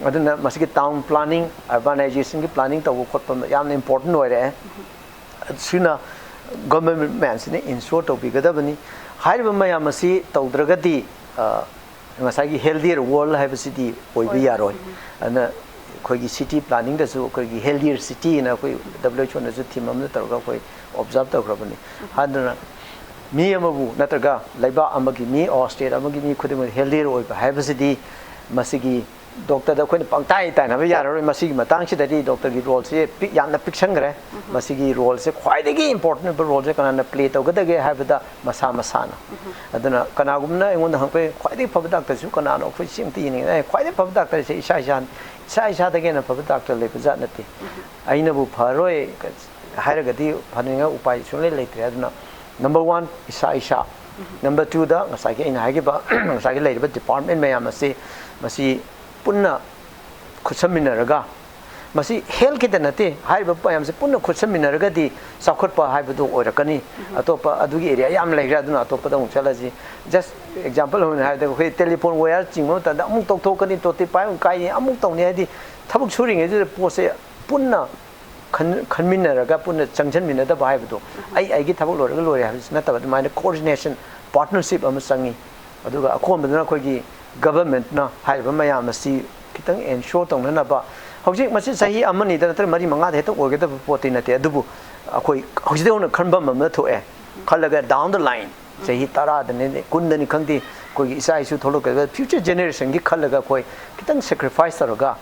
ꯑꯗꯨꯅ ꯃꯁꯤꯒꯤ ꯇꯥꯎꯟ ꯄ꯭ꯂꯥꯅꯤꯡ, ꯑꯔꯕꯥꯅꯥꯏꯖꯦꯁꯟꯒꯤ ꯄ꯭ꯂꯥꯅꯤꯡ ꯇꯧꯕ ꯈꯣꯠꯄ ꯌꯥꯝꯅ ꯏꯝꯄꯣꯔꯇꯦꯟ ꯑꯣꯏꯔꯦ꯫ ꯁꯤꯅ ꯒꯚꯔꯟꯃꯦꯟ ꯃꯌꯥꯝꯁꯤꯅ ꯏꯟꯁꯣꯔ ꯇꯧꯕꯤꯒꯗꯕꯅꯤ꯫ ꯍꯥꯏꯔꯤꯕ ꯃꯌꯥꯝ ꯑꯁꯤ ꯇꯧꯗ꯭ꯔꯒꯗꯤ, ꯑ, ꯉꯁꯥꯏꯒꯤ ꯍꯦꯜꯗꯤꯌꯔ ꯋꯥꯔꯜ ꯍꯥꯏꯕꯁꯤꯗꯤ ꯑꯣꯏꯕ ꯌꯥꯔꯣꯏ꯫ ꯑꯗꯨꯅ ꯑꯩꯈꯣꯏꯒꯤ ꯁꯤꯇꯤ ꯄ꯭ꯂꯥꯅꯤꯡꯗꯁꯨ ꯑꯩꯈꯣꯏꯒꯤ ꯍꯦꯜꯗꯤꯌꯔ ꯁꯤꯇꯤ ꯍꯥꯏꯅ ꯑꯩꯈꯣꯏ ꯗꯕ꯭ꯂꯤꯎ ꯑꯩꯆ ꯑꯣꯅꯁꯨ ꯊꯤꯝ ꯑꯃ ꯇꯧꯔꯒ ꯑꯩꯈꯣꯏ ꯑꯣꯕꯖꯥꯔꯕ ꯇꯧꯈ꯭ꯔꯕꯅꯤ꯫ ꯑꯗꯨꯅ ꯃꯤ ꯑꯃꯕꯨ ꯅꯠꯇ꯭ꯔꯒ ꯂꯩꯕꯥꯛ ꯑꯃꯒꯤ ꯃꯤ ꯑꯣꯔ ꯁ꯭ꯇꯦꯠ ꯑꯃꯒꯤ ꯃꯤ ꯈꯨꯗꯤꯡꯃꯛ ꯍꯦꯜꯗꯤꯌꯔ ꯑꯣꯏꯕ ꯍꯥꯏꯕꯁꯤꯗꯤ ꯃꯁꯤꯒꯤ ꯗꯣꯛꯇꯔꯗ ꯑꯩꯈꯣꯏꯅ ꯄꯪꯇꯥꯏ ꯇꯥꯏꯅꯕ ꯌꯥꯔꯔꯣꯏ꯫ ꯃꯁꯤꯒꯤ ꯃꯇꯥꯡꯁꯤꯗꯗꯤ ꯗꯣꯛꯇꯔꯒꯤ ꯔꯣꯜꯁꯦ ꯄꯤꯛ, ꯌꯥꯝꯅ ꯄꯤꯛꯁꯟꯈ꯭ꯔꯦ꯫ ꯃꯁꯤꯒꯤ ꯔꯣꯜꯁꯦ ꯈ꯭ꯋꯥꯏꯗꯒꯤ ꯏꯝꯄꯣꯔꯇꯦꯟ ꯑꯣꯏꯕ ꯔꯣꯜꯁꯦ ꯀꯅꯥꯅ ꯄ꯭ꯂꯦ ꯇꯧꯒꯗꯒꯦ ꯍꯥꯏꯕꯗ ꯃꯁꯥ ꯃꯁꯥꯅ꯫ ꯑꯗꯨꯅ ꯀꯅꯥꯒꯨꯝꯕꯅ ꯑꯩꯉꯣꯟꯗ ꯍꯪꯉꯛꯄ, "ꯈ꯭ꯋꯥꯏꯗꯒꯤ ꯐꯕ ꯗꯥꯛꯇꯔꯁꯤꯕꯨ ꯀꯅꯥꯅꯣ? ꯑꯩꯈꯣꯏ ꯁꯤ ꯑꯝꯇ ꯌꯦꯡꯅꯤꯡꯉꯦ꯫" ꯑꯦ, ꯈ꯭ꯋꯥꯏꯗꯒꯤ ꯐꯕ ꯗꯥꯛꯇꯔꯁꯦ ꯏꯁꯥ ꯏꯁꯥꯅꯤ꯫ ꯏꯁꯥ ꯏꯁꯥꯗꯒꯤ ꯍꯦꯟꯅ ꯐꯕ ꯗꯥꯛꯇꯔ ꯂꯩꯕ ꯖꯥꯠ ꯅꯠꯇꯦ꯫ ꯑꯩꯅꯕꯨ ꯐꯔꯣꯏ ꯍꯥꯏꯔꯒꯗꯤ ꯐꯅꯤꯡꯉꯥꯏ ꯎꯄꯥꯏ ꯁꯨꯡꯂꯩ ꯂꯩꯇ꯭ꯔꯦ꯫ ꯑꯗꯨꯅ ꯅꯝꯕꯔ ꯋꯥꯟ, ꯏꯁꯥ ꯏꯁꯥ꯫ ꯅꯝꯕꯔ ꯇꯨꯗ ꯉꯁꯥꯏꯒꯤ ꯑꯩꯅ ꯍꯥꯏꯈꯤꯕ ꯉꯁꯥꯏꯒꯤ ꯂꯩꯔꯤꯕ ꯗꯤꯄꯥꯔꯠꯃꯦꯟ ꯃꯌꯥꯝ ꯑꯁꯤ ꯃꯁꯤ ꯄꯨꯟꯅ ꯈꯨꯠꯁꯝꯃꯤꯟꯅꯔꯒ, ꯃꯁꯤ ꯍꯦꯜꯠꯀꯤꯗ ꯅꯠꯇꯦ, ꯍꯥꯏꯔꯤꯕ ꯃꯌꯥꯝꯁꯦ ꯄꯨꯟꯅ ꯈꯨꯠꯁꯝꯃꯤꯟꯅꯔꯒꯗꯤ ꯆꯥꯎꯈꯠꯄ ꯍꯥꯏꯕꯗꯨ ꯑꯣꯏꯔꯛꯀꯅꯤ꯫ ꯑꯇꯣꯞꯄ ꯑꯗꯨꯒꯤ ꯑꯦꯔꯤꯌꯥ ꯌꯥꯝ ꯂꯩꯈ꯭ꯔꯦ, ꯑꯗꯨꯅ ꯑꯇꯣꯞꯄꯗ ꯑꯃꯨꯛ ꯆꯠꯂꯁꯤ꯫ ꯖꯁ ꯑꯦꯛꯖꯥꯝꯄꯜ ꯑꯣꯏꯅ ꯍꯥꯏꯔꯕꯗ ꯑꯩꯈꯣꯏ ꯇꯦꯂꯤꯐꯣꯟ ꯋꯥꯌꯔ ꯆꯤꯡꯕ ꯃꯇꯝꯗ ꯑꯃꯨꯛ ꯇꯧꯊꯣꯛꯀꯅꯤ, ꯇꯣꯇꯤ ꯄꯥꯏꯞ ꯑꯃꯨꯛ ꯀꯥꯏꯅꯤ, ꯑꯃꯨꯛ ꯇꯧꯅꯤ ꯍꯥꯏꯗꯤ ꯊꯕꯛ ꯁꯨꯔꯤꯉꯩꯗꯨꯗ ꯄꯣꯠꯁꯦ ꯄꯨꯟꯅ ꯈꯟ ꯈꯟꯃꯤꯟꯅꯔꯒ ꯄꯨꯟꯅ ꯆꯪꯁꯤꯟꯃꯤꯟꯅꯗꯕ ꯍꯥꯏꯕꯗꯣ, ꯑꯩ ꯑꯩꯒꯤ ꯊꯕꯛ ꯂꯣꯏꯔꯒ ꯂꯣꯏꯔꯦ ꯍꯥꯏꯕꯁꯤ ꯅꯠꯇꯕ, ꯑꯗꯨꯃꯥꯏꯅ ꯀꯣꯑꯣꯔꯗꯤꯅꯦꯁꯟ, ꯄꯥꯔꯠꯅꯔꯁꯤꯞ ꯑꯃ ꯆꯪꯉꯤ꯫ ꯑꯗꯨꯒ ꯑꯀꯣꯟꯕꯗꯅ ꯑꯩꯈꯣꯏꯒꯤ ꯒꯚꯔꯟꯃꯦꯟꯠꯅ ꯍꯥꯏꯔꯤꯕ ꯃꯌꯥꯝ ꯑꯁꯤ ꯈꯤꯇꯪ ꯑꯦꯟꯁ꯭ꯌꯣꯔ ꯇꯧꯅꯅꯕ, ꯍꯧꯖꯤꯛ ꯃꯁꯤ ꯆꯍꯤ ꯑꯃꯅꯤꯗ ꯅꯠꯇ꯭ꯔꯒ ꯃꯔꯤ ꯃꯉꯥꯗ ꯍꯦꯛꯇ ꯑꯣꯏꯒꯗꯕ ꯄꯣꯠꯇꯤ ꯅꯠꯇꯦ, ꯑꯗꯨꯕꯨ ꯑꯩꯈꯣꯏ ꯍꯧꯖꯤꯛꯇꯩ ꯍꯧꯅ ꯈꯟꯐꯝ ꯑꯃ ꯊꯣꯛꯑꯦ꯫ ꯈꯜꯂꯒ ꯗꯥꯎꯟ ꯗ ꯂꯥꯏꯟ ꯆꯍꯤ ꯇꯔꯥꯗꯅꯤ, ꯀꯨꯟꯗꯅꯤ ꯈꯪꯗꯦ, ꯑꯩꯈꯣꯏꯒꯤ ꯏꯆꯥ ꯏꯁꯨ ꯊꯣꯛꯂꯛꯀꯗꯕ ꯐ꯭ꯌꯨꯆꯔ ꯖꯦꯅꯦꯔꯦꯁꯟꯒꯤ ꯈꯜꯂꯒ ꯑꯩꯈꯣꯏ ꯈꯤꯇꯪ ꯁꯦꯀ꯭ꯔꯤꯐꯥꯏꯁ ꯇꯧꯔꯒ,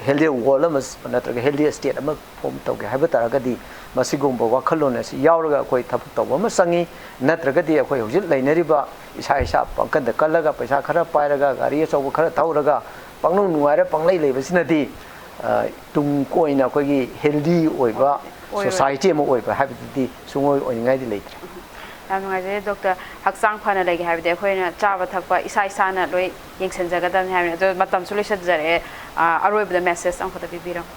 ꯍꯦꯜꯗꯤ ꯋꯥꯔꯜ ꯑꯃ ꯅꯠꯇ꯭ꯔꯒ ꯍꯦꯜꯗꯤ ꯁ꯭ꯇꯦꯠ ꯑꯃ ꯐꯣꯝ ꯇꯧꯒꯦ ꯍꯥꯏꯕ ꯇꯥꯔꯒꯗꯤ, ꯃꯁꯤꯒꯨꯝꯕ ꯋꯥꯈꯜꯂꯣꯟ ꯑꯁꯤ ꯌꯥꯎꯔꯒ ꯑꯩꯈꯣꯏ ꯊꯕꯛ ꯇꯧꯕ ꯑꯃ ꯆꯪꯉꯤ꯫ ꯅꯠꯇ꯭ꯔꯒꯗꯤ ꯑꯩꯈꯣꯏ ꯍꯧꯖꯤꯛ ꯂꯩꯅꯔꯤꯕ ꯏꯁꯥ ꯏꯁꯥ ꯄꯥꯡꯒꯜꯗ ꯀꯜꯂꯒ, ꯄꯩꯁꯥ ꯈꯔ ꯄꯥꯏꯔꯒ, ꯒꯥꯔꯤ ꯑꯆꯧꯕ ꯈꯔ ꯊꯧꯔꯒ, ꯄꯪꯅꯨꯡ ꯅꯨꯡꯉꯥꯏꯔ ꯄꯪꯂꯩ ꯂꯩꯕꯁꯤꯅꯗꯤ, ꯑ, ꯇꯨꯡ ꯀꯣꯏꯅ ꯑꯩꯈꯣꯏꯒꯤ ꯍꯦꯜꯗꯤ ꯑꯣꯏꯕ ꯑꯣꯏꯔꯣꯏ꯫ ꯁꯣꯁꯥꯏꯇꯤ ꯑꯃ ꯑꯣꯏꯕ ꯍꯥꯏꯕꯗꯨꯗꯤ ꯁꯨꯡꯑꯣꯏ ꯑꯣꯏꯅꯤꯡꯉꯥꯏꯗꯤ ꯂꯩꯇ꯭ꯔꯦ꯫ ꯌꯥꯝ ꯅꯨꯡꯉꯥꯏꯖꯔꯦ ꯗꯣꯛꯇꯔ꯫ ꯍꯛꯆꯥꯡ ꯐꯅ ꯂꯩꯒꯦ ꯍꯥꯏꯕꯗꯤ ꯑꯩꯈꯣꯏꯅ ꯆꯥꯕ ꯊꯛꯄ ꯏꯁꯥ ꯏꯁꯥꯅ ꯂꯣꯏ ꯌꯦꯡꯁꯤꯟꯖꯒꯗꯕꯅꯤ ꯍꯥꯏꯕꯅꯤ꯫ ꯑꯗꯣ ꯃꯇꯝꯁꯨ ꯂꯣꯏꯁꯤꯟꯖꯔꯛꯑꯦ꯫ ꯑ, ꯑꯔꯣꯏꯕꯗ ꯃꯦꯁꯦꯖ ꯑꯃꯈꯛꯇ ꯄꯤꯕꯤꯔꯝꯃꯨ꯫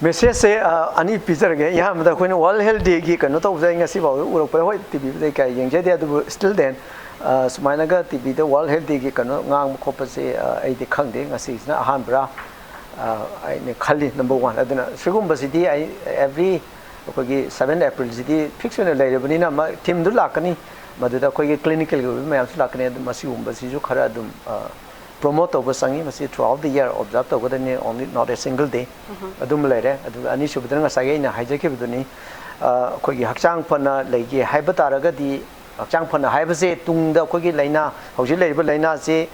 ꯃꯦꯁꯦꯖꯁꯦ, ꯑ, ꯑꯅꯤ ꯄꯤꯖꯔꯒꯦ꯫ ꯑꯍꯥꯟꯕꯗ ꯑꯩꯈꯣꯏꯅ ꯋꯥꯔꯜ ꯍꯦꯜꯠ ꯗꯦꯒꯤ ꯀꯩꯅꯣ ꯇꯧꯕꯁꯦ ꯑꯩ ꯉꯁꯤ ꯐꯥꯎꯕ ꯎꯔꯛꯄ, ꯍꯣꯏ, ꯇꯤꯚꯤꯗ ꯀꯌꯥ ꯌꯦꯡꯖꯗꯦ, ꯑꯗꯨꯕꯨ still then, ꯑ, ꯁꯨꯃꯥꯏꯅꯒ ꯇꯤꯚꯤꯗ ꯋꯥꯔꯜ ꯍꯦꯜꯠ ꯗꯦꯒꯤ ꯀꯩꯅꯣ ꯉꯥꯡꯕ ꯈꯣꯠꯄꯁꯦ, ꯑ, ꯑꯩꯗꯤ ꯈꯪꯗꯦ, ꯉꯁꯤꯁꯤꯅ ꯑꯍꯥꯟꯕꯔꯥ, ꯑ, ꯑꯩꯅ ꯈꯜꯂꯤ, ꯅꯝꯕꯔ ꯋꯥꯟ꯫ ꯑꯗꯨꯅ ꯁꯤꯒꯨꯝꯕꯁꯤꯗꯤ ꯑꯩ every, ꯑꯩꯈꯣꯏꯒꯤ ꯁꯚꯦꯟ ꯑꯦꯄ꯭ꯔꯤꯜꯁꯤꯗꯤ ꯐꯤꯛꯁ ꯑꯣꯏꯅ ꯂꯩꯔꯕꯅꯤꯅ, ꯃ-, ꯊꯤꯝꯗꯨ ꯂꯥꯛꯀꯅꯤ, ꯃꯗꯨꯗ ꯑꯩꯈꯣꯏꯒꯤ ꯀ꯭ꯂꯤꯅꯤꯀꯦꯜꯒꯤ ꯑꯣꯏꯕ ꯃꯌꯥꯝꯁꯨ ꯂꯥꯛꯀꯅꯤ꯫ ꯑꯗꯨ ꯃꯁꯤꯒꯨꯝꯕꯁꯤꯁꯨ ꯈꯔ ꯑꯗꯨꯝ, ꯑ, ꯄ꯭ꯔꯣꯃꯣꯠ ꯇꯧꯕ ꯆꯪꯉꯤ꯫ ꯃꯁꯤ throughout the year observe ꯇꯧꯒꯗꯕꯅꯤ, only not a single day꯫ ꯑꯗꯨꯃ ꯂꯩꯔꯦ꯫ ꯑꯗꯨꯒ ꯑꯅꯤꯁꯨꯕꯗꯅ ꯉꯁꯥꯏꯒꯤ ꯑꯩꯅ ꯍꯥꯏꯖꯈꯤꯕꯗꯨꯅꯤ, ꯑ, ꯑꯩꯈꯣꯏꯒꯤ ꯍꯛꯆꯥꯡ ꯐꯅ ꯂꯩꯒꯦ ꯍꯥꯏꯕ ꯇꯥꯔꯒꯗꯤ, ꯍꯛꯆꯥꯡ ꯐꯅ ꯍꯥꯏꯕꯁꯦ ꯇꯨꯡꯗ ꯑꯩꯈꯣꯏꯒꯤ ꯂꯥꯏꯅꯥ, ꯍꯧꯖꯤꯛ ꯂꯩꯔꯤꯕ ꯂꯥꯏꯅꯥꯁꯤ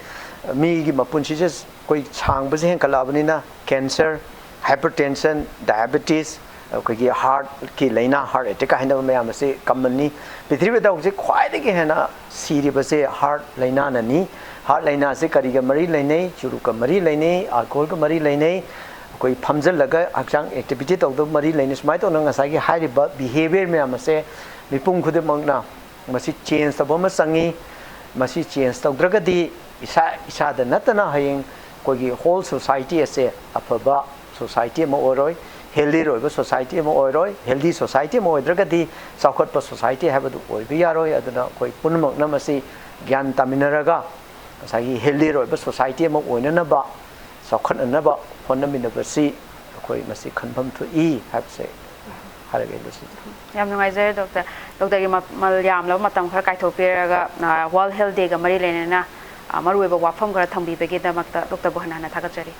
ꯃꯤꯒꯤ ꯃꯄꯨꯟꯁꯤꯁꯦ ꯑꯩꯈꯣꯏ ꯁꯥꯡꯕꯁꯦ ꯍꯦꯟꯒꯠꯂꯛꯑꯕꯅꯤꯅ, cancer, hypertension, diabetes, ꯑꯩꯈꯣꯏꯒꯤ ꯍꯥꯔꯠꯀꯤ ꯂꯥꯏꯅꯥ, ꯍꯥꯔꯠ ꯑꯦꯇꯦꯛꯀ ꯍꯥꯏꯅꯕ ꯃꯌꯥꯝ ꯑꯁꯤ ꯀꯃꯟꯅꯤ꯫ ꯄ꯭ꯔꯤꯊꯤꯕꯤꯗ ꯍꯧꯖꯤꯛ ꯈ꯭ꯋꯥꯏꯗꯒꯤ ꯍꯦꯟꯅ ꯁꯤꯔꯤꯕꯁꯦ ꯍꯥꯔꯠ ꯂꯥꯏꯅꯥꯅꯅꯤ꯫ ꯍꯥꯔꯠ ꯂꯥꯏꯅꯥꯁꯤ ꯀꯔꯤꯒ ꯃꯔꯤ ꯂꯩꯅꯩ? ꯆꯨꯔꯨꯞꯀ ꯃꯔꯤ ꯂꯩꯅꯩ, ꯑꯜꯀꯣꯍꯣꯜꯒ ꯃꯔꯤ ꯂꯩꯅꯩ, ꯑꯩꯈꯣꯏ ꯐꯝꯖꯤꯜꯂꯒ ꯍꯛꯆꯥꯡ ꯑꯦꯛꯇꯤꯚꯤꯇꯤ ꯇꯧꯗꯕ ꯃꯔꯤ ꯂꯩꯅꯩ꯫ ꯁꯨꯃꯥꯏꯅ ꯇꯧꯅ ꯉꯁꯥꯏꯒꯤ ꯍꯥꯏꯔꯤꯕ ꯕꯤꯍꯦꯕꯤꯌꯔ ꯃꯌꯥꯝ ꯑꯁꯦ ꯃꯤꯄꯨꯝ ꯈꯨꯗꯤꯡꯃꯛꯅ ꯃꯁꯤ ꯆꯦꯟꯖ ꯇꯧꯕ ꯑꯃ ꯆꯪꯉꯤ꯫ ꯃꯁꯤ ꯆꯦꯟꯖ ꯇꯧꯗ꯭ꯔꯒꯗꯤ ꯏꯁꯥ ꯏꯁꯥꯗ ꯅꯠꯇꯅ ꯍꯌꯦꯡ ꯑꯩꯈꯣꯏꯒꯤ ꯍꯣꯜ ꯁꯣꯁꯥꯏꯇꯤ ꯑꯁꯦ ꯑꯐꯕ ꯁꯣꯁꯥꯏꯇꯤ ꯑꯃ ꯑꯣꯏꯔꯣꯏ, ꯍꯦꯜꯗꯤ ꯑꯣꯏꯕ ꯁꯣꯁꯥꯏꯇꯤ ꯑꯃ ꯑꯣꯏꯔꯣꯏ꯫ ꯍꯦꯜꯗꯤ ꯁꯣꯁꯥꯏꯇꯤ ꯑꯃ ꯑꯣꯏꯗ꯭ꯔꯒꯗꯤ ꯆꯥꯎꯈꯠꯄ ꯁꯣꯁꯥꯏꯇꯤ ꯍꯥꯏꯕꯗꯨ ꯑꯣꯏꯕ ꯌꯥꯔꯣꯏ꯫ ꯑꯗꯨꯅ ꯑꯩꯈꯣꯏ ꯄꯨꯝꯅꯃꯛꯅ ꯃꯁꯤ ꯒ꯭ꯌꯥꯟ ꯇꯥꯃꯤꯟꯅꯔꯒ ꯉꯁꯥꯏꯒꯤ ꯍꯦꯜꯗꯤ ꯑꯣꯏꯕ ꯁꯣꯁꯥꯏꯇꯤ ꯑꯃ ꯑꯣꯏꯅꯅꯕ, ꯆꯥꯎꯈꯠꯅꯅꯕ ꯍꯣꯠꯅꯃꯤꯟꯅꯕꯁꯤ ꯑꯩꯈꯣꯏ ꯃꯁꯤ ꯈꯟꯐꯝ ꯊꯣꯛꯏ ꯍꯥꯏꯕꯁꯦ ꯍꯥꯏꯔꯒ ꯑꯩ ꯂꯣꯏꯁꯤꯟꯖꯔꯦ꯫ ꯌꯥꯝ ꯅꯨꯡꯉꯥꯏꯖꯔꯦ ꯗꯣꯛꯇꯔ꯫ ꯗꯣꯛꯇꯔꯒꯤ ꯃꯃꯜ ꯌꯥꯝꯂꯕ ꯃꯇꯝ ꯈꯔ ꯀꯥꯏꯊꯣꯛꯄꯤꯔꯒ ꯋꯥꯔꯜ ꯍꯦꯜꯊ ꯗꯦꯒ ꯃꯔꯤ ꯂꯩꯅꯅ ꯃꯔꯨꯑꯣꯏꯕ ꯋꯥꯐꯝ ꯈꯔ ꯊꯝꯕꯤꯕꯒꯤꯗꯃꯛꯇ ꯗꯣꯛꯇꯔꯕꯨ ꯍꯟꯅ ꯍꯟꯅ ꯊꯥꯒꯠꯆꯔꯤ꯫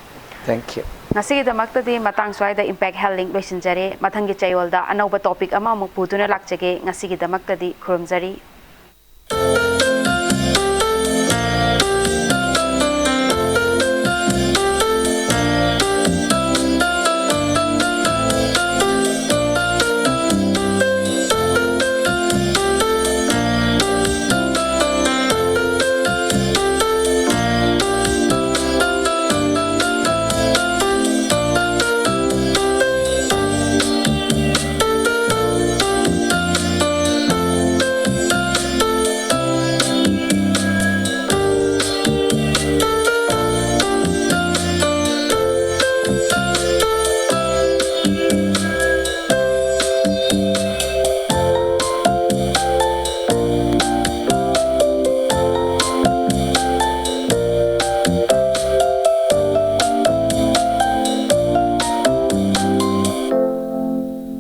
Thank you. ꯉꯁꯤꯒꯤꯗꯃꯛꯇꯗꯤ ꯃꯇꯥꯡ ꯁ꯭ꯋꯥꯏꯗ ꯏꯝꯄꯦꯛ ꯍꯦꯜꯊ ꯂꯤꯡ ꯂꯣꯏꯁꯤꯟꯖꯔꯦ꯫ ꯃꯊꯪꯒꯤ ꯆꯌꯣꯜꯗ ꯑꯅꯧꯕ ꯇꯣꯄꯤꯛ ꯑꯃꯃꯨꯛ ꯄꯨꯗꯨꯅ ꯂꯥꯛꯆꯒꯦ꯫ ꯉꯁꯤꯒꯤꯗꯃꯛꯇꯗꯤ ꯈꯨꯔꯨꯝꯖꯔꯤ꯫